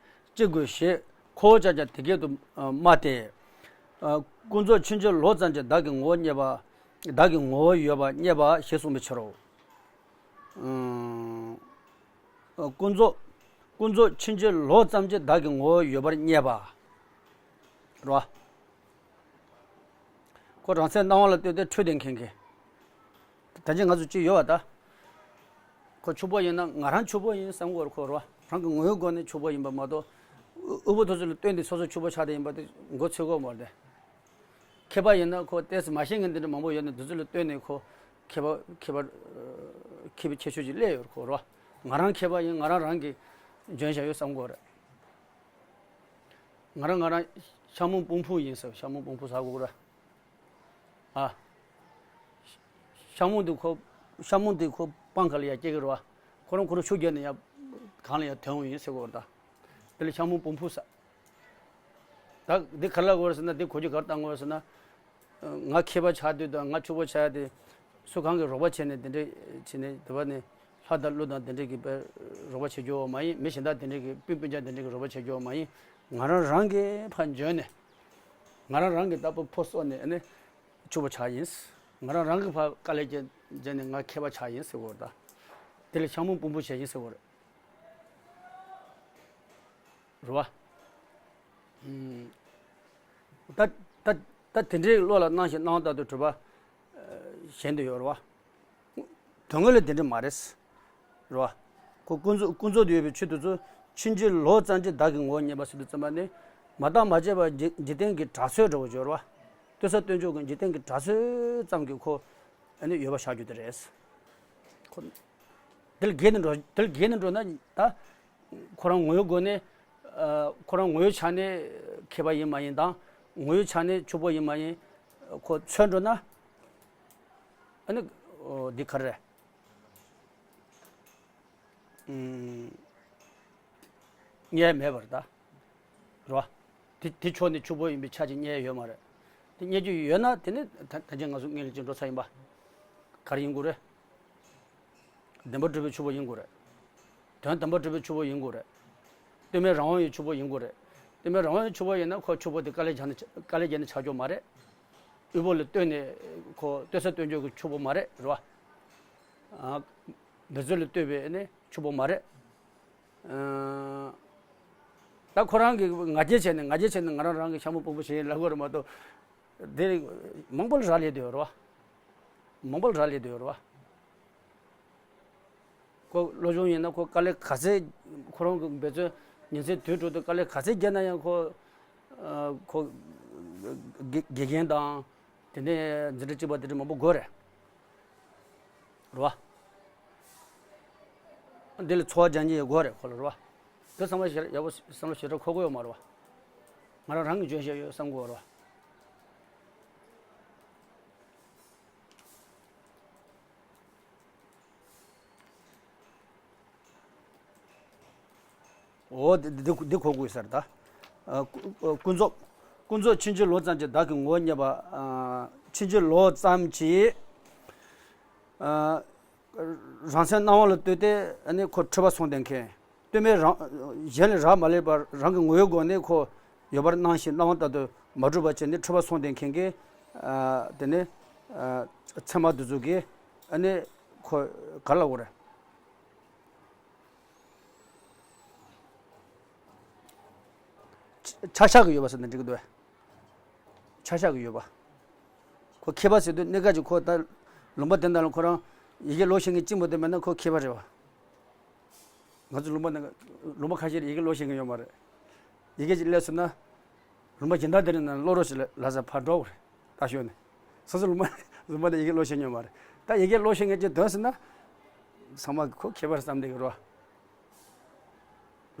ཅི་དགོས་ཞེས་ཁོ་བོ་ཅག་ཀྱང་དེ་སྐད་དུ་སྨྲ་སྟེ། ཀུན་རྫོབ་ཕྱིན་ཅི་ལོག་ཙམ་གྱི་བདག་གི་ངོ་བོ་རྙེད་པ། བདག་གི་ངོ་བོ་ཡོད་པར་རྙེད་པ་ཞེས་གསུངས་པའི་ཕྱིར་རོ། ཀུན་རྫོབ། ཀུན་རྫོབ་ཕྱིན་ཅི་ལོག་ཙམ་གྱི་བདག་གི་ངོ་བོ་ཡོད་པར་རྙེད་པ། རོ། ཁོ་རང་སའི་སྣང་བ་ལ་ལྟོས་ཏེ་འཁྲུལ་བསྡད་མཁན་གྱི། ད་ཅི་ང་ཚོ་ཅི་ཡོད་པ་ད། ཁོ་ཕྱུག་པོ་ཡིན་ན་ང་རང་ཕྱུག་པོ་ཡིན་བསམ་གྱི་ཡོད་རེད་ཁོ་རོ། རང་གི་ངོ་བོའི་སྒོ་ནས་ཕྱུག་པོ་ཡིན་པ་མ་གཏོགས། དབུལ་པོ་དེ་ཚོ་ལ་ལྟོས་ནས་སོ་སོ་ཕྱུག་པོ་ཆགས་བསྡད་ཡིན་པ་དེ་མགོ་ཚོས་ཀྱི་ཡོད་མ་རེད། མཁས་པ་ཡིན་ན་ཁོ་ཏོག་ཙམ་མ་ཤེས་མཁན་དེ་འདྲ་མང་པོ་ཡོད་ནས་དེ་ཚོ་ལ་ལྟོས་ནས་ཁོ་མཁས་པ་མཁས་པ་མཁས་པའི་ཁྱད་ཆོས་ཅིག་སླེབས་ཡོད་རེད་ཁོ་རོ། ང་རང་མཁས་པ་ཡིན་ང་རང་རང་གི་འཇོན་བཞག་ཡོད་བསམ་གྱི་ཡོད་རེད། ང་རང་ང་རང་ཤ་མོང་སྤུན་ཕུག་ཡིན་ཟེར་ཤ་མོང་སྤུན་ཕུག་ཟེར་གོ་ར། ཨ། ཤ་མོང་དེ་ཁོ་ཤ་མོང་དེ་ཁོ་སྤང་ཁ་ལ་ཡ་སྐྱེ་གི་རེད་བ། ཁོ་རང་ཁོ་རང་ཆུ་བརྒལ་ནས་ཡ་གངས་ལ་ཡ་ཐོན་ཡོང་ཡིན་ཟེར་གོ་ར་ད། དེ་ལ་ཤ་མོང་སྤུན་ཕུག་ཟེར། ད་འདི་ག་རེ་ལབ་དགོས་རེད་ཟེར་ན་འདི་གོ་རྒྱུ་ག་རེ་བཏང་དགོས་རེད་ཟེར་ན། ང་མཁས་པ་ཆགས་དུས་དང་ང་ཕྱུག་པོ་ཆགས་དུས། སུ་གང་གིས་རོགས་པ་བྱས་ནས་དེ་འདྲས་བྱས་ནས་དེ་བ་ནས་ལྷ་དང་ཀླུ་དང་དེ་འདྲས་ཀྱིས་པའི་རོགས་པ་བྱེད་རྒྱུ་བ་མ་ཡིན། མི་གཞན་དག་དེ་འདྲས་ཀྱིས་སྤུན་སྤུན་ཀྱག་དེ་འདྲས་ཀྱིས་རོགས་པ་བྱེད་རྒྱུ་བ་མ་ཡིན། ང་རང་རང་གིས་ཕར་འཇོན་ནས། ང་རང་རང་གིས་ལྟ་བུ་ཕོ་གསོ་ནས་ཨ་ནི་ཕྱུག་པོ་ཆགས་ཡིན། ང་རང་རང་གིས་ཕར་དཀའ་ལས་བརྒྱབ་བརྒྱབ་ནས་ང་མཁས་པ་ཆགས་ཡིན་ཟེར་བ་རེད་ད། དེ་ལ་ཤ་མོ་སྤུན་པོ་བྱས་ཡིན་ཟེར་བ་རེད། རེད་བ། ད་ད་ད་དེ་འདྲའི་བློ་ལ་སྣང་ཞིང་སྣང་བ་ལྟར་དུ་གྲུབ་པ་གཞན་དུ་ཡོད་རེད་བ། དོན་དངོས་ལ་དེ་འདྲ་མ་རེད། རེད་བ། ཁོ་ཀུན་རྫོབ་ཀུན་རྫོབ་ཏུ་ཡོད་པའི་ཆོས་དེ་ཚོ་ཕྱིན་ཅི་ལོག་ཙམ་གྱིས་བདག་གི་ངོ་བོ་རྙེད་པ་ཟེར་དུས་ཙམ་པ་ནི། མ་བརྟགས་མ་དཔྱད་པ་འཇིག་འཇིག་རྟེན་གྱི་གྲགས་ཚོད་འདྲ་བོ་ཅིག་ཡོད་རེད་བ། ལྟོས་ས་ལྟོས་འཇོག་གི་འཇིག་རྟེན་གྱི་གྲགས་ཚོད་ཙམ་གྱིས་ཁོ་ཨ་ནི་ཡོད་པ་བཞག་རྒྱུ་དེ་རེད། ཁོ། དེ་ལ་འགལ་ནས་འགྲོ་དེ་ལ་འགལ་ནས་འགྲོ་ན་ད། ཁོ་རང་ངོ་བོའི་སྒོ་ནས། ཨ། ཁོ་རང་ངོ་བོའི་ཆ་ནས་མཁས་པ་ཡིན་མ་ཡིན་དང་། ངོ་བོའི་ཆ་ནས་ཕྱུག་པོ་ཡིན་མ་ཡིན། ཁོ་འཚོལ་འགྲོ་ན། ཨ་ནི། འོ། འདི་ག་རེ་རེད། ཨུམ། རྙེད་མེད་པར་ད། རེད་བ། དེ་དེ་ཕྱོགས་ནས་ཕྱུག་པོ་ཡིན་པའི་ཆ་ཅིག་རྙེད་ཡོད་མ་རེད། དེ་རྙེད་རྒྱུ་ཡོད་ན་དེ་ནི་ད་ད་ཅི་ང་ཚོ་སྔོན་ལ་ཅིག་འགྲོ་ཚར་ཡིན་པ། ག་རེ་ཡིན་དགོས་རེད། བདེན་པར་གྲུབ་པའི་ཕྱུག་པོ་ཡིན་དགོས་རེད། དོན་དམ་པར་གྲུབ་པའི་ཕྱུག་པོ་ཡིན་དགོས་རེད། གཏོལ་མེད་རང་དབང་བའི་ཕྱུག་པོ་ཡིན་དགོས་རེད། གཏོལ་མེད་རང་དབང་བའི་ཕྱུག་པོ་ཡིན་ན་ཁོ་ཕྱུག་པོ་དེ་དཀའ་ལས་བརྒྱབ་ནས་དཀའ་ལས་བརྒྱབ་ནས་ཆགས་རྒྱུ་མ་རེད། དབུལ་པོ་ལ་ལྟོས་ནས་ཁོ་ལྟོས་ས་ལྟོས་འཇོག་གི་ཕྱུག་པོ་མ་རེད། རེད་བ། ཨ། འབད་རྩོལ་ལ་ལྟོས་པའི་ནི་ཕྱུག་པོ་མ་རེད། ཨ། ད་ཁོ་རང་གིས་ང་རྒྱལ་བྱས་ནས་ང་རྒྱལ་བྱས་ནས་ང་རང་རང་གི་ཤ་མོ་སྤུན་པོ་བྱེད་ཡིན་ལབ་དགོས་རེད་མ་གཏོགས། དེ་མང་པོ་ལ་རག་ལས་བསྡད་ཡོད་རེད་བ། མང་པོ་ལ་རག་ལས་བསྡད་ཡོད་རེད་བ། ཁོ་བློ་སྦྱོང་ཡིན་ན་ཁོ་དཀའ་ལས་ག་ཚད། ཁོ་རང་གི་འབད་རྩོལ་ཉིན་མཚན་དུས་དྲུག་ཏུ་དཀའ་ལས་ག་ཚད་བརྒྱབ་ན་ཡང་ཁོ། ཨ། ཁོ་དགེ་དགེ་རྒན་དང་། དེ་ནས་འཛིན་གྲྭ་གཅིག་པ་དེ་འདྲ་མང་པོ་དགོས་རེད། རེད་བ། འདི་ལ་འཚོ་བ་སྦྱང་རྒྱུ་ཡོད་དགོས་རེད་ཁོ་ལ། རེད་བ། དེ་བསམ་བློ་ཞེ་དྲག་ཡག་པོ་བསམ་བློ་ཞེ་དྲག་འཁོར་གི་ཡོད་མ་རེད་བ། ང་རང་རང་གི་འཇོན་ཤེས་ཡོད་བསམ་གི་ཡོད་རེད་བ། འོ། འདི་འདི་འདི་གོ་དགོས་ས་རེད་ད། ཨ། ཀུ་ཨ། ཀུན་རྫོབ། ཀུན་རྫོབ་ཕྱིན་ཅི་ལོག་ཙམ་གྱིས་བདག་གི་ངོ་བོ་རྙེད་པ། ཨ། ཕྱིན་ཅི་ལོག་ཙམ་གྱིས། ཨ། རང་སེམས་སྣང་བ་ལ་ལྟོས་ཏེ་ཨ་ནི་ཁོ་འཁྲུལ་པ་སོང་བསྡད་མཁན། ལྟོས་མེད་རང་གཞན་ལ་རག་མ་ལས་པར་རང་གི་ངོ་བོའི་སྒོ་ནས་ཁོ་ཡོད་པར་སྣང་ཞིང་སྣང་བ་ལྟར་དུ་མ་གྲུབ་པ་བྱས་ནས་འཁྲུལ་པ་སོང་བསྡད་མཁན་གྱི། ཨ། དེ་ནི། ཨ། ཚད་མ་དེ་ཚོ་གིས་ཨ་ནི་ཁོ་ག་རེ་ལབ་དགོས་རེད། ཆ་ཆགས་ཀྱི་ཡོད་པ་ཟེར་ན་འགྲིག་གི་འདུག་བས། ཆ་ཆགས་ཀྱི་ཡོད་པ། ཁོ་མཁས་པ་ཟེར་དུས་གནས་སྐབས་ཀྱི་ཁོ་ད་ལུང་པ་དེ་འདྲ་ལ་ཁོ་རང་ཡི་གེ་ཀློག་ཤེས་མཁན་གཅིག་མ་གཏོགས་མེད་ན་ཁོ་མཁས་པ་རེད་བ། ང་ཚོ་ལུང་པ་ནང་ལུང་པ་ཁ་ཤས་ལ་ཡི་གེ་ཀློག་ཤེས་མཁན་ཡོད་མ་རེད། ཡི་གེ་ཅིག་སླེབས་སོང་ན། ལུང་པ་གཞན་དག་དེ་རིང་ནང་ཀློག་རོགས་ཞེས་ལབ་ས་ཕར་འགྲོ་བ་རེད། ད་ཞོག་ནས། སོ་སོ་ལུང་པ་ལུང་པ་ནས་ཡི་གེ་ཀློག་ཤེས་མཁན་ཡོད་མ་རེད། ད་ཡི་གེ་ཀློག་ཤེས་མཁན་ཅིག་འདོན་སོང་ན། ཚང་མ་ཁོ་མཁས་པ་རེད་བསམ་བསྡད་ཀྱི་རེད་བ།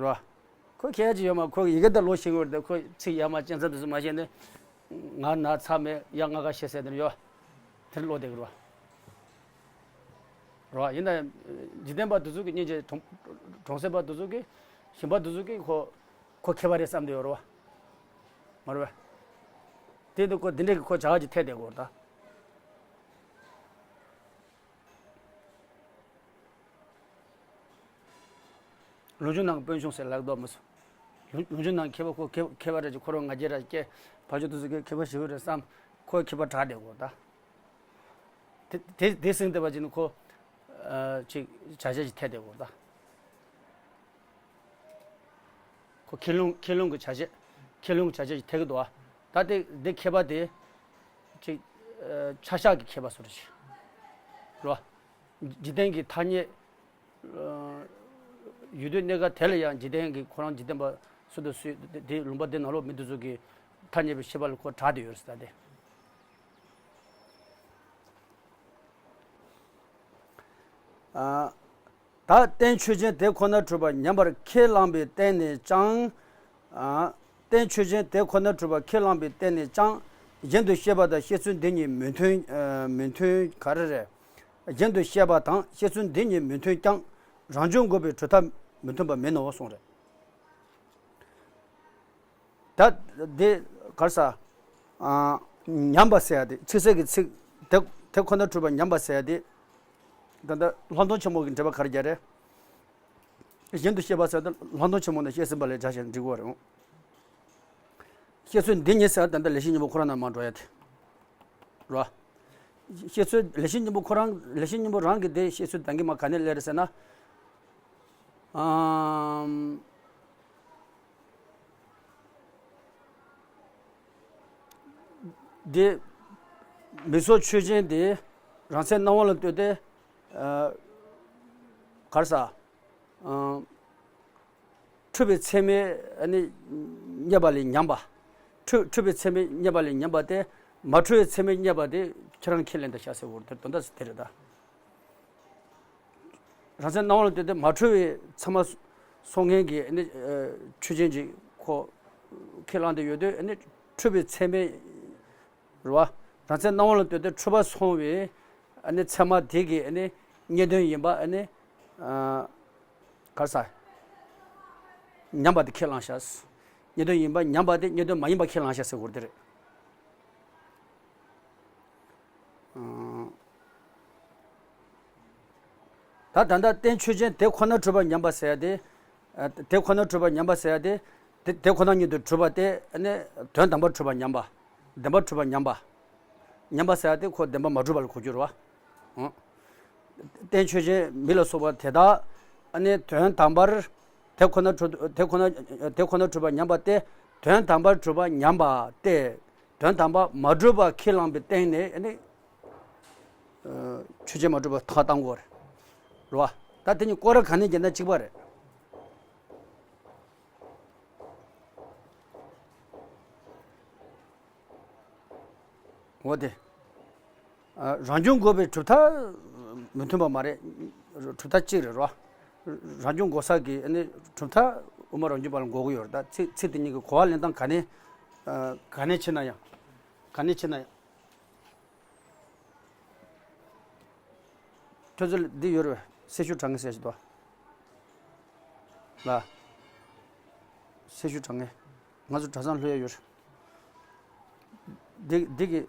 རེད་བ། ཁོ་མཁས་ཡ་ཅིག་ཡོད་མ། ཁོ་ཡི་གེ་ད་ཀློག་ཤེས་ཀྱི་རེད་དེ། ཁོ་ཚིག་ཡ་མ་གཅན་གཟན་དེ་ཚོ་མ་ཤེས་ནས། ང་ན་ཚ་མེད་ཡ་ང་ག་ཤེས་ཟེར་དེ་ཡོད། དེར་ཀློག་བསྡད་ཀྱི་རེད་བ། རེད་བ། ཡིན་ན་འཇིག་རྟེན་པ་དེ་ཚོ་གི་སྙིང་རྗེ། གྲོང་གྲོང་གསེབ་པ་དེ་ཚོ་གི། ཞིང་པ་དེ་ཚོ་གི་ཁོ་ཁོ་མཁས་པ་རེད་བསམ་བསྡད་ཡོད་རེད་བ། མ་རེད་བ། དེ་དུས་ཁོ་འདི་འདྲའི་གི་ཁོ་བྱ་བ་ཅིག་འཐད་བསྡད་ཀྱི་ཡོད་རེད་ད། ལུང་ཆུང་ནང་གི་དཔོན་ཆུང་ཟེར་ལབ་འདུག་མི་སུ། ལུང་ལུང་ཆུང་ནང་མཁས་པ་ཁོ་མཁས་མཁས་པ་རེད་ཅེས་ཁོ་རང་ང་རྒྱལ་ར་སྐྱེ། ཕར་ཕྱོགས་དེ་ཚོ་གིས་མཁས་པ་ཞེ་པོ་རེད་བསམ། ཁོ་མཁས་པ་གྲགས་བསྡད་ཀྱི་ཡོད་ད། དེ་དེ་དེ་ཟིན་བསྡད་པ་ཅིག་ནི་ཁོ། ཨ། ཅིག་བྱ་བྱེད་ཅིག་འཐད་བསྡད་ཀྱི་ཡོད་ད། ཁོ་ཁས་ལུང་ཁས་ལུང་གི་བྱ་བྱེད། ཁས་ལུང་གི་བྱ་བྱེད་ཅིག་འཐད་ཀྱི་འདུག་བ། ད་དེ་འདི་མཁས་པ་དེ། ཅིག་ཨ། ཆ་བཞག་གི་མཁས་པ་བཟོ་འདྲ་ཞིག་རེད་བ། འཇིག་རྟེན་གྱི་ཐ་སྙད། ཨ། ཡུལ་དུས་གནས་སྐབས་དེ་ལ་ཡང་འཇིག་རྟེན་གྱི་ཁོ་རང་འཇིག་རྟེན་པ་སུ་དང་སུ་དེ་དེ་ལུང་པ་འདི་ནང་ལོགས་མི་དེ་ཚོ་གི་ཐ་སྙད་པའི་ཤེས་པ་ལ་ཁོ་གྲགས་བསྡད་ཡོད་རེད་ཟེར་ད་དེ། ཨ། ད་རྟེན་ཆོས་ཅན་དེ་ཁོ་ནར་གྲུབ་པ་ཉམས་པར་ཁས་བླངས་པའི་སྟེང་ནས་ཀྱང་། ཨ། རྟེན་ཆོས་ཅན་དེ་ཁོ་ནར་གྲུབ་པ་ཁས་བླངས་པའི་སྟེང་ནས་ཀྱང་། གཞན་དུ་བཤད་པ་དང་བཤད་ཚུལ་འདི་གཉིས་མི་མཐུན། ཨ། མི་མཐུན་ག་རེ་རེད། གཞན་དུ་བཤད་པ་དང་བཤད་ཚུལ་འདི་གཉིས་མི་མཐུན་ཀྱང་། རང་བྱུང་འགོག་པའི་གྲུབ་མཐའ་མི་མཐུན་པ་མིན་ནོ་གསུངས་རེད། ད་འདི་ག་རེ་ཟ། ཨ། ཉམས་པ་ཟེར་ཡ་དེ་ཚིག་གསལ་གྱི་ཚིག་དེ་དེ་ཁོ་ན་གྲུབ་པ་ཉམས་པ་ཟེར་ཡ་དེ། ད་ལྟ་ལྷག་མཐོང་ཆེན་མོ་གི་འགྲེལ་པ་ག་རེ་རྒྱག་རེད། གཞན་དུ་བཤད་པ་ཟེར་ཡ་དེ་ལྷག་མཐོང་ཆེན་མོ་ནས་བཤད་ཟིན་པ་ལས་སྦྱར་བྱས་ནས་འགྲིག་གི་རེད། བཤད་ཚུལ་འདི་ཉིད་ཟེར་བ་ད་ལྟ་ལེགས་བཤད་སྙིང་པོ་ཁོ་རང་ནང་མར་འགྲོ་ཡ་དེ་རེད་བ། བཤད་ཚུལ་ལེགས་བཤད་སྙིང་པོ་ཁོ་རང་ལེགས་བཤད་སྙིང་པོ་རང་གི་དེ་བཤད་ཚུལ་ད་གིན་མ་ག་ནས་སླེབས་རེད་ཟེར་ན། ཨམ། འདི་མི་ཚོགས་ཆོས་ཅན་དེ་རང་མཚན་སྣང་བ་ལ་ལྟོས་ཏེ། ཨ། ག་རེ་ཟ། ཨ། འཁྲུལ་པའི་མཚན་མས་ཨ་ནི་རྙེད་པ་ལས་ཉམས་པ། འཁྲུལ་འཁྲུལ་པའི་མཚན་མས་རྙེད་པ་ལས་ཉམས་པ་སྟེ། མ་འཁྲུལ་བའི་མཚན་མས་རྙེད་པ་དེ་ཁྱེད་རང་ཁས་ལེན་དུ་བྱ་ཟེར་བ་དེ་དོན་དག་དེ་རེད་ད། རང་མཚན་སྣང་བ་ལ་ལྟོས་ཏེ་མ་འཁྲུལ་བའི་མཚན་མ་སོང་མཁན་གྱི་ཨ་ནི་ཆོས་ཅན་ཅིག་ཁོ་ཁས་བླངས་ཏེ་ཡོད་དུས། ཨ་ནི་འཁྲུལ་པའི་མཚན་མས་རེད་བ། རང་མཚན་སྣང་བ་ལ་ལྟོས་ཏེ་འཁྲུལ་པ་སོང་བའི་ཨ་ནི་མཚན་མ་དེ་གི་ཨ་ནི་རྙེད་དོན་ཡིན་པ་ཨ་ནི། ཨ། ག་རེ་ཟ། ཉམས་པ་དེ་ཁས་བླངས་བཞག་རྙེད་དོན་ཡིན་པ་ཉམས་པ་དེ་རྙེད་དོན་མ་ཡིན་པ་ཁས་བླངས་བཞག་ཟེར་དགོས་དེ་རེད། ཨ། ད་ད་ལྟ་རྟེན་ཆོས་ཅན་དེ་ཁོ་ན་གྲུབ་པ་ཉམས་པ་ཟེར་ཡ་དེ། ཨ། དེ་ཁོ་ན་གྲུབ་པ་ཉམས་པ་ཟེར་ཡ་དེ། དེ་དེ་ཁོ་ན་ཉིད་དུ་གྲུབ་པ་དེ་ནི་དོན་དམ་པར་གྲུབ་པ་ཉམས་པ། བདེན་པར་གྲུབ་པ་ཉམས་པ། ཉམས་པ་ཟེར་ཡ་དེ་ཁོ་བདེན་པར་མ་གྲུབ་པ་ལ་གོ་རྒྱུ་རེད་བ། ཨང་། རྟེན་ཆོས་ཅན་མི་ལ་སོགས་པ་དེ་དག་ཨ་ནི་དོན་དམ་པར་དེ་ཁོ་ན་གྲུབ་དེ་ཁོ་ན་དེ་ཁོ་ན་གྲུབ་པ་ཉམས་པ་སྟེ། དོན་དམ་པར་གྲུབ་པ་ཉམས་པ་སྟེ། དོན་དམ་པར་མ་གྲུབ་པ་ཁས་བླངས་པའི་སྟེང་ནས་ཨ་ནི། ཨ། ཆོས་ཅན་མ་གྲུབ་པ་ཐག་བཏང་དགོས་རེད། རེད་བ། ད་དེ་གཉིས་སྐོར་ར་ག་ནས་བརྒྱབ་ན་གཅིག་པ་རེད། འོ་དེ། ཨ། རང་བྱུང་འགོག་པའི་གྲུབ་མཐའ་མི་མཐུན་པ་མ་རེད། གྲུབ་མཐའ་གཅིག་རེད་རོ། རང་བྱུང་འགོག་ས་གི་ཨ་ནི་གྲུབ་མཐའ་དབུ་མ་རང་རྒྱུད་པ་ལ་འགོག་གི་ཡོད་རེད། ད་ཚིག་ཚིག་དེ་གཉིས་ཀྱི་གོ་བ་ལེན་སྟངས་ག་ནས། ཨ། ག་ནས་ཕྱེ་ན་ཡང་། ག་ནས་ཕྱེ་ན་ཡང་། ཁྱོད་ཚོ་འདི་ཡོད་རེད། སེར་ཤུལ་དྲང་ངེས་ཟེར་ཞིག་འདུག་ལ། སེར་ཤུལ་དྲང་ངེས། ང་ཚོ་གྲྭ་ཚང་ལྷོད་ཡ་ཡོད་རེད། འདི་འདི་གི་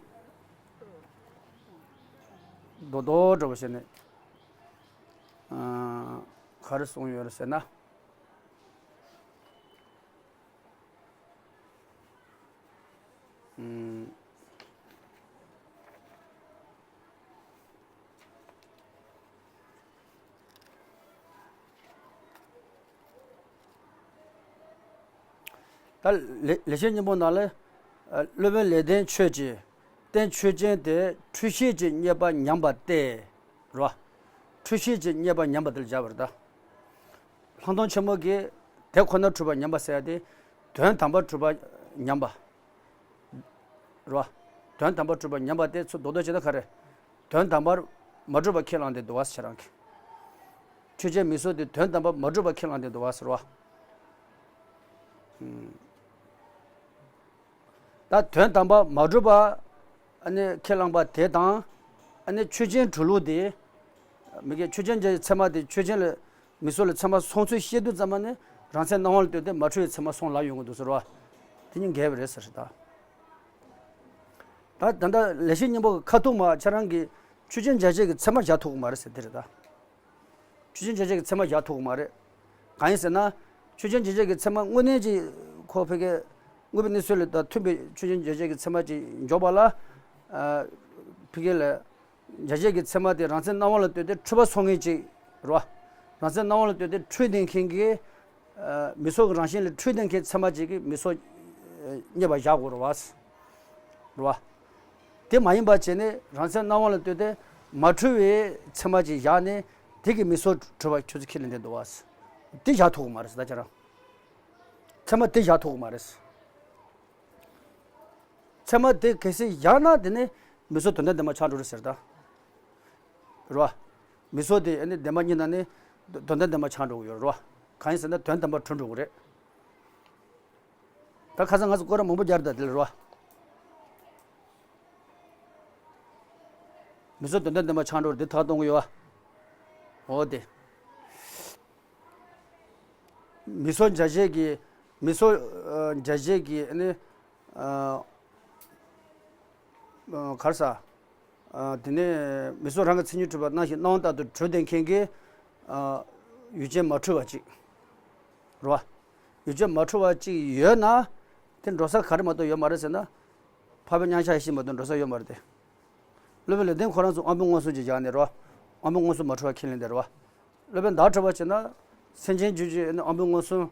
རྡོག་རྡོག་འདྲ་བོ་བྱས་ནས། ཨ། ག་རེ་གསུངས་ཡོད་རེད་ཟེར་ན། ཨུམ། ད་ལེགས་ལེགས་བཤད་སྙིང་པོ་ནང་ལ། ཨ། སློབ་དཔོན་ལེགས་ལྡན་ཆོས་ཀྱིས་རྟེན་ཆོས་ཅན་དེ་འཁྲུལ་ཤེས་ཀྱིས་རྙེད་པ་ཉམས་པ་སྟེ། རོ། འཁྲུལ་ཤེས་ཀྱིས་རྙེད་པ་ཉམས་པ་དེ་ལ་སྦྱར་བ་རེད་ད། ལྷག་མཐོང་ཆེན་མོ་གིས་དེ་ཁོ་ན་གྲུབ་པ་ཉམས་པ་ཟེར་ཡ་དེ། དོན་དམ་པར་གྲུབ་པ་ཉམས་པ། རོ། དོན་དམ་པར་གྲུབ་པ་ཉམས་པ་དེ་ཚུར་རྡོག་རྡོག་བྱས་ན་ག་རེ། དོན་དམ་པར་མ་གྲུབ་པ་ཁས་བླངས་ཏེ་འདུག་བ་ཟེར་རང་གིས། ཆོས་ཅན་མི་ཚོགས་དེ་དོན་དམ་པར་མ་གྲུབ་པ་ཁས་བླངས་ཏེ་འདུག་བ་ཟེར་བ། ཨུམ། ད་དོན་དམ་པར་མ་གྲུབ་པ་ཨ་ནི་ཁས་བླངས་པ་དེ་དང་། ཨ་ནི་ཆོས་ཅན་གྲུབ་ལུགས་དེ། མི་དགེ་ཆོས་ཅན་གྱི་ཚད་མ་དེ་ཆོས་ཅན་ལ་མི་ཚོགས་ལ་ཚད་མ་སོང་ཚུལ་བཤད་དུས་ཙམ་པ་ནི་རང་མཚན་སྣང་བ་ལ་ལྟོས་ཏེ་མ་འཁྲུལ་བའི་ཚད་མ་སོང་ལབ་ཡོང་གི་འདུག་ཟེར་བ། དེ་གཉིས་འགལ་བ་རེད་ཟེར་ད། ད་ད་ལྟ་ལེགས་བཤད་སྙིང་པོ་གི་ཁ་ཐུག་མ་ཁྱེད་རང་གིས་ཆོས་ཅན་འཇལ་བྱེད་ཀྱི་ཚད་མ་བཞག་ཐུབ་ཀྱི་མ་རེད་ཟེར་དེ་རེད་ད། ཆོས་ཅན་འཇལ་བྱེད་ཀྱི་ཚད་མ་བཞག་ཐུབ་ཀྱི་མ་རེད། གང་ཡིན་ཟེར་ན། ཆོས་ཅན་འཇལ་བྱེད་ཀྱི་ཚད་མ་དངོས་གནས་ཀྱི་ཁོ་ཕ་གིའི་དངོས་པོའི་གནས་ཚུལ་ལ་ད་མཐུན་པའི་ཆོས་ཅན་འཇལ་བྱེད་ཀྱི་ཚད་མ་ཅིག་འཇོག་པ་ལ། ཨ། ཕ་གི་ལ་འཇལ་བྱེད་ཀྱི་ཚད་མ་དེ་རང་མཚན་སྣང་བ་ལ་ལྟོས་ཏེ་འཁྲུལ་པ་སོང་ངེས་ཅིག་རེད་བ། རང་མཚན་སྣང་བ་ལ་ལྟོས་ཏེ་འཁྲུལ་བསྡད་མཁན་གྱི། ཨ། མི་ཚོགས་ཀྱི་རང་བཞིན་ལ་འཁྲུལ་བསྡད་མཁན་ཚད་མ་ཅིག་གིས་མི་ཚོགས་རྙེད་པ་བཞག་དགོས་རེད་བ། རེད་བ། དེ་མ་ཡིན་པ་བྱས་ནས་རང་མཚན་སྣང་བ་ལ་ལྟོས་ཏེ་མ་འཁྲུལ་བའི་ཚད་མ་ཅིག་བཞག་ནས་དེ་གིས་མི་ཚོགས་གྲུབ་པ་ཁྱོད་ཚོ་ཁས་ལེན་བསྡད་འདུག་བ། དེ་བཞག་ཐུབ་ཀྱི་མ་རེད་ཟེར་ད་ཁྱེད་རང་། ཚད་མ་དེ་བཞག་ཐུབ་ཀྱི་མ་རེད། ཚད་མ་དེ་གལ་སྲིད་བཞག་ན་དེ་ནི་མི་ཚོགས་དོན་དམ་བདེན་པ་ཆགས་འགྲོ་རེད་ཟེར་ད། རེད་བ། མི་ཚོགས་དེ་ཨ་ནི་བདེན་པ་རྙེད་ན་ནི་དོན་དམ་བདེན་པ་ཆགས་འགྲོ་གི་ཡོད་རེད་བ། གང་ཡིན་ཟེར་ན་དོན་དམ་པར་གྲུབ་འགྲོ་གི་རེད། ད་ཁ་སང་ང་ཚོ་སྐོར་ར་མང་པོ་བརྒྱབ་རེད་ད་དེ་ལ་རེད་བ། མི་ཚོགས་དོན་དམ་བདེན་པ་ཆགས་འགྲོ་རེད་དེ་ཐག་གཏོང་གི་ཡོད་བ། འོ་དེ། མི་ཚོགས་འཇལ་བྱེད་ཀྱི། མི་ཚོགས་ཨ་འཇལ་བྱེད་ཀྱི་ཨ་ནི། ཨ། ཨ། ག་རེ་ཟ། ཨ། དེ་ནས་མི་ཚོགས་རང་གི་མཚན་ཉིད་གྲུབ་པ་སྣང་ཞིང་སྣང་བ་ལྟར་དུ་གྲུབ་བསྡད་མཁན་གྱི། ཨ། ཡུལ་ཅན་མ་འཁྲུལ་བ་ཅིག་རེད་བ། ཡུལ་ཅན་མ་འཁྲུལ་བ་ཅིག་ཡོད་ན། དེ་འགྲོ་ས་ག་རེ་མ་གཏོགས་ཡོད་མ་རེད་ཟེར་ན། འཕགས་པའི་མཉམ་གཞག་ཡེ་ཤེས་མ་གཏོགས་འགྲོ་ས་ཡོད་མ་རེད་དེ། སློབ་དཔོན་ལེགས་ལྡན་ཁོ་རང་ཚོ་དབང་པོ་མངོན་སུམ་ཅིག་བཞག་ནས་རེད་བ། དབང་པོ་མངོན་སུམ་མ་འཁྲུལ་བ་ཁས་ལེན་དེ་རེད་བ། སློབ་དཔོན་བདག་འཁྲུལ་བ་བྱས་ན། སེམས་ཅན་རྒྱུད་ཀྱི་དབང་པོ་མངོན་སུམ།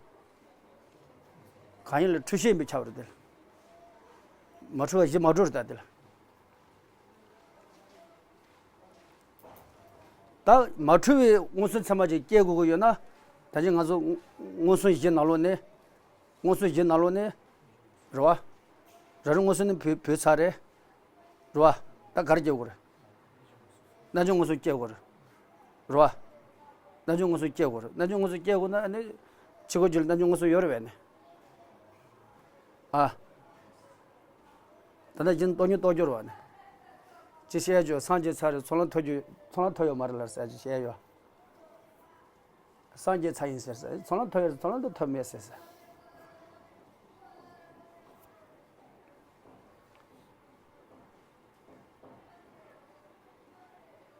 གང་ཡིན་ལ་འཁྲུལ་ཤེས་ཡིན་པས་ཁྱབ་པ་རེད་དེ། མ་འཁྲུལ་བ་གཞི་མ་གྲུབ་རེད་ད་དེ་ལ། ད་མ་འཁྲུལ་བའི་མངོན་སུམ་ཚད་མ་ཅིག་སྐྱེ་དགོས་ཀྱི་ཡོད་ན། ད་ཅི་ང་ཚོ་མངོན་སུམ་གཞི་ནང་ལོགས་ནས། མངོན་སུམ་གཞི་ནང་ལོགས་ནས། རེད་བ། རང་རིག་མངོན་སུམ་ནི་བུད་བུད་ཚར་རེད། རེད་བ། ད་ག་རེ་སྐྱེ་དགོས་རེད། རྣལ་འབྱོར་མངོན་སུམ་སྐྱེ་དགོས་རེད། རེད་བ། རྣལ་འབྱོར་མངོན་སུམ་སྐྱེ་དགོས་རེད། རྣལ་འབྱོར་མངོན་སུམ་སྐྱེ་དགོས་ན་ཨ་ནི། ཕྱི་རྒོལ་རྒྱུད་ལ་རྣལ་འབྱོར་མངོན་སུམ་ཡོད་རེད་བས་ནི། ཨ། ད་ལྟ་སྦྱིན་སྟོབས་ཉུང་སྟོབས་སྐྱོར་བ་ནི། ཅི་བཤད་ཆོག་སངས་རྒྱས་ཚར་རེད། ཚོགས་ལམ་ཐོབ་རྒྱུ། ཚོགས་ལམ་ཐོབ་ཡོད་མ་རེད་ལ་ཟེར་ཅི་བཤད་ཡོད། སངས་རྒྱས་ཚར་ཡིན་ཟེར་ཟེར། ཚོགས་ལམ་ཐོབ་ཡོད་ཚོགས་ལམ་དུ་ཐོབ་མེད་ཟེར་ཟེར།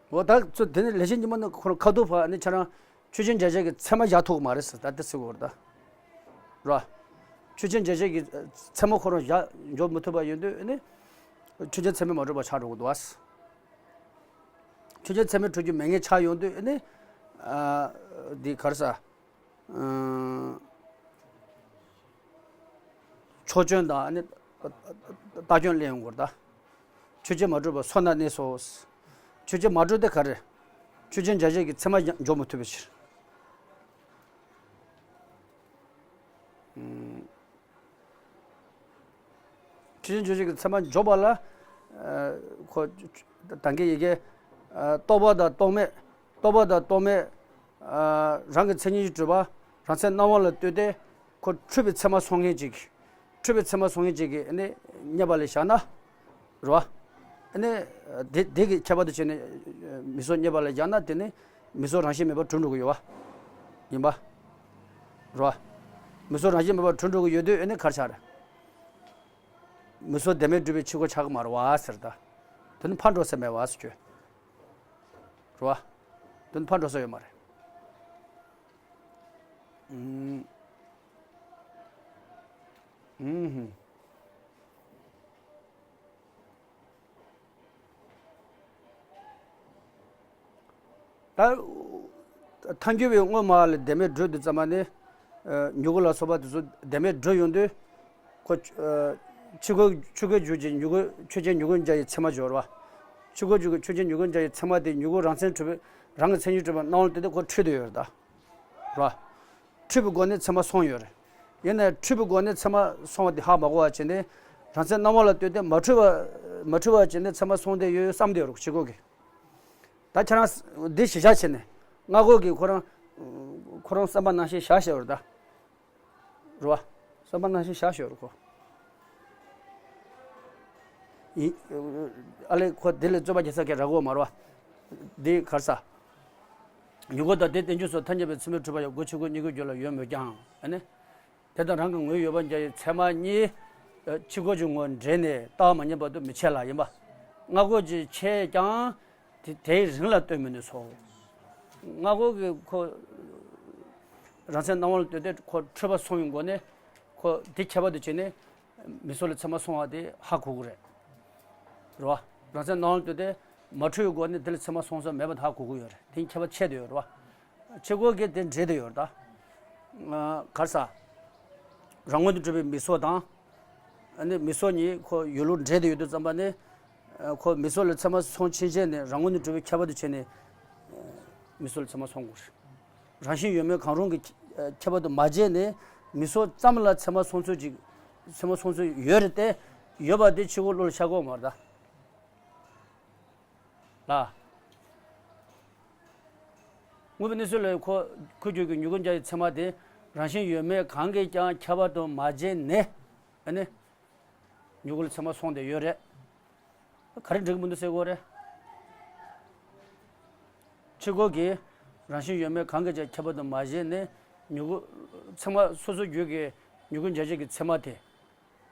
འོ་ད་ཚོ་དེ་ནི་ལེགས་བཤད་སྙིང་པོ་ནི་ཁོ་རང་ཁ་ཐུག་ཕ་ནི་ཁྱེད་རང་ཆོས་ཅན་རྒྱལ་བྱེད་ཀྱི་ཚད་མ་བཞག་ཐུབ་ཀྱི་མ་རེད་ཟེར་ད་དེ་ཟེར་གོ་རེད་ད། ར། ཆོས་ཅན་རྒྱལ་བྱེད་ཀྱི་ཚད་མ་ཁོ་རང་བཞག་འཇོག་མི་ཐུབ་པ་ཡོད་དུས་ནི། ཆོས་ཅན་ཚད་མས་མ་གྲུབ་པ་ཆགས་འགྲོ་གི་འདུག་བ། ཆོས་ཅན་ཚད་མས་གྲུབ་རྒྱུ་མེད་ངེས་ཆགས་ཡོང་དུས་ནི། ཨ། འདི་ག་རེ་ཟ། ཨ། ཕྱོགས་སྐྱོན་དང་ནི། ལྟ་སྐྱོན་གླེང་ཡོང་གི་རེད་ད། ཆོས་ཅན་མ་གྲུབ་པ་སོ་ན་གནས་སོ། ཆོས་ཅན་མ་གྲུབ་དེ་ག་རེ། ཆོས་ཅན་རྒྱལ་བྱེད་ཀྱི་ཚད་མ་འཇོག་མི་ཐུབ་པའི་ཕྱིར། ཨུམ། ཆོས་ཅན་རྒྱལ་བྱེད་ཀྱི་ཚད་མ་འཇོག་པ་ལ། ཨ། ཁོ། ད་གིན་ཡི་གེ་ཨ། རྟོག་པ་དང་རྟོག་མེད། རྟོག་པ་དང་རྟོག་མེད། ཨ། རང་གི་མཚན་ཉིད་ཀྱིས་གྲུབ་པ། རང་མཚན་སྣང་བ་ལ་ལྟོས་ཏེ། ཁོ་འཁྲུལ་པའི་ཚད་མ་སོང་མཁན་ཅིག་འཁྲུལ་པའི་ཚད་མ་སོང་མཁན་ཅིག་གིས་ནི་རྙེད་པ་ལ་བཞག་ན། རེད་བ། ནི། དེ་དེ་གི་ཁྱད་པར་དུ་བྱས་ནས་མིག་སོགས་རྙེད་པ་ལ་བཞག་ན་དེ་ནི་མིག་སོགས་རང་བཞིན་མེད་པར་གྲུབ་འགྲོ་གི་ཡོད་བ། ཡིན་པ། རེད་བ། མིག་སོགས་རང་བཞིན་མེད་པར་གྲུབ་འགྲོ་གི་ཡོད་དུས་ཨ་ནི་ག་རེ་ཆགས་རེད། མིག་སོགས་བདེན་མེད་སྒྲུབ་པའི་ཕྱིར་རྒོལ་ཆགས་ཀྱི་མ་རེད་བ་ཟེར་ད། དོན་ཕར་འགྲོ་ས་མེད་བ་ཟེར་གྱི། རེད་བ། དོན་ཕར་འགྲོ་ས་ཡོད་མ་རེད། ཨུམ། ཨུམ། ད། ཐལ་འགྱུར་བའི་དངོས་མ་ལ་བདེན་མེད་སྒྲུབ་དུས་ཙམ་པ་ནི། ཨ། མྱུ་གུ་ལ་སོགས་པ་དེ་ཚོ་བདེན་མེད་སྒྲུབ་ཡོང་དུས། ཁོ། ཨ། ཕྱི་རྒོལ་ཕྱི་རྒོལ་རྒྱུད་ཀྱི་མྱུ་གུ་ཆོས་ཅན་མྱུ་གུ་འཇའ་ཡི་ཚད་མ་སྦྱོར་བ། ཕྱི་རྒོལ་རྒྱུད་ཀྱི་ཆོས་ཅན་མྱུ་གུ་འཇའ་ཡི་ཚད་མ་དེ་མྱུ་གུ་རང་མཚན་གྲུབ་པའི་རང་གི་མཚན་ཉིད་གྲུབ་པའི་སྣང་བ་ལ་ལྟོས་ཏེ་ཁོ་འཁྲུལ་དུ་ཡོད་རེད་ད། རེད། འཁྲུལ་པའི་སྒོ་ནས་ཚད་མ་སོང་ཡོད་རེད། ཡིན་ནའི་འཁྲུལ་པའི་སྒོ་ནས་ཚད་མ་སོང་བ་དེ་ཧ་མ་གོ་བ་བྱས་ནས། རང་མཚན་སྣང་བ་ལ་ལྟོས་ཏེ་མ་འཁྲུལ་བ། མ་འཁྲུལ་བ་བྱས་ནས་ཚད་མ་སོང་བསྡད་ཡོད་བསམ་བསྡད་ཡོད་རེད་ཕྱི་རྒོལ་གྱིས། ད་ཁྱེད་རང་འདི་གཞི་བཞག་བྱས་ནས། སྔ་རྒོལ་གྱིས་ཁོ་རང་། ཁོ་རང་བསམ་པ་ནང་བཞིན་བཞག་བཞག་ཡོད་རེད་ད། རེད་བ། བསམ་པ་ནང་བཞིན་བཞག་བཞག་ཡོད་རེད་ཁོ། ཡིན། ཨ་ལས་ཁོ་དེ་ལས་རྩོད་པ་རྒྱག་ས་གི་ར་རྒོལ་མ་རེད་བ། འདི་ག་རེ་ཟ། མྱུ་གུ་དང་དེ་བསྟན་བཅོས་སོགས་ཐ་སྙད་པའི་ཚད་མས་གྲུབ་པ་ཡང་སྒོ་ཕྱི་རྒོལ་གཉིས་ཀའི་རྒྱུད་ལ་ཡོད་མོད་ཀྱང་ཨ་ནི། དེ་དང་རང་གི་ངོས་ཡོད་པར་འཇའ་ཡི་ཚད་མ་གཉིས། ཨ། ཕྱི་རྒོལ་གྱི་ངོས་འདྲེས་ནས་རྟགས་མ་ཉམས་པ་དུ་མི་འཆད་ལ་ཡིན་པ། སྔ་རྒོལ་གྱིས་འཆད་ཀྱང་། དེ་དེའི་རིང་ལ་ལྟོས་མི་ནུས་སོ། སྔ་རྒོལ་གྱིས་ཁོ། རང་མཚན་སྣང་བ་ལ་ལྟོས་ཏེ་ཁོ་འཁྲུལ་པ་སོང་བའི་སྒོ་ནས། ཁོ་དེ་ཁྱད་པར་དུ་བྱས་ནས། མིག་སོགས་ལ་ཚད་མ་སོང་བ་དེ་ཧ་གོ་གི་རེད། རེད་བ། རང་མཚན་སྣང་བ་ལ་ལྟོས་ཏེ་མ་འཁྲུལ་བའི་སྒོ་ནས་དེ་ལ་ཚད་མ་སོང་ས་མེད་པ་དེ་ཧ་གོ་གི་ཡོད་རེད། དེ་ཁྱད་པར་ཕྱེ་བསྡད་ཡོད་རེད་བ། ཕྱི་རྒོལ་གྱིས་དེ་འདྲེས་བསྡད་ཡོད་རེད་ད། ཨ། ག་རེ་ཟ། རང་ངོས་ནས་གྲུབ་པའི་མིག་སོགས་དང་། ཨ་ནི་མིག་སོགས་གཉིས་ཁོ་ཡོད་ལུགས་འདྲེས་བསྡད་ཡོད་དུས་ཙམ་པ་ནི། ཨ། ཁོ་མིག་སོགས་ལ་ཚད་མ་སོང་ཕྱིན་ཆད་ནས་རང་ངོས་ནས་གྲུབ་པའི་ཁྱད་པར་དུ་བྱས་ནས། ཨ། མིག་སོགས་ལ་ཚད་མ་སོང་དགོས་རེད། རང་བཞིན་ཡོད་མེད་གང་རུང་གི་ཁྱད་པར་དུ་མ་བྱས་ནས་མིག་སོགས་ཙམ་ལ་ཚད་མ་སོང་ཚུལ་ཅིག་ཚད་མ་སོང་ཚུལ་ཡོད་རེད་དེ། ཡོད་པ་དེ་ཕྱི་རྒོལ་བློ་ལ་ཤར་གོ་མ་རེད་ད། ལ། དངོས་པོའི་གནས་ཚུལ་ལ་ཁོ་ཁོ་རྒྱུད་ཀྱི་མྱུ་གུ་འཇའ་ཡི་ཚད་མ་དེ་རང་བཞིན་ཡོད་མེད་གང་གིས་ཀྱང་ཁྱད་པར་དུ་མ་བྱས་ནས། ཨ་ནི། མྱུ་གུ་ལ་ཚད་མ་སོང་བསྡད་ཡོད་རེད། ག་རེ་འགྲིག་གི་མི་འདུག་ཟེར་དགོས་རེད། ཕྱི་རྒོལ་གྱིས་རང་བཞིན་ཡོད་མེད་གང་གིས་ཀྱང་ཁྱད་པར་དུ་མ་བྱས་ནས། མྱུ་གུ། ཚད་མ་སོ་སོའི་རྒྱུད་ཀྱི་མྱུ་གུ་འཇའ་ཆ་གི་ཚད་མ་དེ།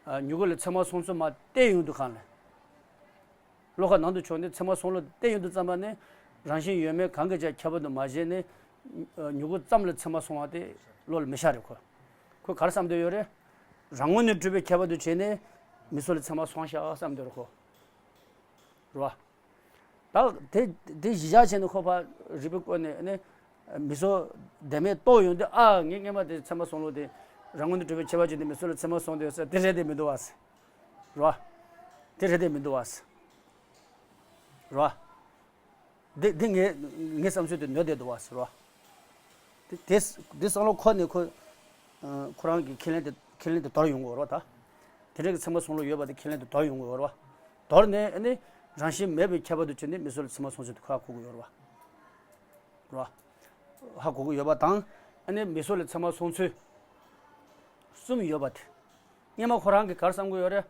ཨ། མྱུ་གུ་ལ་ཚད་མ་སོང་ཚུལ་མར་བསྟན་ཡོང་དུས་གང་ལ། བློ་ཁ་ནང་དུ་ཕྱོགས་ནས་ཚད་མ་སོང་བློ་བསྟན་ཡོང་དུས་ཙམ་པ་ནས། རང་བཞིན་ཡོད་མེད་གང་གིས་ཀྱང་ཁྱད་པར་དུ་མ་བྱས་ནས། མྱུ་གུ་ཙམ་ལ་ཚད་མ་སོང་བ་དེ་བློ་ལ་མི་ཤར་རེད་ཁོ། ཁོས་ག་རེ་བསམ་བསྡད་ཡོད་རེད། རང་ངོས་ནས་གྲུབ་པའི་ཁྱད་པར་དུ་བྱས་ནས་མིག་གཟུགས་ལ་ཚད་མ་སོང་ཤག་བསམ་འདོད་རེད་ཁོ། རེད་བ། ད་དེ་དེ་གཞི་བཞག་བྱས་ནས་ཁོ་ཕར་རིགས་པ་བཀོད་ནས་ནི། མིག་གཟུགས་བདེན་མེད་རྟོགས་ཡོང་དུས། ཨ། ངས་སྔོན་མ་དེ་ཚད་མ་སོང་ལོ། དེ་རང་ངོས་ནས་གྲུབ་པའི་ཁྱད་པར་བྱས་ནས་མིག་གཟུགས་ལ་ཚད་མ་སོང་དེ་ཟེར། དེ་རེད་དེ་མི་འདུག་བ་ཟེར། རེད་བ། དེ་རེད་དེ་མི་འདུག་བ་ཟེར། རེད་བ། འདི་འདི་ངའི་ངའི་བསམ་ཚུལ་དེ་ནོར་བསྡད་འདུག་བ་ཟེར་བ། དེ་དེ་དེ་བསམ་བློ་འཁོར་ནས་ཁོ། ཨ། ཁོ་རང་གི་ཁས་ལེན་དེ་ཁས་ལེན་དེ་དོར་ཡོང་གི་ཡོད་རེད་བ། ད་དེ་འདྲ་གི་ཚད་མ་སོང་ལོ་ཡོད་པ་དེ་ཁས་ལེན་དེ་དོར་ཡོང་གི་ཡོད་རེད་བ། དོར་ནས་ཨ་ནི་རང་བཞིན་མེད་པའི་ཁྱད་པར་དུ་བྱས་ནས་མིག་གཟུགས་ལ་ཚད་མ་སོང་ཚུལ་དེ་ཁོ་ཧ་གོ་གི་ཡོད་རེད་བ། རེད་བ། ཧ་གོ་གི་ཡོད་པ་དང་། ཨ་ནི་མིག་གཟུགས་ལ་ཚད་མ་སོང་ཚུལ་གསུམ་ཡོད་པ་དེ། སྔོན་མ་ཁོ་རང་གིས་ག་རེ་བསམ་གི་ཡོད་རེད།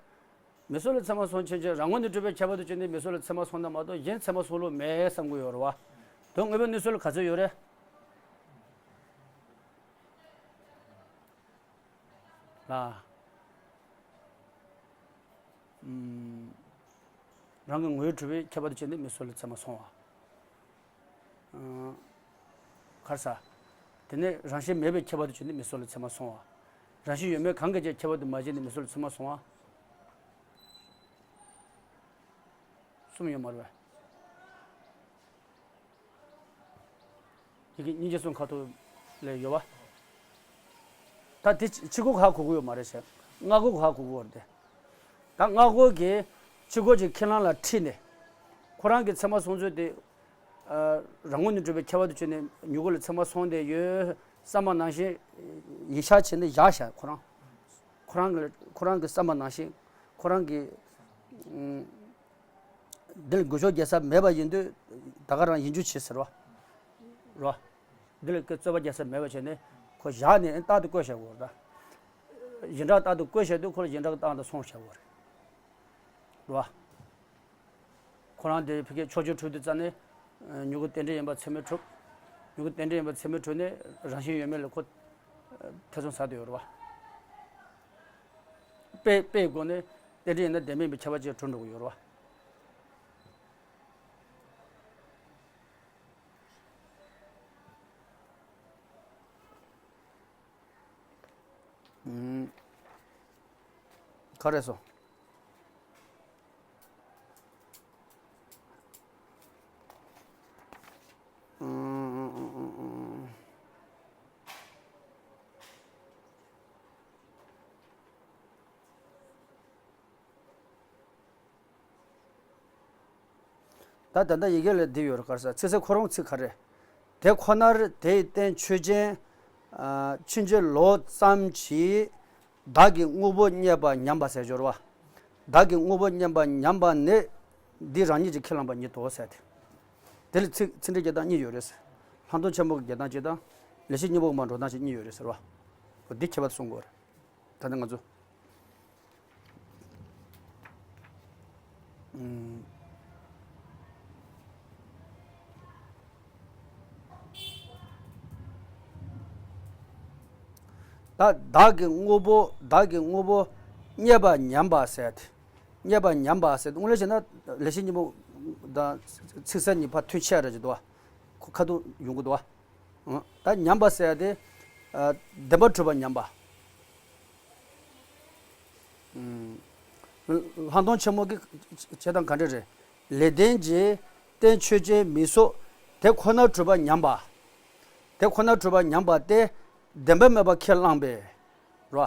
མིག་གཟུགས་ལ་ཚད་མ་སོང་ཕྱིན་ཆད་རང་ངོས་ནས་གྲུབ་པའི་ཁྱད་པར་དུ་བྱས་ནས་མིག་གཟུགས་ལ་ཚད་མ་སོང་ན་མ་གཏོགས་གཞན་ཚད་མ་སོང་ལོ་མེད་བསམ་གི་ཡོད་རེད་བ། དོན་དངོས་པོའི་གནས་ཚུལ་ལ་ག་ཚོད་ཡོད་རེད། ལ། ཨུམ། རང་གི་ངོས་གྲུབ་པའི་ཁྱད་པར་དུ་བྱས་ནས་མིག་གཟུགས་ལ་ཚད་མ་སོང་བ། ཨང་། ག་རེ་ཟ། དེ་ནས་རང་བཞིན་མེད་པའི་ཁྱད་པར་དུ་བྱས་ནས་མིག་གཟུགས་ལ་ཚད་མ་སོང་བ། རང་བཞིན་ཡོད་མེད་གང་གི་ཆ་ཁྱད་པར་དུ་མ་བྱས་ནས་མིག་གཟུགས་ལ་ཚད་མ་སོང་བ། གསུམ་ཡོད་མ་རེད་པས། ཡི་གེ་སྙིང་རྗེ་གསུམ་ཁ་ཐུག་ལ་ཡོད་པ། ད་དེ་ཕྱི་གོ་ཧ་གོ་གི་ཡོད་མ་རེད་ཟེར། སྔ་གོ་ཧ་གོ་གི་ཡོད་རེད་དེ། ད་སྔ་གོ་གིས་ཕྱི་གོ་གི་ཁས་བླངས་ལ་ཁྲིད་ནས། ཁོ་རང་གི་ཚད་མ་སོང་ཚུལ་དེ། ཨ། རང་ངོས་ནས་གྲུབ་པའི་ཁྱད་པར་དུ་བྱས་ནས་མྱུ་གུ་ལ་ཚད་མ་སོང་བསྡད་ཡོད་བསམ་པ་ནང་བཞིན་ཡིད་ཆེས་བྱས་ནས་བཞག་བཞག་ཁོ་རང་། ཁོ་རང་གི་ཁོ་རང་གི་བསམ་པ་ནང་བཞིན་ཁོ་རང་གི། ཨུམ། འདི་ལ་འགུལ་ཤུགས་རྒྱག་ས་མེད་པ་ཡིན་དུས། ད་ག་རང་ཡིན་རྒྱུ་བྱེད་ཟེར་བ། རོ། འདི་ལ་ཀི་རྩོད་པ་རྒྱག་ས་མེད་པ་བྱས་ནས་ཁོ་བཞག་ནས་རྟག་ཏུ་བཀོད་བཞག་དགོས་རེད་ད། ཡིན་གྲགས་རྟག་ཏུ་བཀོད་བཞག་དུས་ཁོ་ལ་ཡིན་གྲགས་རྟག་ཏུ་སོང་བཞག་དགོས་རེད། རོ། ཁོ་རང་དེ་ཕ་གིའི་ཕྱོགས་ཆོས་གྲུབ་དུས་ཙ་ནས། ཨ། མྱུ་གུ་རྟེན་འབྲེལ་ཡིན་པ་ཚད་མས་གྲུབ། མྱུ་གུ་རྟེན་འབྲེལ་ཡིན་པ་ཚད་མས་གྲུབ་ནས་རང་བཞིན་ཡོད་མེད་ལ་ཁོ་ཐེ་ཚོམ་ཟ་བསྡད་ཡོད་རེད་བ། དཔེ་དཔེའི་སྒོ་ནས་རྟེན་འབྲེལ་ཡིན་ན་བདེན་མིན་པའི་ཁྱབ་པ་ཅིག་གྲུབ་འགྲོ་གི་ཡོད་རེད་བ། ཨུམ། ག་རེ་སོང་། ད་ད་ལྟ་ཡི་གེ་ལ་འདི་ཡོད་རེད། ག་རེ་ཟ། ཚིག་གསལ་ཁོ་རང་ཚིག་ག་རེ། དེ་ཁོ་ནར་དེའི་རྟེན་ཆོས་ཅན། ཨ། ཕྱིན་ཅི་ལོག་ཙམ་གྱིས། བདག་གི་དངོས་པོ་རྙེད་པ་ཉམས་པ་ཟེར་སྦྱོར་བ། བདག་གི་དངོས་པོ་རྙེད་པ་ཉམས་པ་ནི། འདི་རང་ཉིད་ཀྱིས་ཁས་བླངས་པ་ཉིད་དོ་ཟེར་ཏེ། དེ་ལ་ཚིག་ཚིག་འགྲེལ་རྒྱག་སྟངས་གཉིས་ཡོད་རེད་ཟེར། ལྷག་མཐོང་ཆེན་པོ་གི་རྒྱག་སྟངས་གཅིག་དང་། ལེགས་བཤད་སྙིང་པོ་མར་འགྲོ་སྟངས་གཅིག་གཉིས་ཡོད་རེད་ཟེར་བ། འོ་འདི་ཁྱད་པར་གསུང་དགོས་རེད། ད་ནི་ང་ཚོ། ཨུམ། ད་བདག་གི་དངོས་པོ། བདག་གི་དངོས་པོ་རྙེད་པ་ཉམས་པ་ཟེར་ཏེ། རྙེད་པ་ཉམས་པ་ཟེར་ཏེ། དངོས་གནས་བྱས་ན་ལེགས་བཤད་སྙིང་པོ་དང་ཚིག་གསལ་གཉིས་ཕར་མཐུན་ཆགས་རེད་ཀྱི་འདུག་བ། ཁོ་ཁ་ཐུག་ཡོང་གི་འདུག་བ། ཨང་། ད་ཉམས་པ་ཟེར་ཡ་དེ། ཨ། བདེན་པར་གྲུབ་པ་ཉམས་པ། ཨང་། ལྷག་མཐོང་ཆེན་མོ་གི་བྱེད་སྟངས་ག་འདྲ་རེད། ལེགས་ལྡན་གྱི་རྟེན་ཆོས་ཅན་མིག་གཟུགས་དེ་ཁོ་ནར་གྲུབ་པ་ཉམས་པ། དེ་ཁོ་ནར་གྲུབ་པ་ཉམས་པ་སྟེ། བདེན་པ་མེད་པར་ཁས་བླངས་པས། རོ།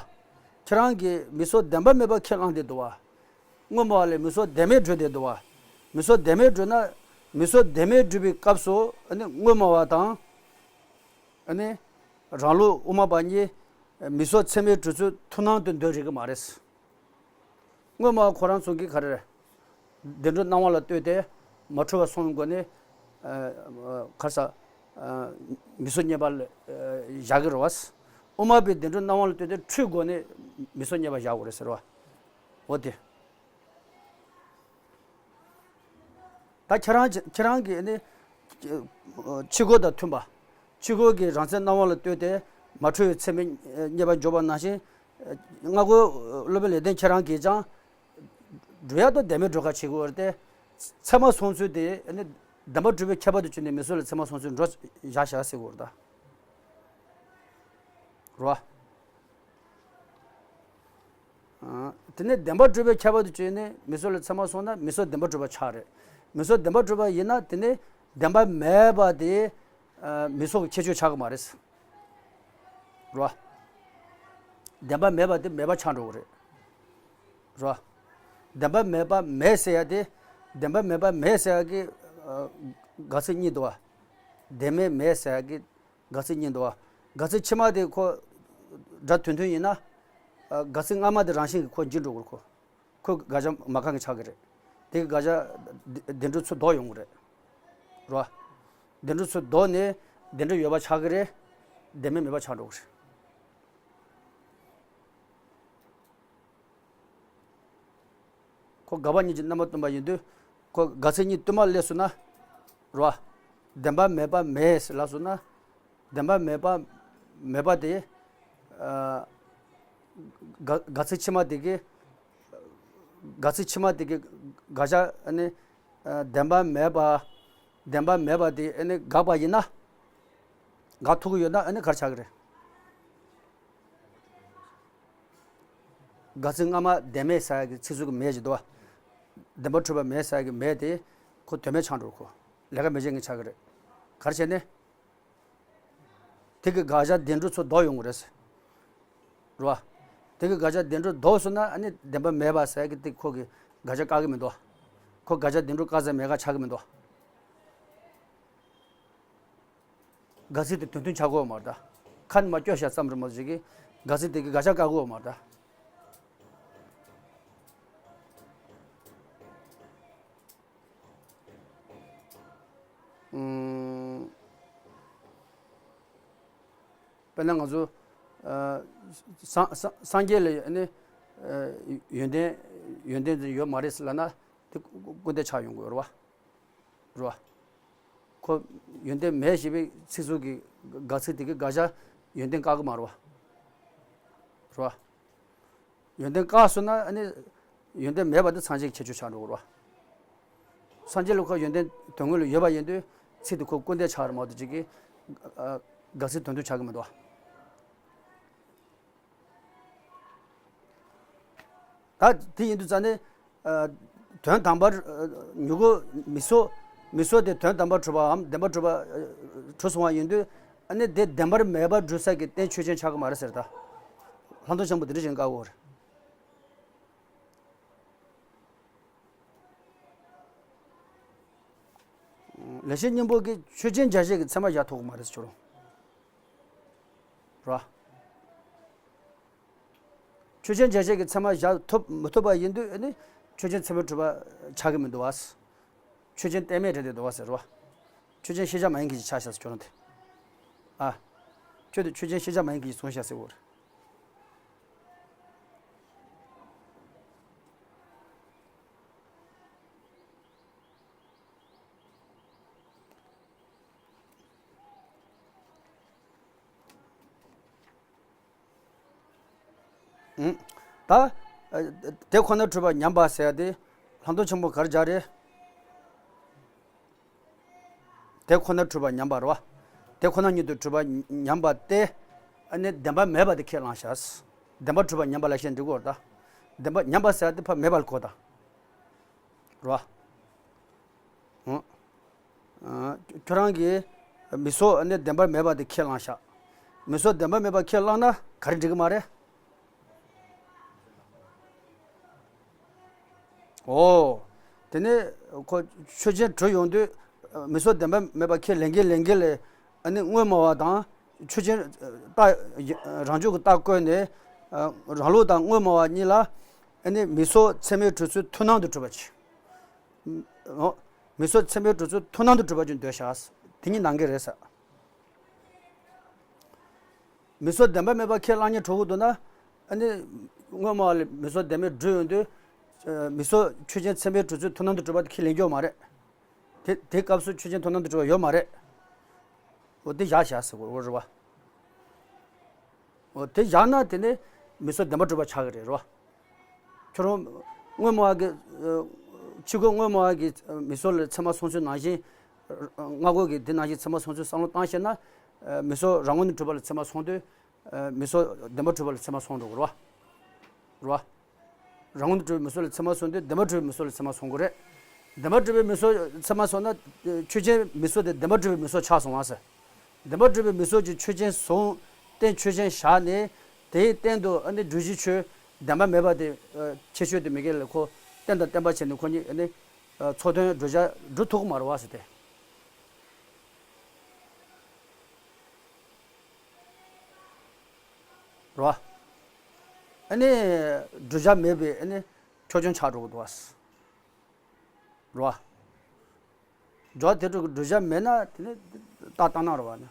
ཁྱེད་རང་གིས་མིག་གཟུགས་བདེན་པ་མེད་པར་ཁས་བླངས་ཏེ་འདུག་བ། དངོས་སྨྲ་བ་ལས་མིག་གཟུགས་བདེན་མེད་སྒྲུབ་སྟེ་འདུག་བ། མིག་གཟུགས་བདེན་མེད་སྒྲུབ་ན། མིག་གཟུགས་བདེན་མེད་སྒྲུབ་པའི་སྐབས་སུ་ཨ་ནི་དངོས་སྨྲ་བ་དང་། ཨ་ནི་རང་ལུགས་དབུ་མ་པ་གཉིས་མིག་གཟུགས་ཚད་མས་གྲུབ་ཚུལ་ཐུགས་སྣང་དུ་འདོད་རིགས་ཀྱི་མ་རེད། དངོས་སྨྲ་བ་ཁོ་རང་ཚོ་གིས་ག་རེ་རེད། བདེན་གྲུབ་སྣང་བ་ལ་ལྟོས་ཏེ་མ་འཁྲུལ་བ་སོང་བའི་སྒོ་ནས། ཨ། ག་རེ་ཟ། ཨ། མིག་གཟུགས་རྙེད་པ་ལ་བཞག་གི་རེད་བ། དབུ་མ་པའི་བདེན་གྲུབ་སྣང་བ་ལ་ལྟོས་ཏེ་འཁྲུལ་སྒོ་ནས་མིག་གཟུགས་རྙེད་པ་བཞག་དགོས་རེད་ཟེར་བ། འོ་དེ། ད་ཁྱེད་རང་ཁྱེད་རང་གིས་ནི་ཕྱི་གོ་དང་མཐུན་པ། ཕྱི་གོ་གི་རང་མཚན་སྣང་བ་ལ་ལྟོས་ཏེ་མ་འཁྲུལ་བའི་ཚད་མས་རྙེད་པར་འཇོག་པ་ནང་བཞིན། སྔ་རྒོལ་སློབ་དཔོན་ལེགས་ལྡན་ཁྱེད་རང་གིས་ཀྱང་སྒྲུབ་ཡག་ཏུ་བདེན་མེད་སྒྲུབ་ཁ་བྱེད་དགོས་རེད་དེ། ཚད་མ་སོང་ཚུལ་དེ་ནི་བདེན་པར་གྲུབ་པའི་ཁྱད་པར་དུ་གྱུར་ནས་མིག་གཟུགས་ལ་ཚད་མ་སོང་ཚུལ་འགྲོ་བཞག་བཞག་ཟེར་དགོས་རེད་ད། རོ། དེ་ནས་བདེན་པར་གྲུབ་པའི་ཁྱད་པར་དུ་བྱས་ནས་མིང་ཚོགས་ལ་ཚད་མ་སོང་ན་མིང་ཚོགས་བདེན་པར་གྲུབ་པ་ཆགས་རེད། མིང་ཚོགས་བདེན་པར་གྲུབ་པ་ཡིན་ན་དེ་ནས་བདེན་པ་མེད་པ་དེ་མིང་ཚོགས་ཀྱི་ཁྱད་ཆོས་ཆགས་ཀྱི་མ་རེད། རོ། བདེན་པ་མེད་པ་དེ་མེད་པ་ཆགས་འགྲོ་གི་རེད། རོ། བདེན་པ་མེད་པ་མེད་ཟེར་ཡ་དེ། བདེན་པ་མེད་པ་མེད་ཟེར་ཡ་གི་ཨ། དགག་ཚིག་གཉིས་འདུག་བ། བདེན་མེད་མེད་ཟེར་ཡ་གི་དགག་ཚིག་གཉིས་འདུག་བ། དགག་ཚིག་ཕྱི་མ་དེ་ཁོ་སྒྲ་དོན་མཐུན་ཡིན་ན། ཨ། དགག་ཚིག་སྔ་མ་དེ་རང་བཞིན་གྱིས་ཁོ་འཇིག་འགྲོ་གི་རེད་ཁོ། ཁོ་དགག་བྱ་མ་རྐང་གི་ཆགས་ཀྱི་རེད། དེ་གི་དགག་བྱ་བདེ་བདེན་གྲུབ་ཚུར་ལྡོག་ཡོང་གི་རེད། རོ། བདེན་གྲུབ་ཚུར་ལྡོག་ནས་བདེན་གྲུབ་ཡོད་པ་ཆགས་ཀྱི་རེད། བདེན་མེད་མེད་པ་ཆགས་འགྲོ་གི་རེད། ཁོ་དགག་པ་གཉིས་ཀྱི་རྣམ་པ་སྟོན་པ་ཡིན་དུས། ཁོ་དགག་ཚིག་གཉིས་བསྟུད་མར་སླེབས་སོང་ན། རོ། བདེན་པ་མེད་པ་མེད་ལབ་སོང་ན། བདེན་པ་མེད་པ་མེད་པ་དེ། ཨ། དགག་དགག་ཚིག་ཕྱི་མ་དེ་གི། དགག་ཚིག་ཕྱི་མ་དེ་གི་དགག་བྱ་ཨ་ནི། ཨ། བདེན་པ་མེད་པ། བདེན་པ་མེད་པ་དེ་ཨ་ནི་དགག་པ་ཡིན་ན། དགག་ཐུབ་ཀྱི་ཡོད་ན་ཨ་ནི་ག་རེ་ཆགས་ཀྱི་རེད། དགག་ཚིག་སྔ་མ་བདེན་མེད་ཟེར་ཡ་གི་ཚིག་ཟུར་གྱི་མེད་ཅིག་འདུག་བ། བདེན་པར་གྲུབ་པ་མེད་ཟེར་ཡ་གི་མེད་དེ་ཁོ་དོན་མེད་ཆགས་འགྲོ་ཁོ། ལས་ཀ་མི་བྱེད་མཁན་ཆགས་ཀྱི་རེད། ག་རེ་བྱས་ནས། དེ་གི་དགག་བྱ་བདེན་གྲུབ་ཚུར་ལྡོག་ཡོང་གི་རེད། རེད་བ། དེ་གི་དགག་བྱ་བདེན་གྲུབ་ལྡོག་སོང་ན་ཨ་ནི་བདེན་པ་མེད་པ་ཟེར་ཡ་གི་དེ་ཁོ་གི་དགག་བྱ་བཀག་གི་མི་འདུག་བ། ཁོ་དགག་བྱ་བདེན་གྲུབ་བཀག་ས་མེད་ཀ་ཆགས་ཀྱི་མི་འདུག་བ། དགག་ཚིག་དེ་དོན་མཐུན་ཆགས་ཀྱི་ཡོད་མ་རེད་ད། ཁ་ནས་མར་སྐྱོར་བཞག་ཙམ་རེད་མ་གཏོགས་ཅིག་གིས་དགག་ཚིག་དེ་གི་དགག་བྱ་བཀག་གི་ཡོད་མ་རེད་ད། ཨུམ། དཔེར་ན་ང་ཚོ། ཨ། སངས་སངས་སངས་རྒྱས་ལ་ནི། ཨ། ཡོན་ཏན་ཡོན་ཏན་ཡོད་མ་རེད་ཟེར་ལབ་ན་དེ་སྐུར་འདེབས་ཆགས་ཡོང་གི་ཡོད་རེད་བ། རེད་བ། ཁོ་ཡོན་ཏན་མེད་ཞེས་པའི་ཚིག་ཟུར་གྱི་དགག་ཚིག་དེ་གི་དགག་བྱ་ཡོན་ཏན་བཀག་གི་མ་རེད་བ། རེད་བ། ཡོན་ཏན་བཀག་སོང་ན་ཨ་ནི་ཡོན་ཏན་མེད་པ་དེ་སངས་རྒྱས་ཀྱི་ཁྱད་ཆོས་ཆགས་འགྲོ་གི་རེད་བ། སངས་རྒྱས་ལ་ཁོ་ཡོན་ཏན་དོན་དངོས་ལ་ཡོད་པ་ཡིན་དུས་ཚིག་དེ་ཁོ་སྐུར་འདེབས་ཆགས་རེད་མ་གཏོགས་ཅིག་གིས། ཨ། དགག་ཚིག་དོན་མཐུན་ཆགས་ཀྱི་མི་འདུག་བ། ད་དེ་ཡིན་དུས་ཙང་ནས། ཨ། དོན་དམ་པར། ཨ། མྱུ་གུ་མིང་ཚོགས། མིང་ཚོགས་དེ་དོན་དམ་པར་གྲུབ་པའམ་བདེན་པར་གྲུབ་པ། ཨ། གྲུབ་སོང་བ་ཡིན་དུས། ཨ་ནི་དེ་བདེན་པར་མེད་པར་སྒྲུབ་ས་གི་རྟེན་ཆོས་ཅན་ཆགས་ཀྱི་མ་རེད་ཟེར་ད། ལྷག་མཐོང་ཆེན་པོ་དེ་འདྲ་ཞིག་བཀག་དགོས་རེད། ལེགས་བཤད་སྙིང་པོ་གི་ཆོས་ཅན་བརྒྱ་བྱེད་ཀྱི་ཚད་མ་བཞག་ཐུབ་ཀྱི་མ་རེད་ཟེར་རོ། ར། ཆོས་ཅན་བརྒྱ་བྱེད་ཀྱི་ཚད་མ་བཞག་ཐུབ་མི་ཐུབ་པ་ཡིན་དུས་ཨ་ནི་ཆོས་ཅན་ཚད་མས་གྲུབ་པ་ཆགས་ཀྱི་མི་འདུག་བ། ཆོས་ཅན་གཏན་མེད་རེད་དེ་འདུག་བ་ཟེར་རོ། ཆོས་ཅན་ཤེས་བྱ་མ་ཡིན་མཁན་ཞིག་ཆགས་ཤག་ཟེར་ཁྱོད་རང་དེ། ཨ། ཁྱོད་དེ་ཆོས་ཅན་ཤེས་བྱ་མ་ཡིན་མཁན་ཞིག་སོང་ཤག་ཟེར་བོ་རེད། ཨུམ། ད། ཨ། དེ་ཁོ་ན་གྲུབ་པ་ཉམས་པ་ཟེར་ཡ་དེ། ལྷག་མཐོང་ཆེན་པོ་གར་སྦྱར་རེད། དེ་ཁོ་ན་གྲུབ་པ་ཉམས་པ་རེད་བ། དེ་ཁོ་ན་ཉིད་དུ་གྲུབ་པ་ཉམས་པ་སྟེ། ཨ་ནི་བདེན་པ་མེད་པ་དེ་ཁས་བླངས་ཤག་བདེན་པ་གྲུབ་པ་ཉམས་པ་ལ་བཤད་འགྲིག་གོ་ད། བདེན་པ་ཉམས་པ་ཟེར་ཡ་དེ་ཕར་མེད་པ་ལ་གོ་ད། རེད་བ། ཨང་། ཁྱོད་རང་གིས་མིང་ཚོགས་ནི་བདེན་པར་མེད་པ་དེ་ཁས་བླངས་ཤག་མིང་ཚོགས་བདེན་པར་མེད་པ་ཁས་བླངས་ན་ག་རེ་འགྲིག་གི་མ་རེད། ཨོ། དེ་ནས་ཁོ་ཆོས་ཅན་གྲུབ་ཡོང་དུས་མིང་ཚོགས་བདེན་པར་མེད་པ་ཁས་ལེན་གིན་ལེན་གིན་ལས། ཨ་ནི་དངོས་སྨྲ་བ་དང་ཆོས་ཅན་རྟགས་རང་འཇུག་གི་རྟགས་བཀོད་ནས། རང་ལུགས་དང་དངོས་སྨྲ་བ་གཉིས་ལ། ཨ་ནི་མིང་ཚོགས་ཚད་མས་གྲུབ་ཚུལ་མཐུན་སྣང་དུ་གྲུབ་པ་བྱས། ཨོ། མིང་ཚོགས་ཚད་མས་གྲུབ་ཚུལ་མཐུན་སྣང་དུ་གྲུབ་པ་ཅིག་འདོད་ཤག་དེ་གཉིས་ནང་འགལ་རེད་ཟེར། མིང་ཚོགས་བདེན་པ་མེད་པ་ཁས་བླངས་ཉེན་འགྲོ་གི་འདུག་ན། ཨ་ནི། དངོས་སྨྲ་བ་ལ་མིང་ཚོགས་བདེན་མེད་སྒྲུབ་ཡོང་དུས། མིང་ཚོགས་ཆོས་ཅན་ཚད་མས་གྲུབ་ཚུལ་མཐུན་སྣང་དུ་གྲུབ་པ་དེ་ཁས་ལེན་རྒྱུ་མ་རེད། དེ་དེའི་སྐབས་སུ་ཆོས་ཅན་མཐུན་སྣང་དུ་གྲུབ་པ་ཡོད་མ་རེད། འོ་དེ་བཞག་བཞག་ཟེར་དགོས་རེད་བ། འོ་དེ་བཞག་ན་དེ་ནི་མིང་ཚོགས་བདེན་པར་གྲུབ་པ་ཆགས་ཀྱི་རེད་རོ། ཁྱོད་རང་དངོས་སྨྲ་བ་གི། ཕྱི་རྒོལ་དངོས་སྨྲ་བ་གི་མིང་ཚོགས་ལ་ཚད་མ་སོང་ཚུལ་ནང་བཞིན། སྔ་རྒོལ་གི་དེ་ནང་བཞིན་ཚད་མ་སོང་ཚུལ་བསམ་བློ་བཏང་བྱས་ན། མིང་ཚོགས་རང་ངོས་ནས་གྲུབ་པ་ལ་ཚད་མ་སོང་དུས། མིང་ཚོགས་བདེན་པར་གྲུབ་པ་ལ་ཚད་མ་སོང་འགྲོ་གི་རེད་བ། རེད་བ། རང་ངོ་ནས་གྲུབ་པའི་མིག་གཟུགས་ལ་ཚད་མ་བཟུང་དུས་བདེན་པར་གྲུབ་པའི་མིག་གཟུགས་ལ་ཚད་མ་བཟུང་དགོས་རེད། བདེན་པར་གྲུབ་པའི་མིག་གཟུགས་ཚད་མ་བཟུང་ན་ཆོས་ཅན་མིག་གཟུགས་དེ་བདེན་པར་གྲུབ་པའི་མིག་གཟུགས་ཆགས་སོང་བ་ཟེར། བདེན་པར་གྲུབ་པའི་མིག་གཟུགས་ཀྱི་ཆོས་ཅན་བཟུང་། རྟེན་ཆོས་ཅན་བཞག་ནས་དེའི་སྟེང་དུ་ཨ་ནི་སྒྲུབ་བྱའི་ཆོས་བདེན་པ་མེད་པ་དེ་ཁྱད་ཆོས་དེ་མི་དགེ་ལ་ཁོ་རྟེན་དང་བརྟེན་པ་བྱས་ནས་ཁོ་གཉིས་ཨ་ནི་ཚོགས་དོན་བསྒྲུབ་བྱ་སྒྲུབ་ཐུབ་ཀྱི་མ་རེད་བ་ཟེར་ཏེ། རེད་བ། ཨ་ནི་བསྒྲུབ་བྱ་མེད་པའི་ཨ་ནི་ཆོས་ཅན་ཆགས་འགྲོ་གི་འདུག་བ། རེད་བ། སྦྱོར་བ་དེ་དྲུག་གི་བསྒྲུབ་བྱ་མེད་ན་དེ་ནི་རྟགས་རྟགས་སྣང་རེད་བ་ནི།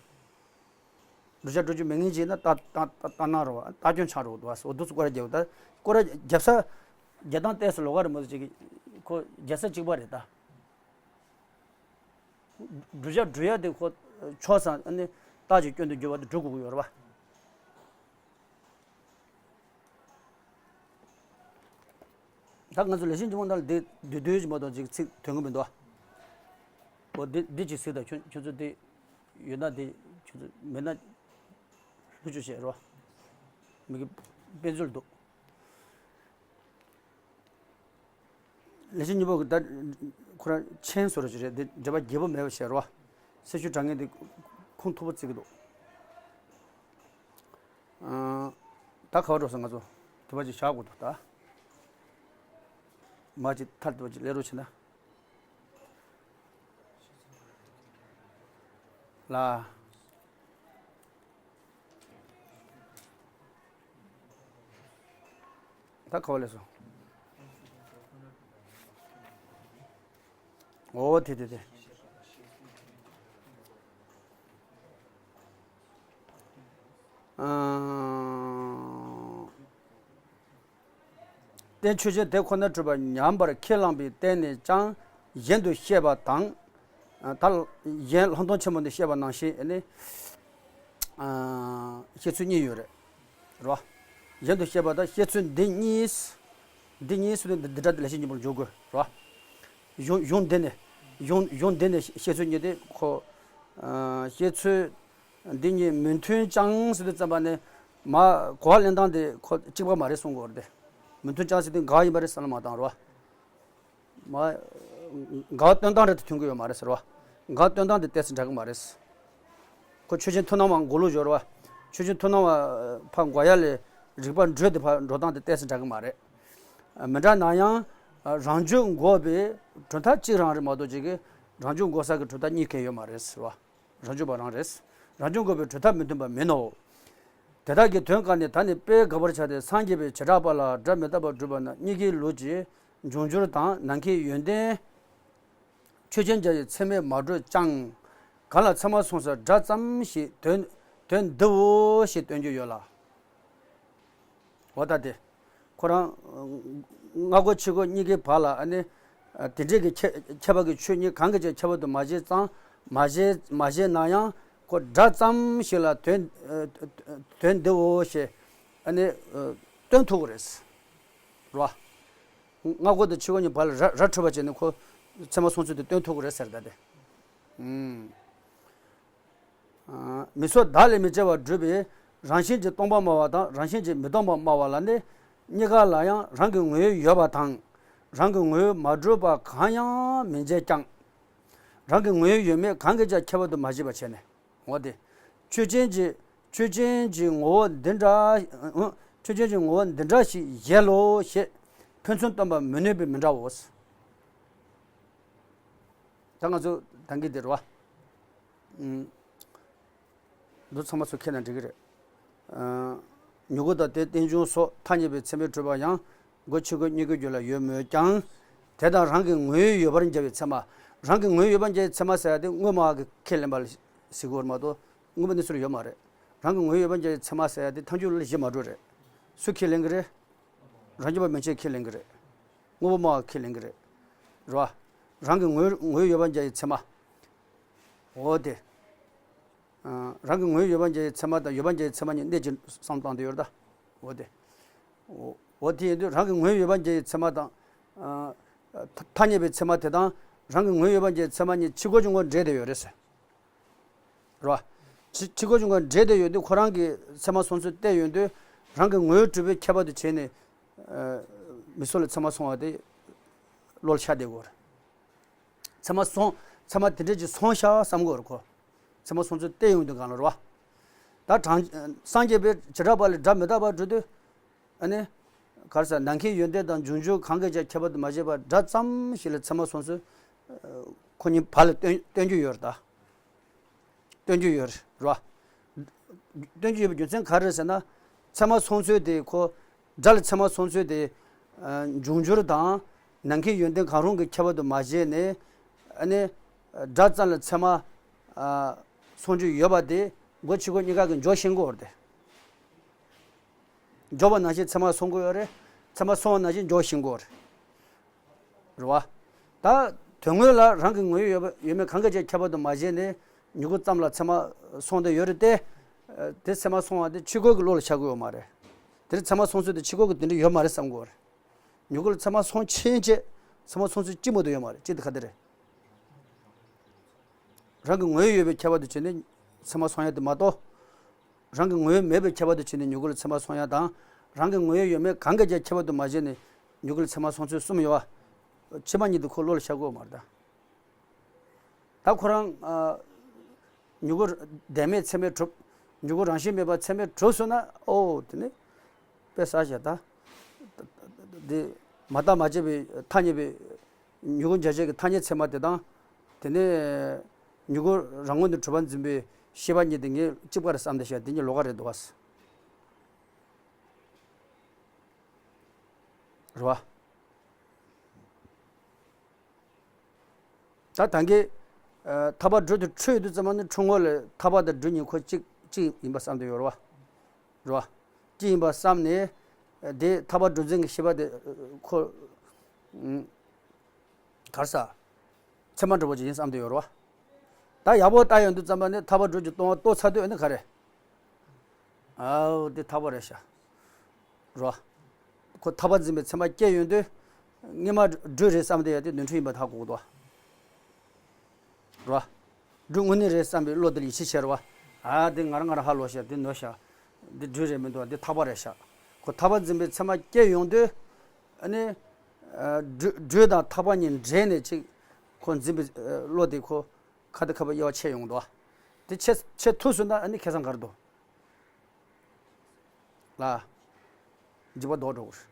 བསྒྲུབ་བྱ་སྒྲུབ་རྒྱུ་མེད་ངེས་ཅན་ན་རྟགས་རྟགས་རྟགས་རྟགས་སྣང་རེད་བ། རྟགས་སྐྱོན་ཆགས་འགྲོ་གི་འདུག་བ། འོ་འདུག་སེ་སྐོར་ར་རྒྱབ་ད་སྐོར་ར་རྒྱབ་ས་རྒྱབ་སྟངས་བལྟས་སུ་ལོགས་ཀ་རེད་མོ་ཅིག་ཁོ་རྒྱབ་ས་གཅིག་པ་རེད་ད། བསྒྲུབ་བྱ་སྒྲུབ་ཡ་དེ་ཁོ་ཕྱོགས་སམ་ཨ་ནི་རྟགས་ཀྱི་སྐྱོན་དུ་འགྱུར་བ་དེ་སྒྲུབ་དགོས་ཀྱི་ཡོད་རེད་བ། ད་ང་ཚོ་ལེགས་བཤད་ལྗོན་པ་ནང་ལ་དེ་བསྡུས་བསྡུས་ཀྱི་མ་གཏོགས་ཅིག་ཚིག་དོན་གོ་མི་འདུག་ཨ། འོ་འདི་འདི་ཅིག་གཟིགས་དང་ཁྱོད་ཁྱོད་ཚོ་དེ་ཡོད་ན་དེ་ཁྱོད་ཚོ་མེད་ན་ལྷུག་ཆུ་བྱས་རོ། མི་གི་དཔེ་མཛོད་འདུག་ལེགས་བཤད་སྙིང་པོ་གི་ད་ཁོ་རང་མཆན་བཟོ་འདྲ་ཅིག་རེད་དེ་འགྲེལ་པ་རྒྱས་པོ་མེད་པ་བྱས་རོ། སེ་ཤུ་དྲང་ངེས་དེ་ཁུངས་ཐུབ་པོ་བརྩི་གི་འདུག་ཨང་། ད་ག་བར་འགྲོ་སོང་ང་ཚོ་དུ་བ་ཅིག་བཞག་དགོས་འདུག་ད། མ་ཅིག་ཐར་དུ་བ་ཅིག་ལས་རོགས་བྱེད་ན། ལ། ད་ག་བ་ལས་སོང་། འོ་དེ་དེ་དེ། ཨང་། རྟེན་ཆོས་ཅན་དེ་ཁོ་ན་གྲུབ་པ་ཉམས་པར་ཁས་བླངས་པའི་སྟེང་ནས་ཀྱང་གཞན་དུ་བཤད་པ་དང་། ད་གཞན་ལྷག་མཐོང་ཆེན་མོ་ནས་བཤད་པ་ནང་བཞིན་ནི། བཤད་ཚུལ་གཉིས་ཡོད་རེད། རོ། གཞན་དུ་བཤད་པ་དང་བཤད་ཚུལ་འདི་གཉིས། འདི་གཉིས་སུ་འདི་འདི་འདྲ་དེ་ལས་བཤད་སྙིང་པོར་འཇོག་དགོས་རོ། གཞུང་གཞུང་འདི་ནས་གཞུང་གཞུང་འདི་ནས་བཤད་ཚུལ་གཉིས་དེ་ཁོ། བཤད་ཚུལ་འདི་གཉིས་མི་མཐུན་ཀྱང་ཟེར་དུས་ཙམ་པ་ནས་མ་གོ་བ་ལེན་སྟངས་དེ་ཁོ་གཅིག་པ་མ་རེད་གསུང་དགོས་རེད་དེ། མི་མཐུན་ཀྱང་ཟེར་དུས་འགལ་ཡིན་པ་རེད་བསམ་བློ་མ་བཏང་རོ། མ། འགལ་བ་སྟོན་སྟངས་རེ་དང་མཐུན་གྱི་ཡོད་མ་རེད་ཟེར་བ། འགལ་བ་སྟོན་སྟངས་དེ་ཏོག་ཙམ་འདྲ་གི་མ་རེད། ཁོ་ཆོས་ཅན་མཐུན་སྣང་བ་མགོ་ལོག་སྦྱོར་བ། ཆོས་ཅན་མཐུན་སྣང་བ་ཕར་འགོག་ཡ་ལས་རིགས་པ་འགྲོས་དེ་ཕར་འགྲོ་སྟངས་དེ་ཏོག་ཙམ་འདྲ་གི་མ་རེད། མི་འདྲ་ན་ཡང་། རང་རྒྱུད་འགོག་པའི་གྲུབ་མཐའ་གཅིག་རང་རེད་མ་གཏོགས་ཅིག་གི་རང་རྒྱུད་འགོག་ས་གི་གྲུབ་མཐའ་གཉིས་ཀ་ཡོད་མ་རེད་ཟེར་བ། རང་རྒྱུད་པ་རང་རེད། རང་རྒྱུད་འགོག་པའི་གྲུབ་མཐའ་མི་མཐུན་པ་མིན་ནོ། དེ་དག་གི་དོན་བཀག་ནས་ད་ནི་དཔེ་དགག་པར་བྱ་སྟེ་སངས་རྒྱས་པའི་བྱེ་བྲག་པ་ལ་སྒྲ་མི་རྟག་པར་སྒྲུབ་པ་ན་གཉིས་ཀའི་ལུགས་ཀྱི་འབྱུང་འགྱུར་དང་ནམ་མཁའི་ཡོན་ཏན། ཆོས་ཅན་སྦྱར་བའི་ཚད་མས་མ་གྲུབ་ཀྱང་། གང་ལ་ཚད་མ་མཚུངས་སར་སྒྲ་ཙམ་ཞིག་དོན་དོན་བསྡུའོ་ཞེས་སྟོན་རྒྱུ་ཡོད་ལ། འོ་ད་དེ། ཁོ་རང་། སྔ་རྒོལ་ཕྱི་རྒོལ་གཉིས་ཀའི་བར་ལ་ཨ་ནི། དེ་འདྲས་ཀྱི་ཁྱད་ཁྱད་པར་གྱི་ཆོས་གཉིས་གང་གི་ཅིག་ཁྱད་པར་དུ་མ་བྱས་ཙང་མ་བྱས་མ་བྱས་ན་ཡང་ཁོ་སྒྲ་ཙམ་ཞིག་ལ་དོན་དོན་བསྡུའོ་ཞེས་ཨ་ནི། སྟོན་ཐུབ་ཀྱི་རེད། རེད་བ། སྔ་རྒོལ་དང་ཕྱི་རྒོལ་གཉིས་བར་ལ་ར་ར་འཕྲོད་པ་བྱས་ནས་ཁོ་ཚད་མ་མཚུངས་ཚུལ་དེ་སྟོན་ཐུབ་ཀྱི་རེད་ཟེར་ད་དེ། ཨུམ། མིག་སོགས་བདག་ལས་མི་སྐྱེ་བར་སྒྲུབ་པའི་རང་བཞིན་གྱིས་སྟོང་པ་སྨྲ་བ་དང་རང་བཞིན་གྱིས་མི་སྟོང་པ་སྨྲ་བ་ལ་ནི། གཉིས་ཀ་ལ་ཡང་རང་གི་ངོས་ཡོད་པ་དང་། རང་གི་ངོས་མ་གྲུབ་པ་གང་ཡང་མི་འབྱེད་ཀྱང་། རང་གི་ངོས་ཡོད་མེད་གང་གིས་ཀྱང་ཁྱད་པར་དུ་མ་བྱས་པར་བྱས་ནས། འོ་དེ། ཆོས་ཅན་གྱི་ཆོས་ཅན་གྱི་ངོ་བོ་འདི་འདྲ། ཆོས་ཅན་གྱི་ངོ་བོ་འདི་འདྲ་ཞིག་བཞེད་ལོ་ཞེས་ཕན་ཚུན་སྟོན་པར་མི་ནུས་པའི་མི་འདྲའོ། ད་ང་ཚོ་ད་གིན་དེ་རེད་བ། འདི་ཚང་མ་ཚུར་ཁྱེར་ན་འགྲིག་གི་རེད། མྱུ་གུ་དང་དེའི་རྟེན་འབྱུང་སོགས་ཐ་སྙད་པའི་ཚད་མས་གྲུབ་པ་ཡང་སྒོ་ཕྱི་སྒོ་གཉིས་ཀའི་རྒྱུད་ལ་ཡོད་མོད་ཀྱང་། དེ་དང་རང་གི་ངོས་ཡོད་པར་འཇལ་བའི་ཚད་མ། རང་གི་ངོས་ཡོད་པར་འཇལ་བའི་ཚད་མ་ཟེར་ཡ་དེ་དངོས་སྨྲ་བ་གིས་ཁས་ལེན་པ་ལ་ཟེར་དགོས་རེད་མ་གཏོགས་དངོས་པོ་གནས་ཚུལ་ཡོད་མ་རེད། རང་གི་ངོས་ཡོད་པར་འཇལ་བའི་ཚད་མ་ཟེར་ཡ་དེ་ཐལ་འགྱུར་ལ་གཞི་མ་གྲུབ་རེད། སུ་ཁས་ལེན་གི་རེད། རང་རྒྱུད་པ་མན་ཆད་ཁས་ལེན་གི་རེད། དངོས་པོ་སྨྲ་བ་ཁས་ལེན་གི་རེད། རེད་བ། རང་གི་ངོས་ངོས་ཡོད་པར་འཇལ་བའི་ཚད་མ། འོ་དེ། རང་གི་ངོས་ཡོད་པར་འཇལ་བའི་ཚད་མ་དང་ཡོད་པར་འཇལ་བའི་ཚད་མ་གཉིས་གནད་ཀྱིས་བསམ་བློ་བཏང་དུ་ཡོད་རེད་ད། འོ་དེ། འོ་འོ་དེ་ཡིན་དུས་རང་གི་ངོས་ཡོད་པར་འཇལ་བའི་ཚད་མ་དང་། ཐ་ཐ་སྙད་པའི་ཚད་མ་དེ་དང་རང་གི་ངོས་ཡོད་པར་འཇལ་བའི་ཚད་མ་གཉིས་ཕྱི་རྒོལ་གྱི་ངོས་འདྲེས་ཏེ་ཡོད་རེད་ཟེར། རེད་བ། ཕྱི་ཕྱི་རྒོལ་གྱི་ངོས་འདྲེས་ཏེ་ཡོད་དུས་ཁོ་རང་གི་ཚད་མ་སོང་ཚུལ་བལྟས་ཡོང་དུས་རང་གི་ངོས་གྲུབ་པའི་ཁྱད་པར་དུ་བྱས་ནས། མི་སུ་ལ་མཚན་མ་སོང་བ་དེ་བློ་ལ་ཤར་བསྡད་དགོས་རེད། མཚན་མ་སོང་མཚན་མ་དེ་འདྲས་ཅིག་སོང་ཤག་བསམ་དགོས་རེད་ཁོ། མཚན་མ་སོང་ཚུལ་བལྟས་ཡོང་དུས་གང་ལ་རེད་བ། ད་དྲང་སངས་རྒྱས་པའི་བྱེ་བྲག་པ་ལས་སྒྲ་མི་རྟག་པར་སྒྲུབ་དུས། ཨ་ནི། ག་རེ་ཟེར། ནམ་མཁའི་ཡོན་ཏན་དང་འབྱུང་འགྱུར་གང་གིས་ཀྱང་ཁྱད་པར་དུ་མ་བྱས་པར་སྒྲ་ཙམ་ཞིག་ལ་མཚན་མ་སོང་ཚུལ། ཁོ་གཉིས་བར་ལ་སྟོན་སྟོན་རྒྱུ་ཡོད་རེད་ད། སྟོན་རྒྱུ་ཡོད་རེད་བ། སྟོན་རྒྱུ་ཡོད་པའི་རྒྱུ་མཚན་ག་རེ་རེད་ཟེར་ན། མཚན་མ་སོང་ཚུལ་དེ་ཁོ། སྒྲ་ལ་མཚན་མ་སོང་ཚུལ་དེ། འབྱུང་འགྱུར་དང་། ནམ་མཁའི་ཡོན་ཏན་གང་རུང་གི་ཁྱད་པར་དུ་མ་བྱས་ནས། ཨ་ནི། སྒྲ་ཙམ་ལ་མཚན་མ། སོང་རྒྱུ་ཡོད་པ་དེ། མགོ་ཕྱི་མགོ་གཉིས་ཀ་གི་འཇོག་ཤེས་དགོས་རེད་དེ། འཇོག་པ་ནང་བཞིན་མཚན་མ་སོང་གི་ཡོད་རེད། མཚན་མ་སོང་བ་ནང་བཞིན་འཇོག་ཤེས་དགོས་རེད། རེད་བ། ད། དོན་དངོས་ལ་རང་གི་ངོ་བོས་ཡོད་པ་ཡོད་མེད་གང་གི་ཆེད་ཁྱད་པར་དུ་མ་བྱས་ནས། མྱུ་གུ་ཙམ་ལ་མཚན་མ་སོང་བསྡད་ཡོད་རེད་དེ། དེ་མཚན་མ་སོང་བ་དེ་ཕྱི་རྒོལ་གྱི་བློ་ལ་ཤར་གི་ཡོད་མ་རེད། དེར་མཚན་མ་སོང་ཚུལ་དེ་ཕྱི་རྒོལ་གྱི་དེ་འདྲ་ཡོད་མ་རེད་བསམ་དགོས་རེད། མྱུ་གུ་ལ་མཚན་མ་སོང་ཕྱིན་ཆད་མཚན་མ་སོང་ཚུལ་གཅིག་མ་གཏོགས་ཡོད་མ་རེད། གཅིག་དེ་ག་དེ་རེད། རང་གི་ངོ་བོས་ཡོད་པའི་ཁྱད་པར་དུ་བྱས་ནས་མཚན་མ་སོང་ཡ་དེ་མ་གཏོགས། རང་གི་ངོ་བོས་མེད་པའི་ཁྱད་པར་དུ་བྱས་ནས་མྱུ་གུ་ལ་མཚན་མ་སོང་ཡ་དང་། རང་གི་ངོ་བོས་ཡོད་མེད་གང་གི་ཀྱང་ཁྱད་པར་དུ་མ་བྱས་ནས་མྱུ་གུ་ལ་མཚན་མ་སོང་ཚུལ་གསུམ་ཡོད་པ། ཕྱི་མ་གཉིས་དེ་ཁོ་བློ་ལ་ཤར་གི་ཡོད་མ་རེད་ད། ད་ཁོ་རང་། མྱུ་གུ་བདེན་མེད་ཚད་མས་གྲུབ། མྱུ་གུ་རང་བཞིན་མེད་པ་ཚད་མས་གྲུབ་སོང་ན་ཨོ་དེ་ནི། དཔེ་གསར་བཞག་ད། འདི། མ་བརྟགས་མ་དཔྱད་པའི་ཐ་སྙད་པའི། མྱུ་གུ་འཇལ་བྱེད་ཀྱི་ཐ་སྙད་ཚད་མ་དེ་དང་། དེ་ནས། མྱུ་གུ་རང་ངོས་ནས་གྲུབ་པར་འཛིན་པའི་ཤེས་པ་གཉིས་དེ་ངས་གཅིག་པ་རེད་བསམ་བསྡད་བཞག་དེ་གཉིས་ལོགས་ཀ་རེད་འདུག་བ། རེད་བ། ད་ད་གིན། ཐར་པ་སྒྲུབ་དེ་འཁྲུལ་ཡོད་དུས་ཙམ་པ་ནི་འཁྲུལ་ངོ་ལས་ཐར་པ་དང་སྒྲུབ་གཉིས་ཁོ་གཅིག་གཅིག་ཡིན་པ་བསམ་དུ་ཡོད་རེད་བ། རེད་བ། གཅིག་ཡིན་པ་བསམ་ནས། དེ་ཐར་པ་སྒྲུབ་འཛིན་གྱི་ཤེས་པ་དེ། ཁོ། གར་ས། ཚད་མ་འདྲ་བོ་ཅིག་ཡིན་བསམ་དུ་ཡོད་རེད་བ། ད་ཡག་པོ་ལྟ་ཡོང་དུས་ཙམ་པ་ནི་ཐར་པ་སྒྲུབ་ཀྱི་སྟོང་པ་རྟོགས་ཚར་དུས་ཨ་ནི་ག་རེ། ཨའོ་དེ་ཐར་པ་རེད་ཤག་རོ། ཁོ་ཐར་པ་འཛིན་པའི་ཚད་མ་སྐྱེས་ཡོང་དུས། སྔོན་མ་སྒྲུབ་རེད་བསམ་དེ་ཡ་དེ་ནོར་འཁྲུལ་ཡིན་པ་ཧ་གོ་གི་འདུག་རོ། སྒྲུབ་དངོས་གནས་རེད་བསམ་པའི་བློ་དེ་ལ་ཡིད་ཆེས་བྱེད་རོ། ཨ་དེ་ང་རང་ང་རང་ཧ་ལོ་ཤག་དེ་ནོར་ཤག་འདི་སྒྲུབ་རེད་མི་འདུག་འདི་ཐར་པ་རེད་ཤག་ཁོ་ཐར་པ་འཛིན་པའི་ཚད་མ་སྐྱེས་ཡོང་དུས། ཨ་ནི། སྒྲུབ་སྒྲུབ་དང་ཐར་པ་གཉིས་འདྲེས་ནས་ཅིག་ཁོ་འཛིན་པའི་བློ་དེ་ཁོ། ཁ་ཏ་ཁ་པ་དབྱེ་བ་ཕྱེ་ཡོང་འདུག་དེ་ཕྱེ་ཕྱེ་ཐུབ་སོང་ན་ཨ་ནི་ཁེ་བཟང་ག་རེ་འདུག་ལ། འཇིགས་པ་ལྡོག་འགྲོ་གི་རེད།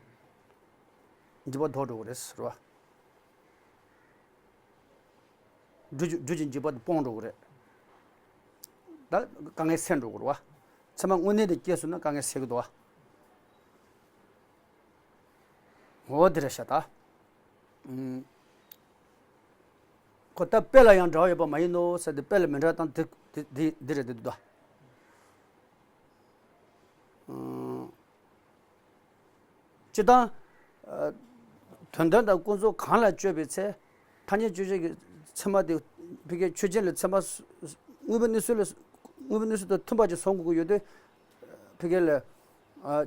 འཇིགས་པ་ལྡོག་འགྲོ་གི་རེད་ཟེར་བ། སྒྲུབ་ཀྱི་སྒྲུབ་ཀྱི་འཇིགས་པ་དེ་སྤོང་འགྲོ་གི་རེད། ད་དཀའ་ངལ་སེལ་འགྲོ་གི་རེད་བ། ཚད་མ་དངོས་གནས་དེ་སྐྱེས་སོང་ན་དཀའ་ངལ་སེལ་གི་འདུག་བ། འོ་དེ་རེད་ཤག་ད། ཨུམ། ཁོ་ད་དཔེ་ལ་ཡང་འདྲ་བ་ཡོད་པ་མ་ཡིན་ནོ་ཟེར་ཏེ་དཔེ་ལ་མི་འདྲ་སྟངས་དེ་དེ་དེ་དེ་རེད་དེ་འདུག་ད། ཨུམ། སྤྱིར་བཏང་། ཨ། དོན་དམ་དང་ཀུན་རྫོབ་གང་ལ་དཔྱོད་པའི་ཚེ། ཐ་སྙད་དཔྱོད་བྱེད་ཀྱི་ཚད་མ་དེ་ཕ་གིའི་ཆོས་ཅན་ལ་ཚད་མ་དངོས་པོའི་གནས་ཚུལ་ལ་དངོས་པོའི་གནས་ཚུལ་དང་མཐུན་པ་ཅིག་བཟོ་དགོས་ཀྱི་ཡོད་དུས། ཕ་གི་ལ།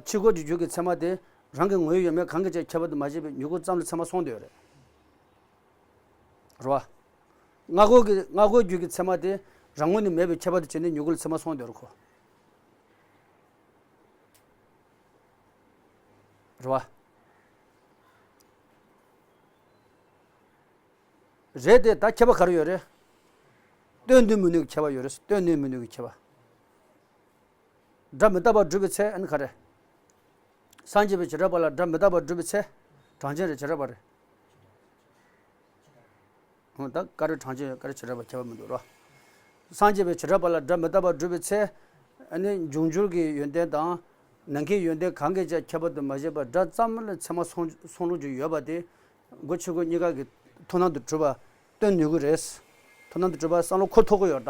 ཕྱི་རྒོལ་གྱི་རྒྱུད་ཀྱི་ཚད་མ་དེ་རང་གི་ངོ་བོ་ཡོད་མེད་གང་གི་ཆེད་ཁྱད་པར་དུ་མ་བྱས་པའི་མྱུ་གུ་ཙམ་ལ་ཚད་མ་སོང་བསྡད་ཡོད་རེད། རེད་བ། སྔ་རྒོལ་གྱི་སྔ་རྒོལ་རྒྱུད་ཀྱི་ཚད་མ་དེ་རང་ངོས་ནས་མེད་པའི་ཁྱད་པར་དུ་བྱས་ནས་མྱུ་གུ་ལ་ཚད་མ་སོང་བསྡད་ཡོད་རེད་ཁོ། རེད་བ། རེད་དེ་ད་ཁྱད་པར་ག་རེ་ཡོད་རེད། སྟོན་ནུས་མི་ནུས་ཀྱི་ཁྱད་པར་ཡོད་རེད། སྟོན་ནུས་མི་ནུས་ཀྱི་ཁྱད་པར། སྒྲ་མི་རྟག་པར་སྒྲུབ་པའི་ཚེ་ཨ་ནི་ག་རེ། སངས་རྒྱས་པའི་བྱེ་བྲག་པ་ལ་སྒྲ་མི་རྟག་པར་སྒྲུབ་པའི་ཚེ། གྲངས་ཅན་རེད་བྱེ་བྲག་པ་རེད། ད་བཀའ་སྒྲུབ་གྲངས་ཅན་ཡོད་བཀའ་སྒྲུབ་བྱེ་བྲག་པ་ཁྱད་པར་མི་འདུག་རོ། སངས་རྒྱས་པའི་བྱེ་བྲག་པ་ལ་སྒྲ་མི་རྟག་པར་སྒྲུབ་པའི་ཚེ། ཨ་ནི་འབྱུང་འགྱུར་གྱི་ཡོན་ཏན་དང་། ནམ་མཁའི་ཡོན་ཏན་གང་གིས་ཀྱང་ཁྱད་པར་དུ་མ་བྱས་པར་སྒྲ་ཙམ་ལ་ཚད་མ་སོང་སོང་ལུགས་ཀྱི་ཡོད་པ་དེ། སྒོ་ཕྱི་སྒོ་གཉིས་ཀ་གི་མཐོང་སྣང་དུ་གྲུབ་པ་སྟོན་ནུས་ཀྱི་རེད། མཐོང་སྣང་དུ་གྲུབ་པ་བསམ་བློ་འཁོར་ཐུབ་ཀྱི་ཡོད་ད།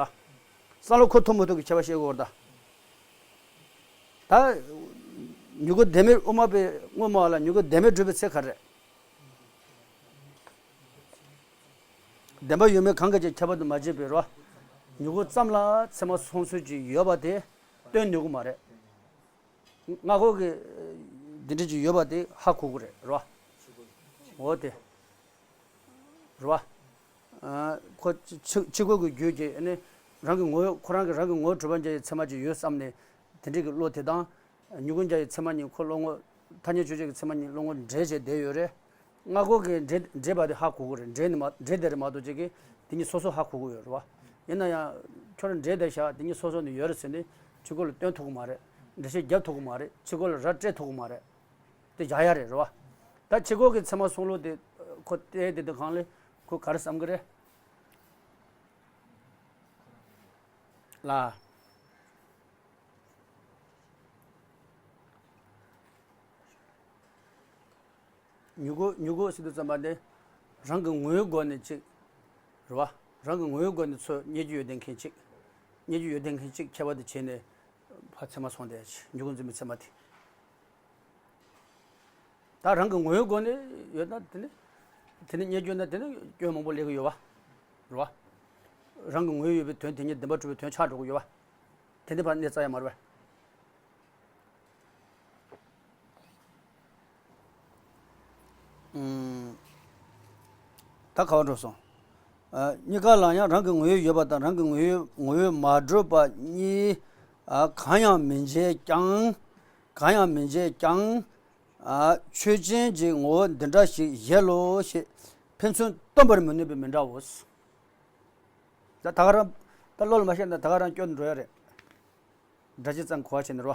བསམ་བློ་འཁོར་ཐུབ་མི་ཐུབ་ཀྱི་ཁྱད་པར་བཤད་དགོས་ད། ད། མྱུ་གུ་བདེན་མེད་དབུ་མ་པའི་དངོས་སྨྲ་བ་ལ་མྱུ་གུ་བདེན་མེད་སྒྲུབ་པའི་ཚེ་ག་རེ། བདེན་པ་ཡོད་མེད་གང་གིས་ཀྱང་ཁྱད་པར་དུ་མ་བྱས་པའི་རོ། མྱུ་གུ་ཙམ་ལ་ཚད་མ་སོང་ཚུལ་གྱི་ཡོད་པ་དེ་སྟོན་ནུས་ཀྱི་མ་རེད། སྔ་རྒོལ་གྱི་འདི་འདྲ་ཅིག་ཡོད་པ་དེ་ཧ་གོ་གི་རེད་རོ། འོ་དེ། རེད་བ། ཁོ་ཕྱི་ཕྱི་རྒོལ་གྱི་རྒྱུད་ཀྱིས་ནི་རང་གི་ངོ་བོ་ཁོ་རང་གི་རང་གི་ངོ་བོ་གྲུབ་པར་འཇལ་བའི་ཚད་མ་ཅིག་ཡོད་བསམ་ནས་དེ་འདྲ་གི་བློ་དེ་དང་། མྱུ་གུ་འཇལ་བའི་ཚད་མ་གཉིས་ཁོ་བློ་ངོ་ ཐ་སྙད་ཆོས་ཅན་གྱི་ཚད་མ་གཉིས་བློ་ངོར་འདྲེས་བྱས་བསྡད་ཡོད་རེད། སྔ་རྒོལ་གྱིས་འདྲེས་འདྲེས་པ་དེ་ཧ་གོ་གི་རེད། འདྲེས་ནི་མ་འདྲེས་བསྡད་རེད་མ་གཏོགས་ཅིག་གིས་དེ་གཉིས་སོ་སོ་ཧ་གོ་གི་ཡོད་རེད་བ། ཡིན་ན་ཡང་ཁྱོད་རང་འདྲེས་བསྡད་ཤག་དེ་གཉིས་སོ་སོ་ནས་ཡོད་རེད་ཟེར་ནས་ཕྱི་རྒོལ་ལ་སྟོན་ཐུབ་ཀྱི་མ་རེད། འགྲེལ་བཤད་རྒྱབ་ཐུབ་ཀྱི་མ་རེད། ཕྱི་རྒོལ་ལ་ར་སྤྲད་ཐུབ་ཀྱི་མ་རེད། དེ་བཞག་ཡ་རེད་རེད་བ། ད་ཕྱི་རྒོལ་གྱི་ཚད་མ་གསུང་ལུགས་དེ་ཁོ་བལྟས་དེ་དུས་གང་ལས་ཁོ་ག་རེ་བསམ་གི་རེད། ལ། མྱུ་གུ་མྱུ་གུ་ཟེར་དུས་ཙམ་པ་འདི་རང་གི་ངོ་བོའི་སྒོ་ནས་གཅིག་རེད་བ། རང་གི་ངོ་བོའི་སྒོ་ནས་ཚུར་རྙེད་རྒྱུ་ཡོད་བསྡད་མཁན་གཅིག་རྙེད་རྒྱུ་ཡོད་བསྡད་མཁན་གཅིག་ཁྱད་པར་དུ་བྱས་ནས་ཕར་ཚད་མ་སོང་བསྡད་ཅིག་མྱུ་གུ་འཛིན་པའི་ཚད་མ་དེ། ད་རང་གི་ངོ་བོའི་སྒོ་ནས་ཡོད་ན་དེ་ནི་དེ་ནི་རྙེད་རྒྱུ་ན་དེ་ནི་སྐྱོན་མང་པོ་སླེབས་ཀྱི་ཡོད་བ། རེད་བ། རང་གི་ངོ་བོའི་ཡོད་པའི་དོན་དེ་ཉིད་བདེན་པར་གྲུབ་པའི་དོན་ཆགས་འགྲོ་གི་ཡོད་བ། དེ་འདི་ཕར་གནས་རྩ་ཡ་མ་རེད་བ། ཨུམ། ད་ག་བ་འགྲོ་སོང་། ཨ། གཉིས་ཀ་ལ་ཡང་རང་གི་ངོ་བོ་ཡོད་པ་དང་རང་གི་ངོ་བོ་ངོ་བོས་མ་གྲུབ་པ་གཉིས། ཨ། གང་ཡང་མི་འབྱེད་ཀྱང་། གང་ཡང་མི་འབྱེད་ཀྱང་། ཨ། ཆོས་ཅན་གྱི་ངོ་བོ་འདི་འདྲ་ཞིག་བཞེད་ལོ་ཞེས་ཕན་ཚུན་སྟོན་པར་མི་ནུས་པའི་མི་འདྲའོ། ད་ད་ག་རང་ད་བློ་ལ་མ་ཤར་ན་ད་ག་རང་སྐྱོན་འགྲོ་ཡ་རེད། སྒྲ་ཇི་ཙམ་གོ་བ་བྱས་ནས་རོ།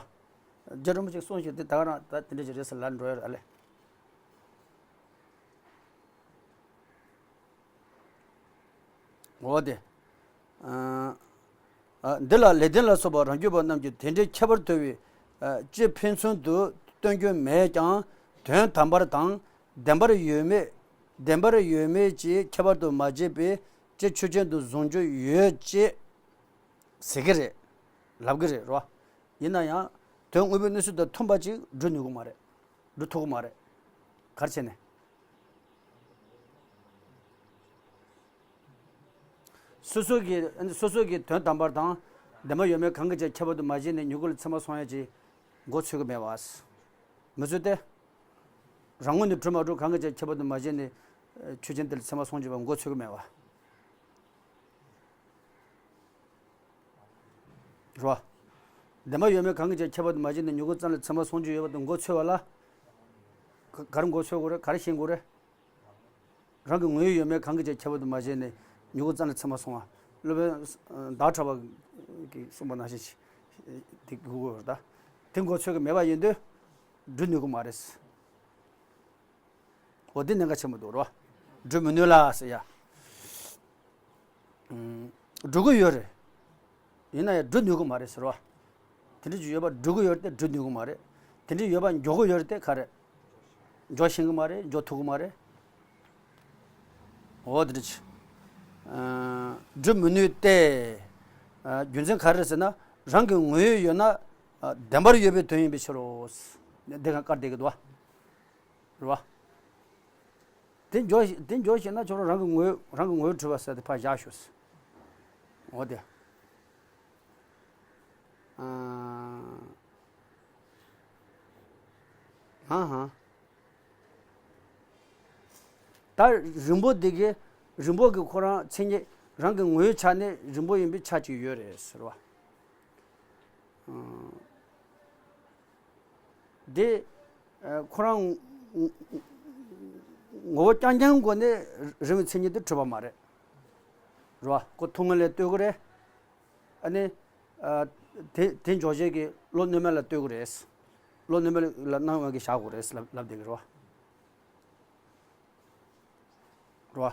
རྒྱ་རིན་པོ་ཆེས་གསུངས་ཤིག་དེ་ད་ག་རང་ད་དེ་འདྲ་ཞིག་རེད་ཟེར་ལབ་འགྲོ་ཡ་རེད་ཨ་ལེ། འོ་དེ། ཨ། ཨ། འདི་ལ་ལེགས་ལྡན་ལ་སོགས་པ་རང་རྒྱུད་པ་རྣམས་ཀྱིས་དེ་འདྲའི་ཁྱད་པར་དུ་བའི། ཨ། སྤྱི་ཕན་ཚུན་དུ་སྟོན་རྒྱུ་མེད་ཀྱང་དོན་དམ་པར་དང་བདེན་པར་ཡོད་མེད། བདེན་པར་ཡོད་མེད་ཀྱི་ཁྱད་པར་དུ་མ་བྱས་པའི་སྤྱི་ཆོས་ཅན་དུ་བཟུང་རྒྱུ་ཡོད་ཅེས་ཟེར་གི་རེད། ལབ་གི་རེད་རོ། ཡིན་ན་ཡང་དོན་དངོས་པོའི་གནས་ཚུལ་དང་མཐུན་པ་ཅིག་སྒྲུབ་ནུས་གི་མ་རེད། སྒྲུབ་ཐུབ་གི་མ་རེད། ག་རེ་བྱས་ནས། སོ་སོ་གི་སོ་སོ་གི་དོན་དམ་པར་དང་བདེན་པ་ཡོད་མེད་གང་གི་ཆ་ཁྱད་པར་དུ་མ་བྱས་ནས་མྱུ་གུ་ལ་ཚད་མ་སོང་ཡ་ཅིག་མགོ་ཚོས་གི་མེད་བ། མི་ཚོས་ཏེ། རང་ངོས་ནས་གྲུབ་མ་གྲུབ་གང་གི་ཆ་ཁྱད་པར་དུ་མ་བྱས་ནས་ཆོས་ཅན་དེ་ལ་ཚད་མ་སོང་ཅིག་པ་མགོ་ཚོས་གི་མེད་བ། རོ། བདེན་པ་ཡོད་མེད་གང་གི་ཆ་ཁྱད་པར་དུ་མ་བྱས་ནས་མྱུ་གུ་ཙམ་ལ་ཚད་མ་སོང་རྒྱུ་ཡོད་པ་དང་མགོ་ཚོས་པ་ལ། ག་ག་རེ་མགོ་ཚོས་དགོས་རེད། ག་རེ་ཤེས་དགོས་རེད། རང་གི་ངོས་ཡོད་མེད་གང་གི་ཆ་ཁྱད་པར་དུ་མ་བྱས་ནས་མྱུ་གུ་ཙམ་ལ་ཚད་མ་སོང་བ། སློབ་དཔོན་ཟླ་བ་གྲགས་པ་གིས་གསུངས་པ་ནང་བཞིན་དེ་དགོས་དགོས་རེད་ད། དེ་མགོ་ཚོས་གི་མེད་པ་ཡིན་དུས་སྒྲུབ་ནུས་གི་མ་རེད། འོ་དེ་གནད་འགག་ཆེན་པོ་འདུག་རོ། སྒྲུབ་མི་ནུས་ལ་ཟེར་ཡ། ཨུམ། སྒྲུབ་གི་ཡོད་རེད། ཡིན་ན་ཡང་སྒྲུབ་ནུས་གི་མ་རེད་ཟེར་བ། དེ་འདྲ་ཅིག་ཡོད་པ་སྒྲུབ་གི་ཡོད་རེད་དེ་སྒྲུབ་ནུས་གི་མ་རེད། དེ་འདྲ་ཡོད་པ་འཇོག་གི་ཡོད་རེད་དེ་ག་རེད། འཇོག་ཤེས་གི་མ་རེད། འཇོག་ཐུབ་གི་མ་རེད། འོ་དེ་འདྲ་ཅིག་ཨ། སྒྲུབ་མི་ནུས་ཏེ། ཨ། རྒྱུ་མཚན་ག་རེ་རེད་ཟེར་ན་རང་གི་ངོས་ཡོད་ན། ཨ། བདེན་པར་ཡོད་པའི་དོན་ཡིན་པའི་ཕྱིར་རོ། འདི་ག་བཀར་བསྡད་ཀྱི་འདུག་བ། རེད་བ། དེ་འཇོག་དེ་འཇོག་ཤེས་ན་ཁྱོད་རང་རང་གི་ངོ་རང་གི་ངོ་བོ་གྲུབ་པ་ཟེར་དེ་ཕར་བཞག་ཤོག་ཟེར། འོ་དེ། ཨ། ཧང་ཧང་། ད་རིང་པོ་འདི་གི་རིང་པོ་གི་ཁོ་རང་མཚན་ཉིད་རང་གི་ངོ་བོའི་ཆ་ནས་རིང་པོ་ཡིན་པའི་ཆ་གཅིག་ཡོད་རེད་ཟེར་བ། ཨ། དེ། ཨ། ཁོ་རང་ངོ་བོ་རྐྱང་རྐྱང་སྒོ་ནས་རིང་བའི་མཚན་ཉིད་དེ་གྲུབ་པ་མ་རེད། རེད་བ། ཁོ་ཐུང་ངུ་ལ་ལྟོས་ཀྱི་རེད། ཨ་ནི། ཨ། དེ་དེ་འཇོག་བྱེད་ཀྱི་བློ་རྣོན་མ་ལ་ལྟོས་ཀྱི་རེད། བློ་རྣོན་མ་ལ་སྣང་བ་གི་བཞག་དགོས་རེད་ལབ་ལབ་བསྡད་ཀྱི་རེད་བ། རེད་བ།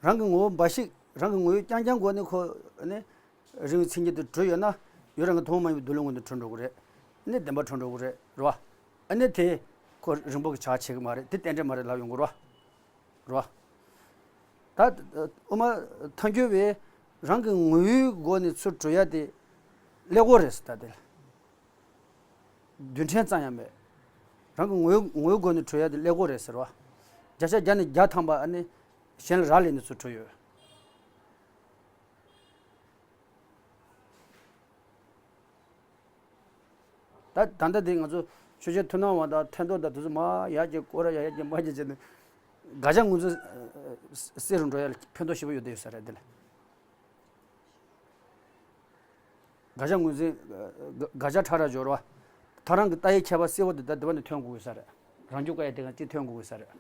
རང་གི་ངོ་བོ་འབའ་ཞིག་རང་གི་ངོ་བོ་རྐྱང་རྐྱང་སྒོ་ནས་ཁོ་ནི་རིང་བའི་མཚན་ཉིད་དུ་གྲུབ་ཡོད་ན་ཡུལ་རང་གི་ཐུན་མོང་མ་ཡིན་པའི་སྡུག་བསྔལ་ངོས་ནས་གྲུབ་འགྲོ་གི་རེད། ནི་བདེན་པ་གྲུབ་འགྲོ་གི་རེད། རེད་བ། ཨ་ནི་དེ་ཁོ་རིང་པོ་གི་ཆ་བྱེད་ཀྱི་མ་རེད། དེ་རྟེན་འབྲེལ་མ་རེད་ལབ་ཡོང་གི་རེད་བ། རེད་བ། ད་དབུ་མ་ཐལ་འགྱུར་བས་རང་གི་ངོ་བོའི་སྒོ་ནས་ཚུར་གྲུབ་ཡ་དེ་ཀླད་ཀོར་རེད་ཟེར་ད་དེ། རྡུལ་ཕྲན་ཙམ་ཡང་མེད། རང་གི་ངོ་བོའི་ངོ་བོའི་སྒོ་ནས་གྲུབ་ཡ་དེ་ཀླད་ཀོར་རེད་ཟེར་བ། བརྒྱ་ཆ་བརྒྱ་ནས་བརྒྱ་ཐམ་པ་ཨ་ནི་གཞན་ལ་རག་ལས་ནས་ཚུར་གྲུབ་ཡོད། ད་ད་ལྟ་དེ་ང་ཚོ་ཆོས་རྒྱལ་ཐུབ་སྣང་བ་དང་ཐད་གཏོང་དང་དེ་ཚོ་མ་ཡར་རྒྱས་སྐོར་ར་ཡར་རྒྱས་མར་རྒྱས་བྱས་ནས་དགག་བྱ་ངོས་འཛིན་སེལ་རུ་འགྲོ་ཡ་ལ་ཕན་ཐོགས་ཞེ་པོ་ཡོད་དེ་ཡོད་ས་རེད་དེ་ལ། དགག་བྱ་ངོས་འཛིན་དགག་བྱ་ཕྲ་རགས་སྦྱོར་བ། ད་རང་གི་ལྟ་བའི་ཁྱད་པར་གསལ་བོ་དེ་ད་དེ་བ་ནས་ཐོན་དགོས་ས་རེད། རང་འཇུག་བཀའ་ཡི་དེ་ག་ཅིག་ཐོན་དགོས་ས་རེད།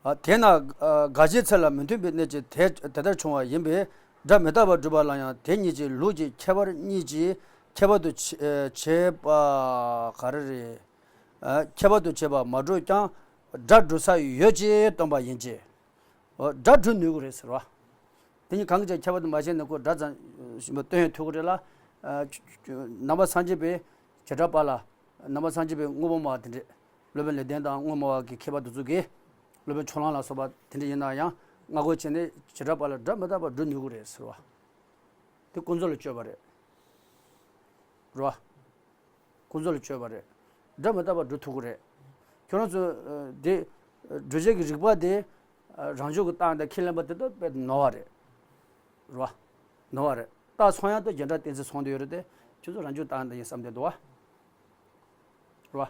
ཨ། དེས་ན་ཨ་དགག་བྱའི་ཚད་ལ་མི་མཐུན་པའི་གནད་ཀྱིས་དེ་དེ་ལྟར་བྱུང་བ་ཡིན་པས། སྒྲ་མི་རྟག་པར་སྒྲུབ་པ་ལ་ཡང་དེ་གཉིས་ཀྱི་ལུགས་ཀྱི་ཁྱད་པར་གཉིས་ཀྱིས་ཁྱད་པར་དུ་བྱས་པ་ག་རེ་རེད། ཨ། ཁྱད་པར་དུ་བྱས་པ་མ་གྲུབ་ཀྱང་སྒྲ་སྒྲུབ་ས་ཡོད་ཅེས་སྟོན་པ་ཡིན་གྱི། འོ། སྒྲ་སྒྲུབ་ནུས་ཀྱི་རེད་ཟེར་བ། དེ་གཉིས་གང་གིས་ཀྱང་ཁྱད་པར་དུ་མ་བྱས་ནས་ཁོ་སྒྲ་ཙམ་ཞིག་སྟོན་ཡང་ཐུབ་ཀྱི་རེད་ལ། ཨ། ཆུ་ཆུ་ནང་པ་སངས་རྒྱས་པའི་བྱེ་བྲག་པ་ལ། ནང་པ་སངས་རྒྱས་པའི་དངོས་པོ་སྨྲ་བ་དེ་འདྲས། སློབ་དཔོན་ལེགས་ལྡན་དང་དངོས་སྨྲ་བ་གི་མཁས་པ་དེ་ཚོ་གིས། སློབ་དཔོན་ཕྱོགས་གླང་ལ་སོགས་པ་དེ་འདྲས་ཡིན་ན་ཡང་སྔ་རྒོལ་བྱས་ནས་བྱེ་བྲག་པ་ལ་སྒྲ་མི་རྟག་པར་སྒྲུབ་ནུས་ཀྱི་རེད་ཟེར་བ། དེ་ཀུན་རྫོབ་ལ་དཔྱོད་པ་རེད། རེད་བ། ཀུན་རྫོབ་ལ་དཔྱོད་པ་རེད། སྒྲ་མི་རྟག་པར་སྒྲུབ་ཐུབ་ཀྱི་རེད། ཁྱོད་རང་ཚོ་ཨ་དེ་ཨ་སྒྲུབ་བྱེད་ཀྱི་རིགས་པ་དེ་ཨ་རང་འཇུག་གི་རྟགས་དང་ཁས་ལེན་པ་དེ་དག་དཔེ་ནོར་བ་རེད། རེད་བ། ནོར་བ་རེད། རྟགས་ཚང་ཡག་ཏུ་རྒྱན་སྒྲ་གཏན་ཚིགས་ཚང་བསྡད་ཡོད་རེད་དེ། ཁྱོད་ཚོ་རང་འཇུག་རྟགས་དེ་ཡིན་བསམ་བསྡད་འདུག་བ། རེད་བ།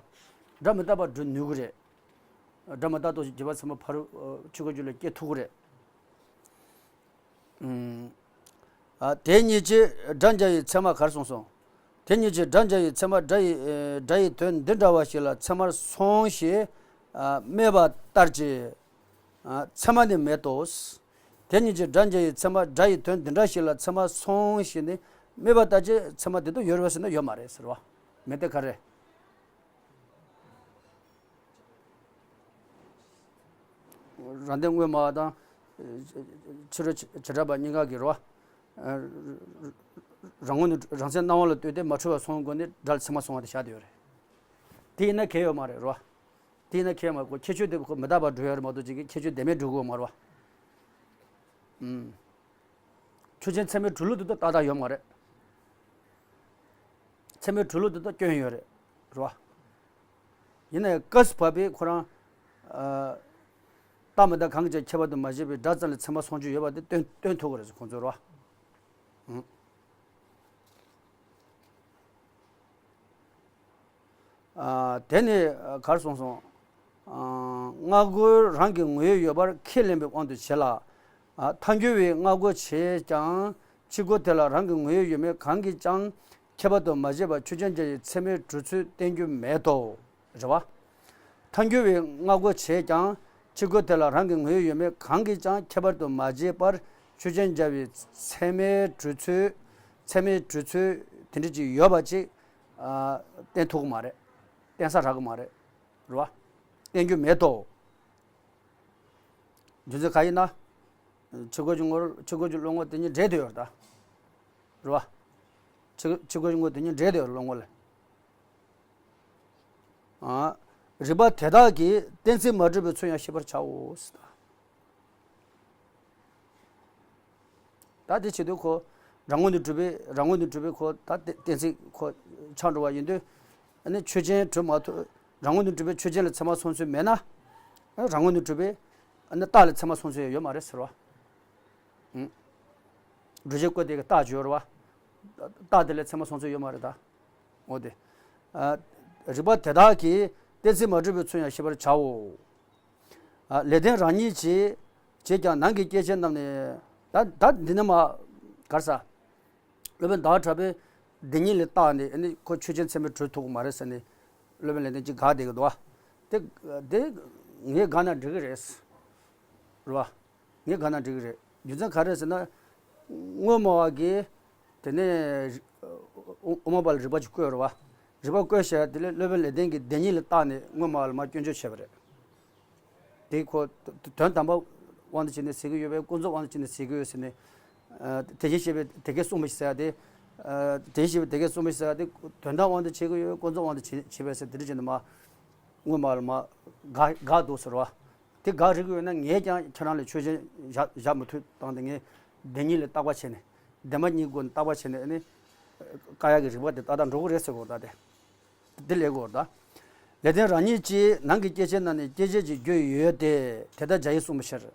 སྒྲ་མི་རྟག་པར་སྒྲུབ་ནུས་ཀྱི་རེད། སྒྲ་མི་རྟག་སྟོན་བྱེད་ཀྱི་རྗེས་དཔག་ཚད་མ་ཕ་རོལ་ཨ་ཆོས་སྐུ་རྒྱུད་ལ་སྐྱེ་ཐུབ་ཀྱི་རེད། ཨ། དེ་གཉིས་ཀྱིས་སྒྲ་འཇལ་བའི་ཚད་མ་ག་རེ་གསུངས་སོང་། དེ་གཉིས་ཀྱིས་སྒྲ་འཇལ་བའི་ཚད་མ་སྒྲ་ཡི་ཨ་སྒྲ་ཡི་དོན་འདི་འདྲ་བ་ཞིག་ལ་ཚད་མར་སོང་ཞེས་ཨ་སྨྲས་པ་ལྟར་གྱི་ཨ་ཚད་མ་ནི་མེད་དོ། དེ་གཉིས་ཀྱིས་སྒྲ་འཇལ་བའི་ཚད་མ་སྒྲ་ཡི་དོན་འདི་འདྲ་ཞིག་ལ་ཚད་མར་སོང་ཞེས་ནི་སྨྲས་པ་ལྟར་གྱི་ཚད་མ་དེ་དག་ཡོད་རེད་པས་ཟེར་ན་ཡོད་མ་རེད་ཟེར་བ། མེད་དེ་ག་རེ། རང་སྟེང་དངོས་སྨྲ་བ་དང་ཕྱི་རོལ་བྱེ་བྲག་པ་གཉིས་ཀ་གིས་རེད་བ། རང་ངོས་ནས་རང་སེམས་སྣང་བ་ལ་ལྟོས་ཏེ་མ་འཁྲུལ་བར་སོང་སྒོ་ནས་སྒྲ་ལ་ཚད་མ་སོང་བ་དེ་བཞག་བསྡད་ཡོད་རེད། དེ་ཡིན་ན་གལ་ཡོད་མ་རེད་རེད་བ། དེ་ཡིན་ན་གལ་མ་ཁོ་ཁྱད་ཆོས་དེ་ཁོ་མི་རྟག་པར་སྒྲུབ་ཡ་རེད་མ་གཏོགས་ཅིག་གིས་ཁྱད་ཆོས་བདེན་མེད་སྒྲུབ་དགོས་མ་རེད་བ། ཨུམ། ཆོས་ཅན་ཚད་མའི་གྲུབ་ལུགས་དེ་དག་ཏག་ཏག་ཡོད་མ་རེད། ཚད་མའི་གྲུབ་ལུགས་དེ་དག་སྐྱོན་ཡོད་རེད། རེད་བ། ཡིན་ན་ཡང་སྐབས་སུ་བབས་པའི་ཁོ་རང་ཨ་རྟགས་མི་རྟག་གང་གིས་ཀྱང་ཁྱད་པར་དུ་མ་བྱས་པའི་སྒྲ་ཙམ་ལ་ཚད་མ་སོང་རྒྱུ་ཡོད་པ་དེ་སྟོན་སྟོན་ཐུབ་ཀྱི་རེད་ཟེར་ཁོང་ཚོས་རེད་བ། ཨུམ། ཨ། དེ་ནི་ག་རེ་གསུངས་སོང་། ཨ། སྔ་རྒོལ་རང་གི་ངོས་ཡོད་པར་ཁས་ལེན་པའི་དབང་དུ་བྱས་ལ། ཨ། ཐལ་འགྱུར་བས་སྔ་རྒོལ་བྱས་ཀྱང་ཕྱི་རྒོལ་དེ་ལ་རང་གི་ངོས་ཡོད་མེད་གང་གིས་ཀྱང་ཁྱད་པར་དུ་མ་བྱས་པར་ཆོས་ཅན་སྒྲ་ཡི་ཚད་མའི་གྲུབ་ཚུལ་བསྟན་རྒྱུ་མེད་དོ། རེད་བ། ཐལ་འགྱུར་བས་སྔ་རྒོལ་བྱས་ཀྱང་ཕྱི་རྒོལ་དེ་ལ་རང་གི་ངོས་ཡོད་མེད་གང་གིས་ཀྱང་ཁྱད་པར་དུ་མ་བྱས་པར་ཆོས་ཅན་སྒྲ་ཡི་ཚད་མའི་གྲུབ་ཚུལ། ཚད་མའི་གྲུབ་ཚུལ་དེ་འདྲ་ཅིག་ཡོད་པ་ཅིག་ཨ། བསྟན་ཐུབ་ཀྱི་མ་རེད། བསྟན་ས་རག་གི་མ་རེད། རེད་བ། བསྟན་རྒྱུ་མེད་དོ། རྒྱུ་མཚན་གང་ཡིན་ན། ཕྱི་རྒོལ་གྱི་ངོར་ཕྱི་རྒོལ་གྱི་བློ་ངོ་དེ་གཉིས་འདྲེས་བསྡད་ཡོད་རེད་ད། རེད་བ། ཕྱི་ཕྱི་རྒོལ་གྱི་ངོ་དེ་གཉིས་འདྲེས་བསྡད་ཡོད་རེད་བློ་ངོ་ལ། ཨ། རིགས་པ་དེ་དག་གིས་གཏན་ཚིགས་མ་གྲུབ་པའི་ཚུལ་ཡང་ཤེས་པར་བྱའོ། ད་དེ་བྱེད་དུས་ཁོ་རང་ངོས་ནས་གྲུབ་པའི་རང་ངོས་ནས་གྲུབ་པའི་ཁོ་ད་གཏན་གཏན་ཚིགས་ཁོ་ཆགས་འགྲོ་བ་ཡིན་དུས། ཨ་ནི་ཆོས་ཅན་གྲུབ་མ་ཐུབ། རང་ངོས་ནས་གྲུབ་པའི་ཆོས་ཅན་ལ་ཚད་མ་སོང་ཚུལ་མེད་ན། ཨ། རང་ངོས་ནས་གྲུབ་པའི་ཨ་ནི་རྟགས་ལ་ཚད་མ་སོང་ཚུལ་ཡང་ཡོད་མ་རེད་ཟེར་བ། ཨུ། སྒྲུབ་བྱེད་བཀོད་དེ་གི་རྟགས་བརྗོད་རེད་བ། རྟགས་དེ་ལ་ཚད་མ་སོང་ཚུལ་ཡོད་མ་རེད་ད། འོ་དེ། ཨ། རིགས་པ་དེ་དག་གིས་གཏན་ཚིགས་མ་གྲུབ་པའི་ཚུལ་ཡང་ཤེས་པར་བྱའོ། ཨ། ལེགས་ལྡན་རང་ཉིད་ཀྱིས། བྱས་ཀྱང་ནང་གི་སྐྱེ་མཆེད་རྣམས་ནི། ད་ད་འདི་ནི་མ། ག་རེ་ཟ། སློབ་དཔོན་ཟླ་བ་གྲགས་པས་འདི་ཉིད་ལ་བརྟགས་ནས་ཨ་ནི་ཁོ་ཆོས་ཅན་ཚད་མས་གྲུབ་ཐུབ་ཀྱི་མ་རེད་ཟེར་ནས་སློབ་དཔོན་ལེགས་ལྡན་གྱིས་དགག་བསྡད་ཀྱི་འདུག་བ། དེ་དེ་ངས་དགག་ན་འགྲིག་གི་རེད། རེད་བ། ངས་དགག་ན་འགྲིག་གི་རེད། རྒྱུ་མཚན་ག་རེ་ཟེར་ན། དངོས་སྨྲ་བ་གིས་དེ་ནས་དབུ་མ་པ་ལ་རིགས་པ་ཅིག་བཀོད་རེད་བ། རིགས་པ་བཀོད་བཞག་དེ་ལས་སློབ་དཔོན་ལེགས་ལྡན་གྱིས་འདི་ཉིད་ལ་བརྟགས་ནས་དངོས་སྨྲ་བ་ལ་མར་སྐྱོན་བརྗོད་བྱས་པ་རེད། དེ་ཁོ་དོན་དམ་པ་དབང་དུ་བྱས་ནས་ཟེར་གྱི་ཡོད་པས་ཀུན་རྫོབ་དབང་དུ་བྱས་ནས་ཟེར་གྱི་ཡོད་ཟེར་ནས། ཨ། དེ་བཞིན་གཤེགས་པས་དེ་སྐད་གསུངས་པ་ཞིག་ཟེར་ཡ་དེ། ཨ། དེ་བཞིན་གཤེགས་པས་དེ་སྐད་གསུངས་པ་ཞིག་ཟེར་ཡ་དེ་དོན་དམ་དབང་དུ་བྱེད་ཀྱི་ཡོད་པས་ཀུན་རྫོབ་དབང་དུ་བྱེད་བྱེད་པས་ཟེར་དེ་འདྲ་བྱས་ནས་མ། དངོས་སྨྲ་བ་ལ་མ། དགག་དགག་འདུག་ཟེར་བ། དེ་དགག་རིགས་ཡོད་ན་ངས་ཀྱང་ཁྱེད་རང་ལ་ཆོས་ཅན་བཞག་བཞག་མི་ཐུབ་སྟངས་དེ་ངས་བདེན་གཉིས་ལ་བརྟག་པ་བྱས་ནས་བདེན་པ་གཉིས་སྒོ་ནས་བརྟག་པ་བྱས་ནས་ཨ་ནི། བཀག་ཡག་གི་རིགས་པ་དེ་ཏག་ཏག་འགྲོ་གི་རེད་ཟེར་གོ་ད་དེ། འདི་ལས་གོ་ད། ལེགས་ལྡན་རང་ཉིད་ཀྱིས་ནང་གི་སྐྱེ་མཆེད་རྣམས་ནི་སྐྱེད་བྱེད་ཀྱི་རྒྱུ་ཡོད་དེ་དེ་ལྟར་བྱ་ཡིས་གསུངས་པའི་ཕྱིར།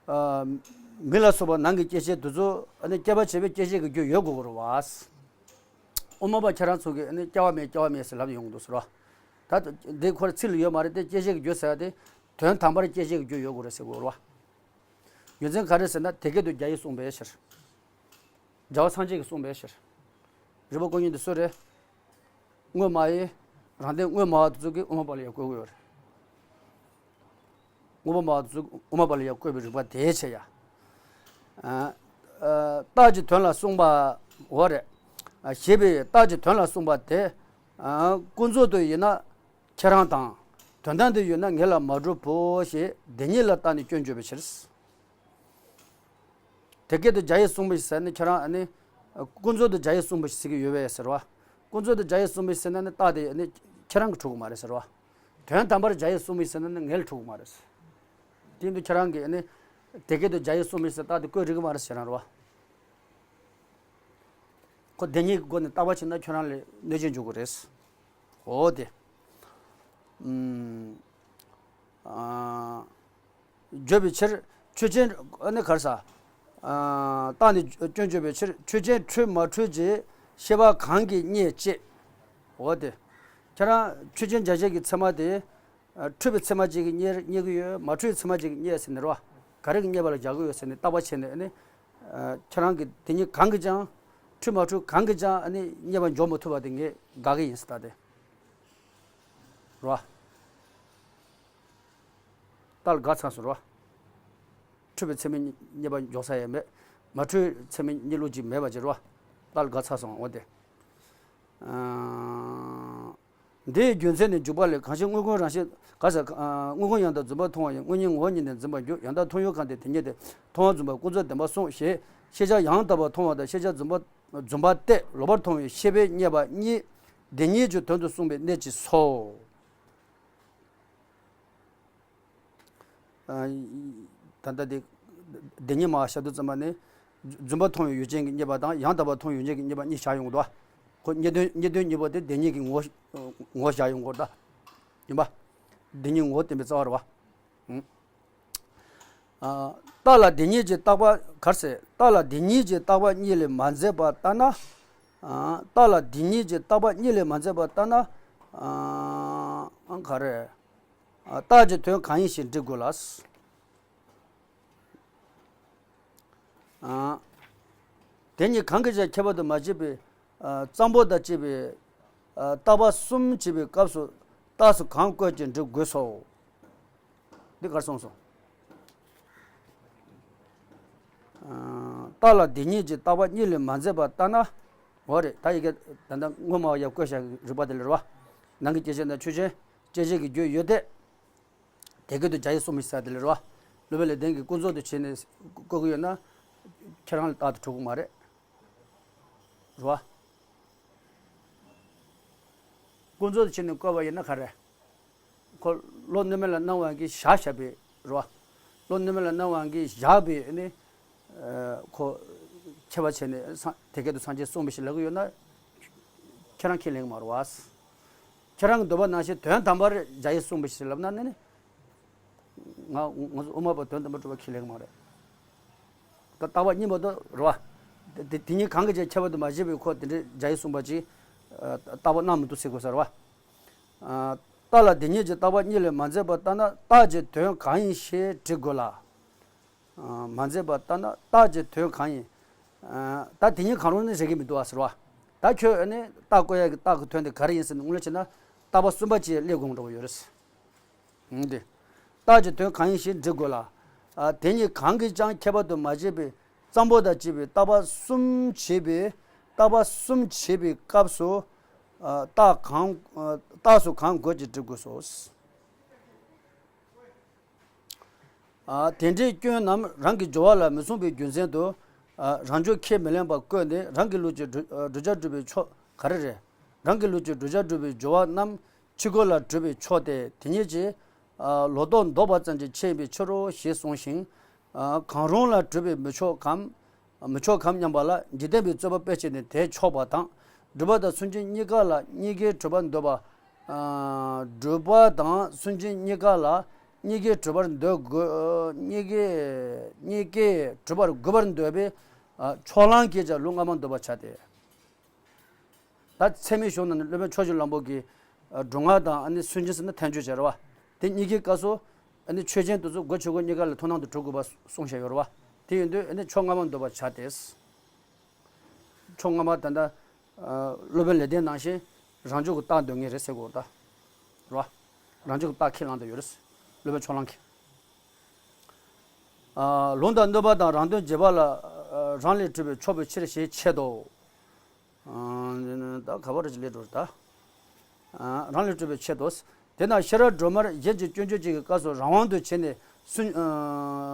ཨ། མིག་ལ་སོགས་པ་ནང་གི་སྐྱེ་མཆེད་དེ་ཚོ་ཨ་ནི་སྐྱེ་བར་བྱེད་པའི་སྐྱེད་བྱེད་ཀྱི་རྒྱུ་ཡོད་དགོས་ཀྱི་རེད་བ། དབུ་མ་པ་ཁྱེད་རང་ཚོ་གིས་ཨ་ནི་སྐྱེ་བ་མེད་སྐྱེ་བ་མེད་ཟེར་ལབ་ཡོང་གི་འདུག་ཟེར་བ། ད་འདི་ཁོ་ར་ཚིག་ལ་ཡོད་མ་རེད་དེ་སྐྱེད་བྱེད་ཀྱི་རྒྱུ་ཟེར་བ་དེ་དོན་དམ་པར་སྐྱེད་བྱེད་ཀྱི་རྒྱུ་ཡོད་དགོས་རེད་ཟེར་དགོས་རེད་བ། རྒྱུ་མཚན་ག་རེ་ཟེར་ན་དེ་སྐད་དུ་བརྒྱ་ཡིས་གསུངས་པའི་ཕྱིར། རྒྱལ་བ་སངས་རྒྱས་ཀྱིས་གསུངས་པའི་ཕྱིར། རིག་པ་བསྐོར་མཁན་དེ་སུ་རེད། དངོས་སྨྲ་བའི། རང་སྟེང་དངོས་སྨྲ་བ་དེ་ཚོ་གིས་དབུ་མ་པ་ལ་ཡ་བཀོད་ཀྱི་ཡོད་རེད། དངོས་སྨྲ་བ་དེ་ཚོ་དབུ་མ་པ་ལ་ཡ་བཀོད་པའི་རིགས་པ་དེའི་ཕྱིར་ཡ། ཨ། ཨ། རྟགས་ཀྱི་དོན་ལ་གསུངས་པའོ་རེད། ཨ། ཞེས་པའི་རྟགས་ཀྱི་དོན་ལ་གསུངས་པ་དེ། ཨ། ཀུན་རྫོབ་ཏུ་ཡིན་ན་ཁྱེད་རང་དང་། དོན་དམ་དུ་ཡོད་ན་ངེད་ལ་མ་གྲུབ་བོ་ཞེས་བདེན་གཉིས་ལ་བརྟགས་ནས་སྐྱོན་བརྗོད་པའི་ཕྱིར། དེ་སྐད་དུ་རྒྱ་ཡིས་གསུངས་པའི་ཟེར་ནས་ཁྱེད་རང་ཨ་ནི། ཀུན་རྫོབ་ཏུ་རྒྱ་ཡིས་གསུངས་པ་ཞིག་ཟེར་གྱི་ཡོད་པས་ཟེར་བ། ཀུན་རྫོབ་ཏུ་རྒྱ་ཡིས་གསུངས་པའི་ཟེར་ན་ནི་རྟགས་དེ་ནི་ཁྱེད་རང་གིས་གྲུབ་ཀྱི་མ་རེད་ཟེར་བ། དོན་དམ་པར་རྒྱ་ཡིས་གསུངས་པའི་ཟེར་ན་ནི་ངེད་ལ་གྲུབ་ཀྱི་མ་རེད་ཟེར། དེ་ཡིན་དུས་ཁྱེད་རང་གིས་ནི། དེ་སྐད་དུ་རྒྱ་ཡིས་གསུངས་པའི་ཟེར་རྟགས་དེ་བཀོད་འགྲིག་གི་མ་རེད་ཟེར་རང་རེད་བ། ཁོ་བདེན་གཉིས་ཀྱི་སྒོ་ནས་བརྟག་པ་བྱས་ན་ཁྱོད་རང་ལ་གནོད་སྦྱིན་འཇུག་གི་རེད། འོ་དེ། ཨུམ། ཨ། བརྗོད་པའི་ཕྱིར་ཆོས་ཅན། ཨ་ནི་ག་རེ་ཟ། ཨ། བརྟགས་ནས་སྐྱོན་བརྗོད་པའི་ཕྱིར་ཆོས་ཅན་འཁྲུལ་མ་འཁྲུལ་གྱི་ཤེས་པ་གང་གིས་རྙེད་ཅེས། འོ་དེ། ཁྱེད་རང་ཆོས་ཅན་བརྒྱ་བྱིན་གྱི་ཚད་མ་དེ། ཨ། འཁྲུལ་པའི་ཚད་མ་གཅིག་གིས་རྙེད་རྙེད་ཀྱི་ཡོད། མ་འཁྲུལ་བའི་ཚད་མ་གཅིག་གིས་རྙེད་ཟེར་ནས་རེད་བ། ག་རེ་གིས་རྙེད་པ་ལ་བཞག་གི་ཡོད་ཟེར་ནས་བརྟག་པ་བྱས་ནས་ཨ་ནི། ཨ། ཁྱེད་རང་གིས་དེ་གཉིས་གང་གིས་ཀྱང་། འཁྲུལ་མ་འཁྲུལ་གང་གིས་ཀྱང་ཨ་ནི་རྙེད་པར་འཇོག་མི་ཐུབ་པ་དེ་ངས་དགག་གི་ཡིན་ཟེར་ད་དེ། རེད་བ། རྟགས་ལ་དགག་ཚར་སོང་རེད་བ། འཁྲུལ་པའི་ཚད་མས་རྙེད་པར་འཇོག་ས་ཡང་མེད། མ་འཁྲུལ་ཚད་མས་རྙེད་ལུགས་ཅིག་མེད་པ་ཅིག་རེད་བ། རྟགས་ལ་དགག་ཚར་སོང་འོ་དེ། ཨ། འདིའི་རྒྱུ་མཚན་ནི་འཇུག་པ་ལས། གང་ཕྱིར་དངོས་ཀུན་རང་བཞིན་ག་ཟེར། ཨ། དངོས་ཀུན་ཡང་དག་བརྫུན་པར་མཐོང་བ་ཡི། དངོས་གཉིས་ངོ་བོ་ཉིད་ནས་འཛིན་པར་འགྱུར། ཡང་དག་མཐོང་ཡུལ་གང་སྟེ་དེ་ཉིད་དེ། མཐོང་བ་བརྫུན་པ་ཀུན་རྫོབ་བདེན་པར་གསུངས་ཞེས་ཤེས་བྱ་ཡང་དག་པར་མཐོང་བ་དང་ཤེས་བྱ་བརྫུན་པ་བརྫུན་པ་སྟེ་ལོག་པར་མཐོང་བའི་ཤེས་པས་རྙེད་པ་གཉིས་བདེན་གཉིས་ཀྱི་དོན་དུ་གསུངས་པའི་གནད་ཀྱིས་སོ། ཨ། ད་ལྟ་དེ་བདེན་གཉིས་སྨྲ་བ་བཤད་དུས་ཙམ་པ་ནི། བརྫུན་པ་མཐོང་བའི་ཡུལ་ཅན་གྱིས་རྙེད་པ་དང་ཡང་དག་པར་མཐོང་བའི་ཡུལ་ཅན་གྱིས་རྙེད་པ་གཉིས་བཞག་ཡོང་གི་འདུག་བ། ཁོ་རྙེད་དོན་རྙེད་དོན་གཉིས་པོ་དེ་བདེན་གཉིས་ཀྱི་ངོ་བོ་ངོ་བོ་བཞག་ཡོང་གི་འདུག་ད། ཡིན་པ། བདེན་གཉིས་ངོ་བོ་བསྟན་པའི་རྩ་བ་རེད་བ། ཨང་། ཨ། རྟགས་ལ་བདེན་གཉིས་ཀྱི་བརྟག་པ་ག་རེ་ཟེར། རྟགས་ལ་བདེན་གཉིས་ཀྱི་བརྟག་པ་གཉིས་ལས་མ་འཛིན་པར་ལྟ་ན། ཨ། རྟགས་ལ་བདེན་གཉིས་ཀྱི་བརྟག་པ་གཉིས་ལས་མ་འཛིན་པར་ལྟ་ན། ཨ། ག་རེ། ཨ། རྟགས་ཀྱི་དོན་གང་ཡིན་ཞེས་འདྲི་དགོས་ལ། ཨ། དེ་གཉིས་གང་གིས་ཀྱང་ཁྱད་པར་དུ་མ་བྱས་པའི། ཨ། གཙང་པོ་དང་བཅས་པའི། ཨ། བརྟག་པ་གསུམ་བྱེད་པའི་སྐབས་སུ་རྟགས་སུ་གང་བཀོད་ཀྱང་འགྲིག་དགོས་སོ། འདི་གར་གསུངས་སོ། ཨ། རྟགས་ལ་བདེན་གཉིས་ཀྱི་བརྟག་པ་གཉིས་ལས་མ་འཛིན་པར་ལྟ་ན། འོ་རེད། ད་ཡི་གེ་ད་ལྟ་དངོས་སྨྲ་བ་ཡ་བཀོད་བཞག་རིགས་པ་དེ་ལ་རེད་བ། ནང་གི་སྐྱེ་མཆེད་དང་ཆོས་ཅན། སྐྱེ་མཆེད་ཀྱི་རྒྱུ་ཡོད་དེ། དེ་སྐད་དུ་རྒྱ་ཡིས་གསུངས་པའི་ས་དེ་ལ་རེད་བ། སློབ་དཔོན་ལེགས་ལྡན་གྱིས་ཀུན་རྫོབ་ཏུ་བྱས་ནས་བཀོད་ཀྱི་ཡོད་ན། ཁྱེད་རང་ལ་རྟགས་དེ་གྲུབ་ཀྱི་མ་རེད། རེད་བ། ཀུན་རྫོབ་ཏུ་བྱས་ནས་བཀོད་པ་ཡིན་ན་ག་རེ། ཁོ་བློ་གནོད་མེད་ལ་སྣང་བ་གིས་བཞག་བཞག་པའི་རེད་བ། བློ་གནོད་མེད་ལ་སྣང་བ་གིས་བཞག་པའི་ནི། ཨ། ཁོ་ཁྱད་པར་བྱས་ནས་སངས་དེ་སྐད་དུ་སངས་རྒྱས་གསུངས་པའི་ཞིག་ལབ་ཀྱི་ཡོད་ན། ཁྱེད་རང་ཁས་ལེན་གྱི་མ་རེད་བ། ཁྱེད་རང་གི་འདོད་པ་ནང་བཞིན་དོན་དམ་པར་རྒྱ་ཡིས་གསུངས་པའི་ཞིག་ལབ་ན་ནི། ང་ང་ཚོ་དབུ་མ་པ་དོན་དམ་པར་གྲུབ་པ་ཁས་ལེན་གྱི་མ་རེད། ད་རྟག་པ་གཉིས་མ་གཏོགས་རེད་བ། དེ་དེ་གཉིས་གང་གིས་ཀྱང་ཁྱད་པར་དུ་མ་བྱས་པའི་ཁོ་དེ་འདྲའི་རྒྱ་ཡིས་གསུངས་པ་ཅིག་ཨ། རྟག་པ་སྣང་མི་འདུག་ཟེར་དགོས་ས་རེད་བ། ཨ། རྟགས་ལ་བདེན་གཉིས་ཀྱི་བརྟག་པ་གཉིས་ལས་མ་འཛིན་པར་ལྟ་ན་རྟགས་ཀྱི་དོན་གང་ཡིན་ཞེས་འདྲི་དགོས་ལ། ཨ། མ་འཛིན་པར་ལྟ་ན་རྟགས་ཀྱི་དོན་གང་ཡིན། ཨ། ད་དེ་གཉིས་གང་རུང་ནི་རེག་གི་མི་འདུག་བ་ཟེར་བ། ད་ཁྱོད་ནི་རྟགས་བཀོད་ཡག་གི་རྟགས་ཀྱི་དོན་དེ་ག་རེ་ཡིན་ཟེར་ནས་དངོས་གནས་བྱས་ན་རྟགས་པ་གསུམ་པ་ཅིག་སླེབས་དགོས་འདྲ་བོ་ཡོད་རེད། འདི། རྟགས་ཀྱི་དོན་གང་ཡིན་ཞེས་འདྲི་དགོས་ལ། ཨ། དེ་གཉིས་གང་གིས་ཀྱང་ཁྱད་པར་དུ་མ་བྱས་པའི་གཙང་པོ་དང་བཅས་པའི་བརྟག་པ་གསུམ་བྱེད་པའི་བརྟག་པ་གསུམ་བྱེད་པའི་སྐབས་སུ། ཨ། རྟགས་གང་། ཨ། རྟགས་སུ་གང་དགོས་ཀྱི་འདྲི་དགོས་སོ། ཨ། དེ་འདྲའི་སྐྱོན་རྣམས་རང་གི་སྦྱོར་བ་ལ་མི་མཚུངས་པའི་རྒྱུ་མཚན་དུ། ཨ། རང་སྦྱོར་ཁས་མི་ལེན་པར་བཀོད་ནས་རང་གི་ལུགས་ཀྱི་བསྒྲུབ་བསྒྲུབ་བྱ་སྒྲུབ་པའི་ཕྱོགས་ག་རེ་རེད། རང་གི་ལུགས་ཀྱི་བསྒྲུབ་བྱ་སྒྲུབ་པའི་སྦྱོར་བ་རྣམས་ཕྱི་རྒོལ་ལ་གྲུབ་པའི་ཕྱོགས་ཏེ་དེ་ཉིད་ཀྱི། ཨ། ལོག་རྟོག་འདོགས་པ་ཙམ་གྱི་ཆེད་ཡིན་པའི་ཕྱིར་རོ་ཞེས་གསུངས་ཤིང་། ཨ། གང་རུང་ལ་གྲུབ་པའི་མི་ཆོག་གམ། མི་ཆོག་གམ་སྙམ་པ་ལ་འཇིག་རྟེན་པའི་རྩོད་པ་སྤེལ་བྱས་ནས་དེ་ཆོག་པ་དང་། སྒྲུབ་པ་དང་སུན་འབྱིན་གཉིས་ཀ་ལ་གཉིས་ཀའི་གྲུབ་པར་འདོད་པ། ཨ། སྒྲུབ་པ་དང་སུན་འབྱིན་གཉིས་ཀ་ལ་གཉིས་ཀའི་གྲུབ་པར་འདོད་དགོས། གཉིས་ཀའི་གཉིས་ཀའི་གྲུབ་པར་དགོས་པར་འདོད་པའི། ཨ། ཕྱོགས་གླང་གིས་ཀྱང་ལུགས་ལྔ་པར་འདོད་པར་བྱ་སྟེ། ད་ཚད་མའི་གཞུང་ནང་ནས་སློབ་དཔོན་ཕྱོགས་བཅུའི་བླང་དོར་གྱི། ཨ། སྒྲུབ་ངག་དང་ཨ་ནི་སུན་འབྱིན་ཟེར་ན་ཐལ་འགྱུར་བྱས་རེད་བ། དེ་གཉིས་ཀའི་སྐབས་སུ་ཨ་ནི་ཆོས་ཅན་དེ་ཚོ་སྒོ་ཕྱི་སྒོ་གཉིས་ཀ་ལ་མཐུན་སྣང་དུ་གྲུབ་དགོས་པ་གསུངས་བཞག་ཡོད་རེད་བ། དེ་ཡིན་དུས་ཨ་ནི་ཕྱོགས་སྔ་མར་འདོད་པར་བྱ་སྟེ། ཕྱོགས་སྔ་མ་ད་ལྟ་ཨ་སློབ་དཔོན་ལེགས་ལྡན་ནང་བཞིན་རང་འཇུག་གི་རྟགས་འདོན་མཁན་རེད་ཟེར་དགོས་ད། རེད་བ། རང་འཇུག་གི་རྟགས་ཁས་བླངས་བསྡད་ཡོད་རེད། སློབ་དཔོན་ཕྱོགས་གླང་གིས། ཨ་ལུང་དང་གནོད་པ་དང་རང་དོན་རྗེས་དཔག་ལ་ཨ་རང་ལས་གྲུབ་པས་ཆོག་པའི་ཕྱིར་ཞེས་འཆད་དོ། ཨ་ད་ག་པར་ཅིག་སླེབས་འགྲོ་ད། ཨ་རང་ལས་གྲུབ་པས་འཆད་དོ། དེས་ན་ཤེས་རབ་སྒྲོན་མར་གཞན་གྱི་སྐྱོན་བརྗོད་ཅིག་གི་སྐབས་སུ་རང་དབང་དུ་བྱས་ནས་སུན་ཨ་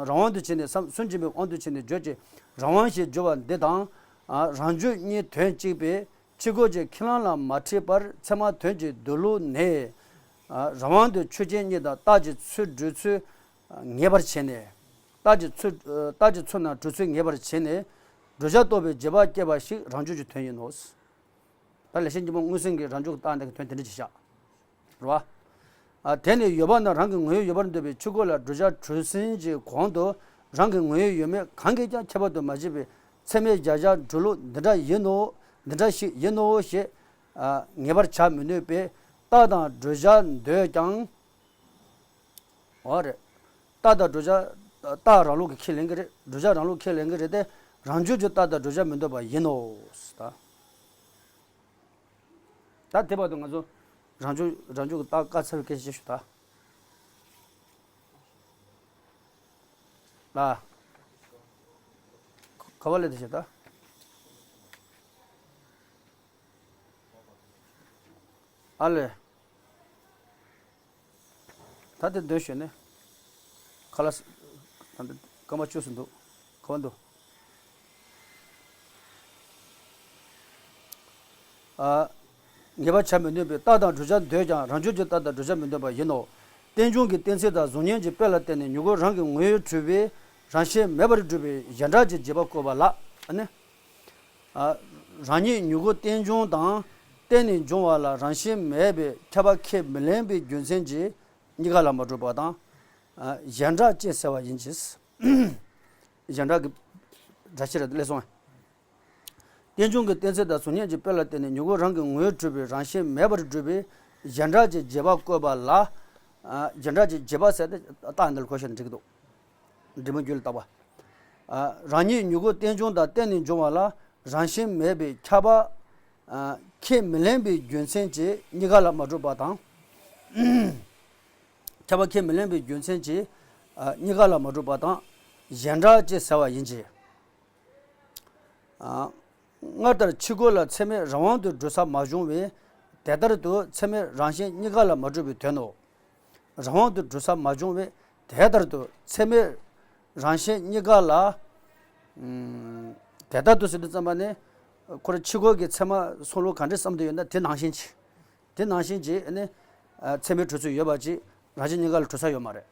རང་དབང་དུ་བྱས་ནས་སམ་སུན་འབྱིན་པའི་དབང་དུ་བྱས་ནས་བརྗོད་ཅིང་རང་དབང་ཞེས་བརྗོད་པ་འདི་དང་། ཨ་རང་རྒྱུད་གཉིས་དོན་གཅིག་པས་ཕྱི་རྒོལ་གྱི་ཁས་བླངས་ལ་མ་འཁྲིས་པར་ཚད་མ་དོན་གྱི་སྡོད་ལུགས་ནི། ཨ་རང་དབང་དུ་ཆོས་ཅན་གཉིས་དང་རྟགས་ཀྱི་ཚུལ་སྒྲུབ་ཚུལ་ངེས་པར་བྱས་ནས། རྟགས་ཀྱི་ཚུལ་རྟགས་ཀྱི་ཚུལ་རྣམས་སྒྲུབ་ཚུལ་ངེས་པར་བྱས་ནས། བགྲོད་བྱ་རྟོགས་པའི་རྗེས་དཔག་སྐྱེས་པ་ཞིག་རང་རྒྱུད་ཀྱི་དོན་ཡིན་ནོ། ད་ལེགས་བཤད་སྙིང་པོ་མངོན་སུམ་གྱི་རང་འཇུག་གི་རྟགས་འདི་གི་དོན་དེ་འདྲ་ཅིག་བཞག་རེད་བ། ཨ་དེ་ནི་ཡོད་པ་ན་རང་གི་ངོ་བོས་ཡོད་པར་འདོད་པའི་ཕྱི་རྒོལ་ལ་བགྲོད་བྱ་གྲུ་གཟིངས་ཀྱི་གོང་དུ་རང་གི་ངོ་བོས་ཡོད་མེད་གང་གིས་ཀྱང་ཁྱད་པར་དུ་མ་བྱས་པའི་ཚད་མའི་གཞལ་བྱ་སྒྲུབ་ལུགས་འདི་འདྲ་ཡིན་ནོ། འདི་འདྲ་ཞིག་ཡིན་ནོ་ཞེས་ཨ་ངེས་པར་བྱ་མི་ནུས་པས་རྟགས་དང་བགྲོད་བྱ་འདོད་ཀྱང་། འོ་རེད། རྟགས་དང་བགྲོད་བྱ། རྟགས་རང་ལུགས་ཀྱིས་ཁས་ལེན་གྱི་རེད། བགྲོད་བྱ་རང་ལུགས་ཁས་ལེན་གྱི་རེད་དེ། རང་རྒྱུད་ཀྱི་རྟགས་དང་བགྲོད་བྱ་མི་འདོད་པ་ཡིན་ནོ། ད། ད་དེ་བར་དུ་ང་ཚོ་རང་རྒྱུད་རང་རྒྱུད་ཀྱི་རྟགས་བཀག་ཚར་བའི་སྐད་ཆ་ཞིག་ཞུ་ད། ལ། ག་བ་ལས་དེ་བྱེད་ད། ཨ་ལས། ད་དེ་འདོན་ཞུས་ནས། ཁ་ལག་ད་འདི་སྐར་མ་བཅུ་ཙམ་འདུག་ག་བ་འདུག་ཨ། ངེས་པར་བྱ་མི་ནུས་པས་རྟགས་དང་བགྲོད་བྱ་འདོད་ཀྱང་རང་རྒྱུད་ཀྱི་རྟགས་དང་བགྲོད་བྱ་མི་འདོད་པ་ཡིན་ནོ། རྟེན་འབྱུང་གི་གཏན་ཚིགས་དང་གཟུགས་བརྙན་གྱི་དཔེ་ལ་བརྟེན་ནས་མྱུ་གུ་རང་གི་ངོ་བོས་གྲུབ་པའི་རང་བཞིན་མེད་པར་སྒྲུབ་པའི་གཞན་གྲགས་ཀྱི་རྗེས་དཔག་བཀོད་པ་ལ་ནི། ཨ། རང་ཉིད་མྱུ་གུ་རྟེན་འབྱུང་དང་བརྟེན་ནས་འབྱུང་བ་ལ་རང་བཞིན་མེད་པས་ཁྱབ་པ་ཁས་མི་ལེན་པའི་རྒྱུ་མཚན་གྱིས་གཉིས་ཀ་ལ་མ་གྲུབ་པ་དང་། ཨ། གཞན་གྲགས་ཅེས་ཟེར་བ་ཡིན་གྱི། གཞན་གྲགས་ཀྱི་སྒྲ་ཕྱིར་སླེབས་སོང་། རྟེན་འབྱུང་གི་གཏན་ཚིགས་དང་གཟུགས་བརྙན་གྱི་དཔེ་ལ་བརྟེན་ནས་མྱུ་གུ་རང་གི་ངོ་བོས་གྲུབ་པའི་རང་བཞིན་མེད་པར་སྒྲུབ་པའི་གཞན་གྲགས་ཀྱི་རྗེས་དཔག་བཀོད་པ་ལ། ཨ། གཞན་གྲགས་ཀྱི་རྗེས་དཔག་ཟེར་ཏེ་རྟགས་འདི་ལ་གོ་ཤེས་ན་འགྲིག་གི་འདུག་འབྲི་མ་རྒྱུད་ལ་བརྟག་པ། ཨ། རང་ཉིད་མྱུ་གུ་རྟེན་འབྱུང་དང་བརྟེན་ནས་འབྱུང་བ་ལ་རང་བཞིན་མེད་པས་ཁྱབ་པ། ཨ། ཁས་མི་ལེན་པའི་རྒྱུ་མཚན་གྱིས་གཉིས་ཀ་ལ་མ་གྲུབ་པ་དང་། ཁྱབ་པ་ཁས་མི་ལེན་པའི་རྒྱུ་མཚན་གྱིས། ཨ། གཉིས་ཀ་ལ་མ་གྲུབ་པ་དང་། གཞན་གྲགས་ཅེས་ཟེར་བ་ཡིན་གྱི། ཨ། སྔར་ལྟར་ཕྱི་རྒོལ་ལ་ཚད་མས་རང་དབང་དུ་གྲུབ་ས་མ་བྱུང་བས། དེ་ལྟར་དུ་ཚད་མས་རང་བཞིན་གཉིས་ཀ་ལ་མ་གྲུབ་པའི་དོན་ནོ། རང་དབང་དུ་གྲུབ་ས་མ་བྱུང་བས། དེ་ལྟར་དུ་ཚད་མས་རང་བཞིན་གཉིས་ཀ་ལ། ཨུམ། དེ་ལྟར་དུ་ཟེར་དུས་ཙམ་པ་ནི། ཁོ་རང་ཕྱི་རྒོལ་གྱི་ཚད་མ་གསུང་ལུགས་ག་འདྲས་བསམ་དུ་ཡོད་ན་དེ་ནང་བཞིན་གྱི། དེ་ནང་བཞིན་གྱི་ནི། ཨ། ཚད་མས་གྲུབ་ཚུལ་ཡོད་པ་ཅིག་རང་བཞིན་གཉིས་ཀ་ལ་གྲུབ་ས་ཡོད་མ་རེད།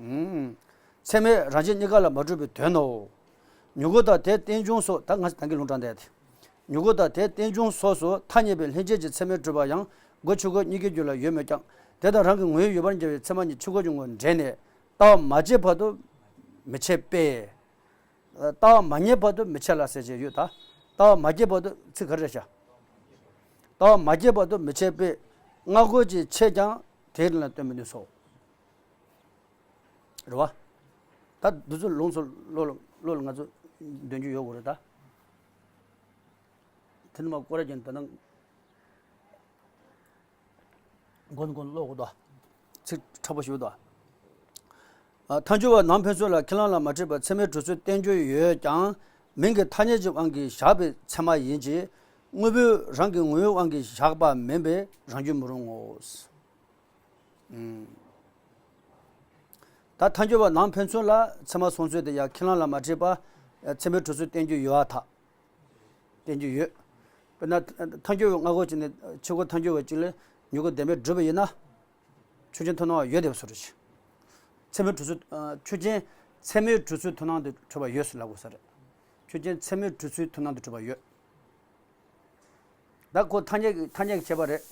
ཨུམ། ཚད་མས་རང་བཞིན་གཉིས་ཀ་ལ་མ་གྲུབ་པའི་དོན་ནོ། མྱུ་གུ་དང་དེའི་རྟེན་འབྱུང་སོགས། ད་ང་ད་གིན་ལུང་དྲངས་བསྡད་དེ། མྱུ་གུ་དང་དེའི་རྟེན་འབྱུང་སོགས་སུ་ཐ་སྙད་པའི་ལྷན་སྐྱེས་ཀྱི་ཚད་མས་གྲུབ་པ་ཡང་རྒོལ་ཕྱི་རྒོལ་གཉིས་ཀའི་རྒྱུད་ལ་ཡོད་མོད་ཀྱང་། དེ་དང་རང་གི་ངོ་བོས་ཡོད་པར་འགྱུར་བའི་ཚད་མ་གཉིས་ཕྱི་རྒོལ་གྱི་ངོ་བོས་འབྲེལ་ནས་ལྟ་བ་མ་སྐྱེས་བར་དུ་མི་འཆད་པས། ལྟ་བ་མ་རྙེད་བར་དུ་མི་འཆད་ལ་ཟེར་བྱས་ཡོད་ད། ལྟ་བ་མ་སྐྱེས་བར་དུ་ཚིག་ག་རེ་རེད་བྱ། ལྟ་བ་མ་སྐྱེས་བར་དུ་མི་འཆད་པས། སྔ་རྒོལ་གྱིས་འཆད་ཀྱང་དེའི་རིང་ལ་སྟོན་མི་ནུས་སོ། རེད་བ། ད་འདི་ཚོ་ལུང་ཚོ་བློ་ལ་བློ་ལ་ང་ཚོ་འདོན་རྒྱུ་ཡོད་དགོས་རེད་ད། དེ་ནི་མ་སྐོར་ར་རྒྱན་ད་ནང་མགོ་ནས་མགོ་ནས་ཀློག་དགོས་དོ། ཚིག་ཕྲ་པོ་ཞིག་འདུག་ཨ། ཐལ་འགྱུར་བ་ནང་ཕན་ཚུན་ལ་ཁས་བླངས་ལ་མ་འཁྲིས་པར་ཚད་མའི་གྲུབ་ཚུལ་བསྟན་རྒྱུ་ཡོད་ཀྱང་མིང་གི་ཐ་སྙད་ཀྱི་དབང་གིས་བཞག་པའི་ཚད་མ་ཡིན་གྱི། དངོས་པོའི་རང་གི་ངོ་བོའི་དབང་གིས་བཞག་པ་མིན་པས་རང་རྒྱུད་མི་རུང་ངོ་། ཨུམ། ད་ཐལ་འགྱུར་བ་ནང་ཕན་ཚུན་ལ་ཚད་མ་སོང་ཚུལ་དེ་ཡང་ཁས་བླངས་ལ་མ་འཁྲིས་པར་ཚད་མའི་གྲུབ་ཚུལ་བསྟན་རྒྱུ་ཡོད་ཨ་ཐག་བསྟན་རྒྱུ་ཡོད། དཔེར་ན་ཐལ་འགྱུར་བའི་སྔ་རྒོལ་གཅིག་ནས་ཕྱི་རྒོལ་ཐལ་འགྱུར་བ་གཅིག་ལས་མྱུ་གུ་བདེན་མེད་སྒྲུབ་པ་ཡིན་ན། ཆོས་ཅན་མཐུན་སྣང་བ་ཡོད་བསྡད་པ་བཟོ་འདྲ་ཞིག་ཚད་མའི་གྲུབ་ཚུལ། ཨ། ཆོས་ཅན་ཚད་མའི་གྲུབ་ཚུལ་མཐུན་སྣང་དུ་གྲུབ་པ་ཡོད་ཟེར་ལབ་དགོས་ས་རེད། ཆོས་ཅན་ཚད་མའི་གྲུབ་ཚུལ་མཐུན་སྣང་དུ་གྲུབ་པ་ཡོད། ད་ཁོ་ཐ་སྙད་ཀྱི་ཐ་སྙད་ཀྱི་ཁྱད་པར་རེད།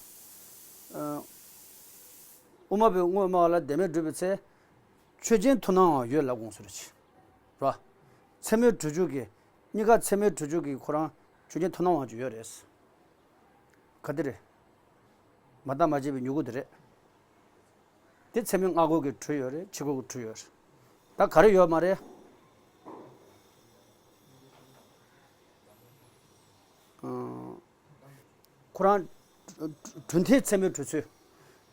ཨ། དབུ་མ་པས་དངོས་སྨྲ་བ་ལ་བདེན་མེད་སྒྲུབ་པའི་ཚེ། ཆོས་ཅན་མཐུན་སྣང་བའང་ཡོད་ལབ་དགོངས་སུ་རེད། རེད་བ། ཚད་མའི་གྲུབ་འབྱུང་གི། གཉིས་ཀ་ཚད་མའི་གྲུབ་འབྱུང་གི་ཁོ་རང་ཆོས་ཅན་མཐུན་སྣང་བའང་ཅིག་ཡོད་རེད། ག་དེ་རེད། མ་བརྟགས་མ་དཔྱད་པའི་མྱུ་གུ་དེ་རེད། དེ་ཚད་མའི་སྔ་རྒོལ་གྱིས་གྲུབ་ཡོད་རེད། ཕྱི་རྒོལ་གྱིས་གྲུབ་ཡོད་རེད། ད་ག་རེ་ཡོད་མ་རེད། ཁོ་རང་གྲུབ་མཐའི་ཚད་མའི་གྲུབ་ཚུལ།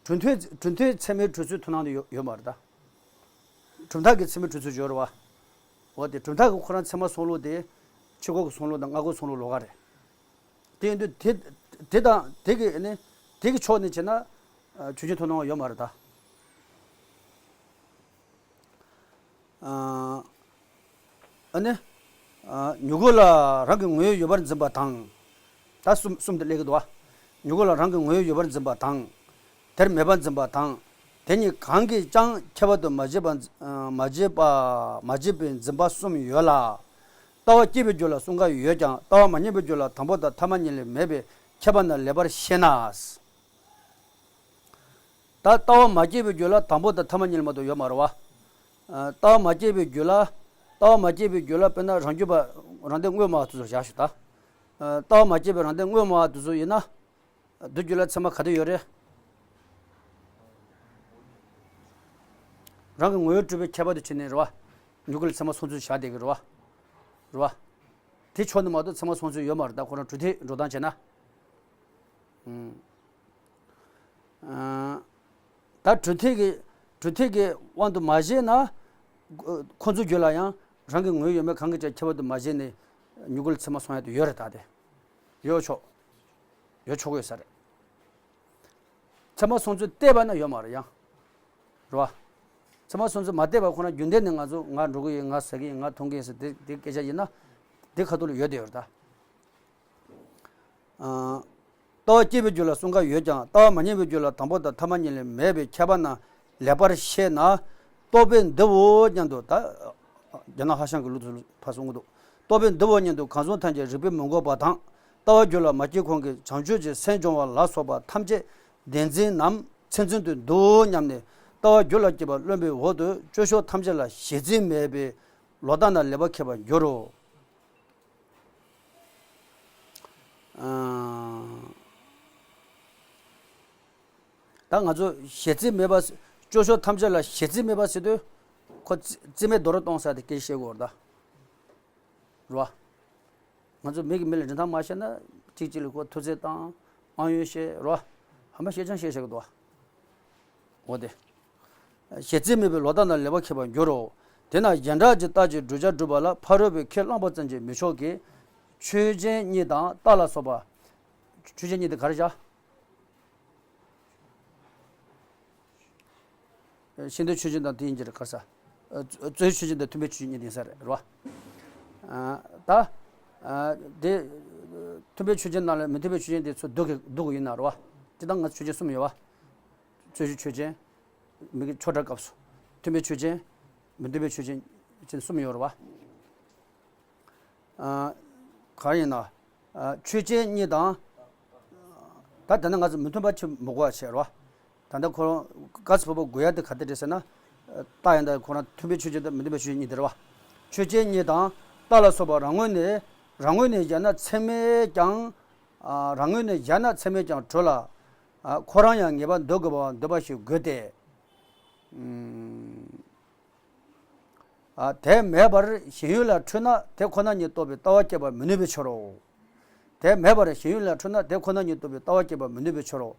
གྲུབ་མཐའི་གྲུབ་མཐའི་ཚད་མའི་གྲུབ་ཚུལ་དོ་སྣང་དུ་ཡོད་ཡོད་མ་རེད་ད། གྲུབ་མཐའ་གི་ཚད་མའི་གྲུབ་ཚུལ་ཡོད་རེད་བ། འོ་དེ་གྲུབ་མཐའ་གི་ཁོ་རང་ཚད་མ་ཚོགས་ལུགས་དེ་ཕྱི་རྒོལ་གྱི་ཚོགས་ལུགས་དང་སྔ་རྒོལ་ཚོགས་ལུགས་ལོགས་ཀ་རེད། དེ་ཡིན་དུས་དེ་དེ་དང་དེ་གི་ནི་དེ་གི་ཕྱོགས་ནས་བྱས་ན་ཆོས་ཅན་མཐོང་སྣང་ཡོད་མ་རེད་ད། ཨ་ནི། མྱུ་གུ་ལ་རང་གི་ངོ་བོ་ཡོད་པར་འཛིན་པ་དང་། ད་གསུམ་གསུམ་དུ་སླེབས་ཀྱི་འདུག་བ། མྱུ་གུ་ལ་རང་གི་ངོ་བོ་ཡོད་པར་འཛིན་པ་དང་། དེར་མེད་པར་འཛིན་པ་དང་། དེ་གཉིས་གང་གིས་ཀྱང་ཁྱད་པར་དུ་མ་བྱས་པ་མ་བྱས་པ་མ་བྱས་པའི་འཛིན་པ་གསུམ་ཡོད་ལ། ལྟ་བ་སྐྱེས་པའི་རྒྱུད་ལ་གསུམ་ཀ་ཡོད་ཀྱང་ལྟ་བ་མ་སྐྱེས་པའི་རྒྱུད་ལ་དང་པོ་དང་ཐ་མ་གཉིས་ལས་མེད་པས་ཁྱད་པར་ན་ལེགས་པར་ཤེས་ན། ད་ལྟ་བ་མ་སྐྱེས་པའི་རྒྱུད་ལ་དང་པོ་དང་ཐ་མ་གཉིས་ལས་མ་གཏོགས་ཡོད་མ་རེད་བ། ལྟ་བ་མ་སྐྱེས་པའི་རྒྱུད་ལ། ལྟ་བ་མ་སྐྱེས་པའི་རྒྱུད་ལ་དཔེར་ན་རང་རྒྱུད་པ་རང་སྡེ་དངོས་སྨྲ་བ་དེ་ཚོར་བཞག་ཞུ་ད། ལྟ་བ་མ་སྐྱེས་པའི་རང་སྡེ་དངོས་སྨྲ་བ་དེ་ཚོ་ཡིན་ན། བསྡུ་རྒྱུད་ལ་ཚད་མ་ག་དུས་ཡོད་རེད། རང་གི་ངོ་བོས་གྲུབ་པའི་ཁྱད་པར་དུ་བྱས་ནས་རེད་བ། མྱུ་གུ་ལ་ཚད་མ་སོང་ཚུལ་བཞག་བསྡད་ཀྱི་རེད་བ། རེད་བ། དེ་ཕྱོགས་ནས་མ་གཏོགས་ཚད་མ་སོང་ཚུལ་ཡོད་མ་རེད་ད་ཁོ་རང་གྲུབ་མཐས་འགྲོ་སྟངས་བྱས་ན། ད་གྲུབ་མཐས་ཀྱི་གྲུབ་མཐས་ཀྱི་དབང་དུ་མ་བྱས་ན། ཁོ་ཚོའི་རྒྱུད་ལ་ཡང་རང་གི་ངོས་ཡོད་མེད་གང་གི་ཅག་ཁྱད་པར་དུ་མ་བྱས་ནས་མྱུ་གུ་ལ་ཚད་མ་སོང་ཡ་དེ་ཡོད་རེད་ད་དེ། ཡོད་ཆོག་ཡོད་ཆོག་གི་ཡོད་ས་རེད། ཚད་མ་སོང་ཚུལ་བལྟས་པ་ན་ཡོད་མ་རེད་ཡང་། རེད་བ། ཚད་མ་སོང་ཚུལ་མ་བལྟས་པ་ཁོ་ན་རྒྱུན་ལྡན་ནས་ང་ཚོ་ང་འགྲོ་གི་ཡིན་ང་ཟ་གི་ཡིན་ང་འཐུང་གི་ཡིན་ཟེར་དེ་དེ་སྐད་ཆ་ཡིན་ན་དེ་ཁ་ཐུག་ལ་ཡོད་དེ་ཡོད་རེད་ད། ལྟ་བ་སྐྱེས་པའི་རྒྱུད་ལ་གསུམ་ཀ་ཡོད་ཀྱང་ལྟ་བ་མ་སྐྱེས་པའི་རྒྱུད་ལ་དང་པོ་དང་ཐ་མ་གཉིས་ལས་མེད་པས་ཁྱད་པར་ན་ལེགས་པར་ཤེས་ན། རྟོག་པས་འདི་བོ་སྙམ་དུ་ད། རྒྱ་ནག་ཧྭ་ཤང་གི་ལུགས་སུ་ཕར་གསུང་གི་འདུག་རྟོག་པས་འདི་བོ་སྙམ་དུ་གང་བྱུང་ཐམས་ཅད་རིགས་པས་མི་འགོག་པ་དང་ལྟ་བ་རྒྱུད་ལ་མ་སྐྱེས་གོང་གི་བྱང་ཆུབ་ཀྱི་སེམས་སྦྱོང་བ་ལ་སོགས་པ་ཐམས་ཅད་བདེན་འཛིན་ནམ་མཚན་འཛིན་དུ་འདུག་སྙམ་ནས་ལྟ་བ་རྒྱུད་ལ་སྐྱེས་པ་བློ་འབིའི་འོག་ཏུ་སྤྱོད་ཕྱོགས་ཐམས་ཅད་ལ་གཞི་འཛིན་མེད་པས་ལོག་ལྟ་ན་ལེགས་པར་མཁས་པར་འགྱུར་རོ། ད་ང་ཚོ་གཞི་འཛིན་མེད་པ་སྤྱོད་ཕྱོགས་ཐམས་ཅད་ལ་གཞི་འཛིན་མེད་པ་ཟེར་དུས་ཁོ་རྩིས་རྩིས་མེད་རྡོ་རུ་གཏོང་ས་དེ་སྐད་ཆ་བཤད་དགོས་རེད་ད། རེད་བ། ང་ཚོ་མི་གིས་མི་ལ་རིན་ཐང་མ་བཤད་ན་གཅིག་གཅིག་ལ་ཁོ་ཐུགས་རྩིས་བཏང་། དབང་ཡོད་བཤད་རེད་བ། ཧམ་པ་བཤད་ཅང་བཤད་བཤད་གི་འདུག་བ། འོ་དེ། གཞི་རྩིས་མེད་པའི་ལོག་ལྟ་ན་ལེགས་པར་མཁས་པར་འགྱུར་རོ། དེས་ན་གཞན་གྲགས་ཀྱི་རྟགས་ཀྱི་བསྒྲུབ་བྱ་སྒྲུབ་པ་ལ་ཕ་རོལ་པོས་ཁས་བླངས་པ་ཙམ་གྱིས་མི་ཆོག་གི། ཆོས་ཅན་གཉིས་དང་རྟགས་ལ་སོགས་པ། ཆོས་ཅན་གཉིས་དེ་ག་རེ་བྱ། ཤེས་འདོད་ཆོས་ཅན་དང་དེ་ཡིན་གྱི་རེད་ག་རེ་ཟ། རྩོད་ཡུལ་ཆོས་ཅན་དང་མཐུན་དཔེ་ཆོས་ཅན་གཉིས་དེ་ཡིན་ས་རེད་རོ། ད། དེ། མཐུན་དཔེ་ཆོས་ཅན་ནང་ལ་མི་མཐུན་དཔེ་ཆོས་ཅན་དེ་ཚོ་སྡུག་གི་སྡུག་གི་ཡིན་ན་རོ། དེ་དང་ང་ཚོ་ཆོས་ཅན་གསུམ་ཡོད་བ། རྩོད་གཞི་ཆོས་ཅན། མི་གི་ཆོས་སྒྲ་སྐབས་སུ། མཐུན་དཔེ་ཆོས་ཅན། མི་མཐུན་དཔེ་ཆོས་ཅན། ཅན་གསུམ་ཡོད་རེད་བ། ཨ། ག་རེ་ཡིན་ན། ཨ། ཆོས་ཅན་གཉིས་དང་། ད་དེ་ནས་ང་ཚོ་མི་མཐུན་པ་ཆེ་མི་གོ་བ་བྱས་རེད་བ། ད་ལྟ་ཁོ་རང་ག་ཚོད་པོ་དགོས་ཡ་དེ་ག་དེ་རེད་ཟེར་ན། རྟགས་ཡིན་ད་ཁོ་རང་མཐུན་དཔེ་ཆོས་ཅན་དང་མི་མཐུན་དཔེ་ཆོས་ཅན་གཉིས་དེ་རེད་བ། ཆོས་ཅན་གཉིས་དང་རྟགས་ལ་སོགས་པ་རང་ངོས་ནས་རང་ངོས་ནས་བཞག་ན་ཚད་མས་ཀྱང་། ཨ། རང་ངོས་ནས་བཞག་ན་ཚད་མས་ཀྱང་གྲོལ་ལ། ཨ། ཁོ་རང་ཡང་ངེས་པར་འདོད་དགོས་པའང་འདོད་པ་ཞིག་དགོས་ཏེ། ཨུམ། ཨ། དེ་མེད་པར་ཞེན་ཡུལ་ལ་འཁྲུལ་ན་དེ་ཁོ་ན་ཉིད་རྟོགས་པའི་ལྟ་བ་སྐྱེད་པར་མི་ནུས་པའི་ཕྱིར་རོ། དེ་མེད་པར་ཞེན་ཡུལ་ལ་འཁྲུལ་ན་དེ་ཁོ་ན་ཉིད་རྟོགས་པའི་ལྟ་བ་སྐྱེད་པར་མི་ནུས་པའི་ཕྱིར་རོ།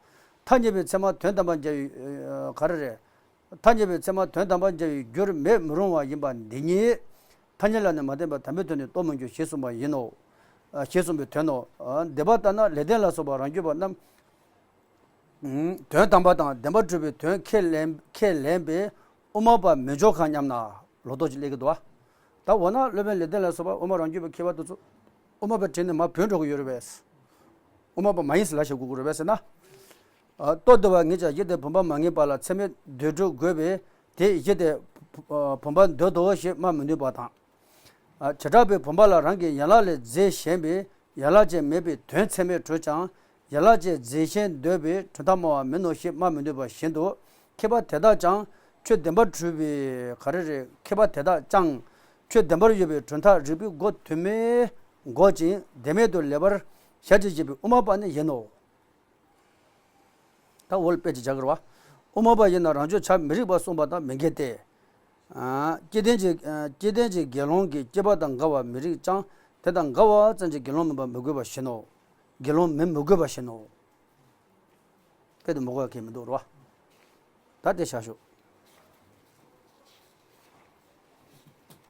ཐ་སྙད་པའི་ཚད་མ་དོན་དམ་པར་འཇལ་བའི། ཨ། ག་རེ་རེད། ཐ་སྙད་པའི་ཚད་མ་དོན་དམ་པར་འཇལ་བའི་རྒྱུར་མེད་མི་རུང་བ་ཡིན་པ་འདི་ཉིད། ཐ་སྙད་ལ་ནི་མ་བརྟེན་པར་དམ་པའི་དོན་ནི་རྟོགས་མི་འགྱུར་ཞེས་གསུངས་པ་ཡིན་ནོ། ཨ། ཞེས་གསུངས་པའི་དོན་ནོ། ཨ། འདི་པ་ལྟར་ན་ལེགས་ལྡན་ལ་སོགས་པ་རང་རྒྱུད་པ་རྣམས། དོན་དམ་པ་དང་བདེན་པར་གྲུབ་པའི་དོན་ཁས་ལེན་ཁས་ལེན་པས་དབུ་མ་པ་མི་འཇོག་གམ་སྙམ་ན་ལོག་རྟོག་ཅིག་སླེབས་ཀྱི་འདུག་བ། ད་འོ་ན་སློབ་དཔོན་ལེགས་ལྡན་ལ་སོགས་པ་དབུ་མ་རང་རྒྱུད་པའི་མཁས་པ་དེ་ཚོ་དབུ་མ་པ་དྲན་ནས་མར་བུད་འགྲོ་གི་ཡོད་རེད་པས། དབུ་མ་པ་མ་ཡིན་ཟེར་ལབ་བྱེད་དགོས་ཀྱི་རེད་པས་ཟེར་ན། ལྟོ་ལྡིར་བ་ཉིད་ཀྱང་གཞི་དེ་བུམ་པ་མ་ངེས་པ་ལ་ཚད་མས་ཟློས་སྒྲུབ་དགོས་པས་དེ་གཞི་དེ་བུམ་པ་འདོད་དོ་ཞེས་སྨྲ་མི་ནུས་པ་དང་། བྱེ་བྲག་པའི་བུམ་པ་ལ་རང་གི་ཡན་ལག་ལས་རྫས་གཞན་པའི་ཡན་ལག་ཅན་མེད་པའི་དོན་ཚད་མས་གྲུབ་ཀྱང་ཡན་ལག་ཅན་རྫས་གཞན་འདོད་པའི་གྲུབ་མཐའ་སྨྲ་བ་མིན་ནོ་ཞེས་སྨྲ་མི་ནུས་པ་བཞིན་དུ་མཁས་པ་དེ་དག་ཀྱང་ཆོས་བདེན་པར་གྲུབ་པའི་ག་རེ་རེད་མཁས་པ་དེ་དག་ཀྱང་ཆོས་བདེན་པར་ཡོད་པའི་གྲུབ་མཐའ་རིགས་པའི་སྒོ་དུ་མས་འགོག་ཅིང་བདེན་མེད་དུ་ལེགས་པར་བྱ་བྱེད་བྱེད་པའི་དབུ་མ་པ་ནི་ཡིན་ནོ། ད་འོལ་དཔེ་ཅིག་བྱ་དགོས་རེད་བ། དབུ་མ་པ་ཡིན་ན་རང་ཕྱོགས་བྱ་མི་རིགས་པ་གསུངས་པ་དང་མི་འགལ་ཏེ། ཨ། སྐྱེ་ལྡན་གྱི་ཨ། སྐྱེ་ལྡན་གྱི་དགེ་སློང་གི་སྐྱེ་བ་དང་འགལ་བ་མི་རིགས་ཀྱང་དེ་དང་འགལ་བ་ཙམ་གྱི་དགེ་སློང་མིན་པ་མི་དགོས་པ་བཞིན་ནོ། དགེ་སློང་མིན་མི་དགོས་པ་བཞིན་ནོ། དཔེ་དེ་མི་གོ་ཡ་གང་ཡང་མི་འདུག་རེད་བ། ད་དེ་བཞག་ཞོག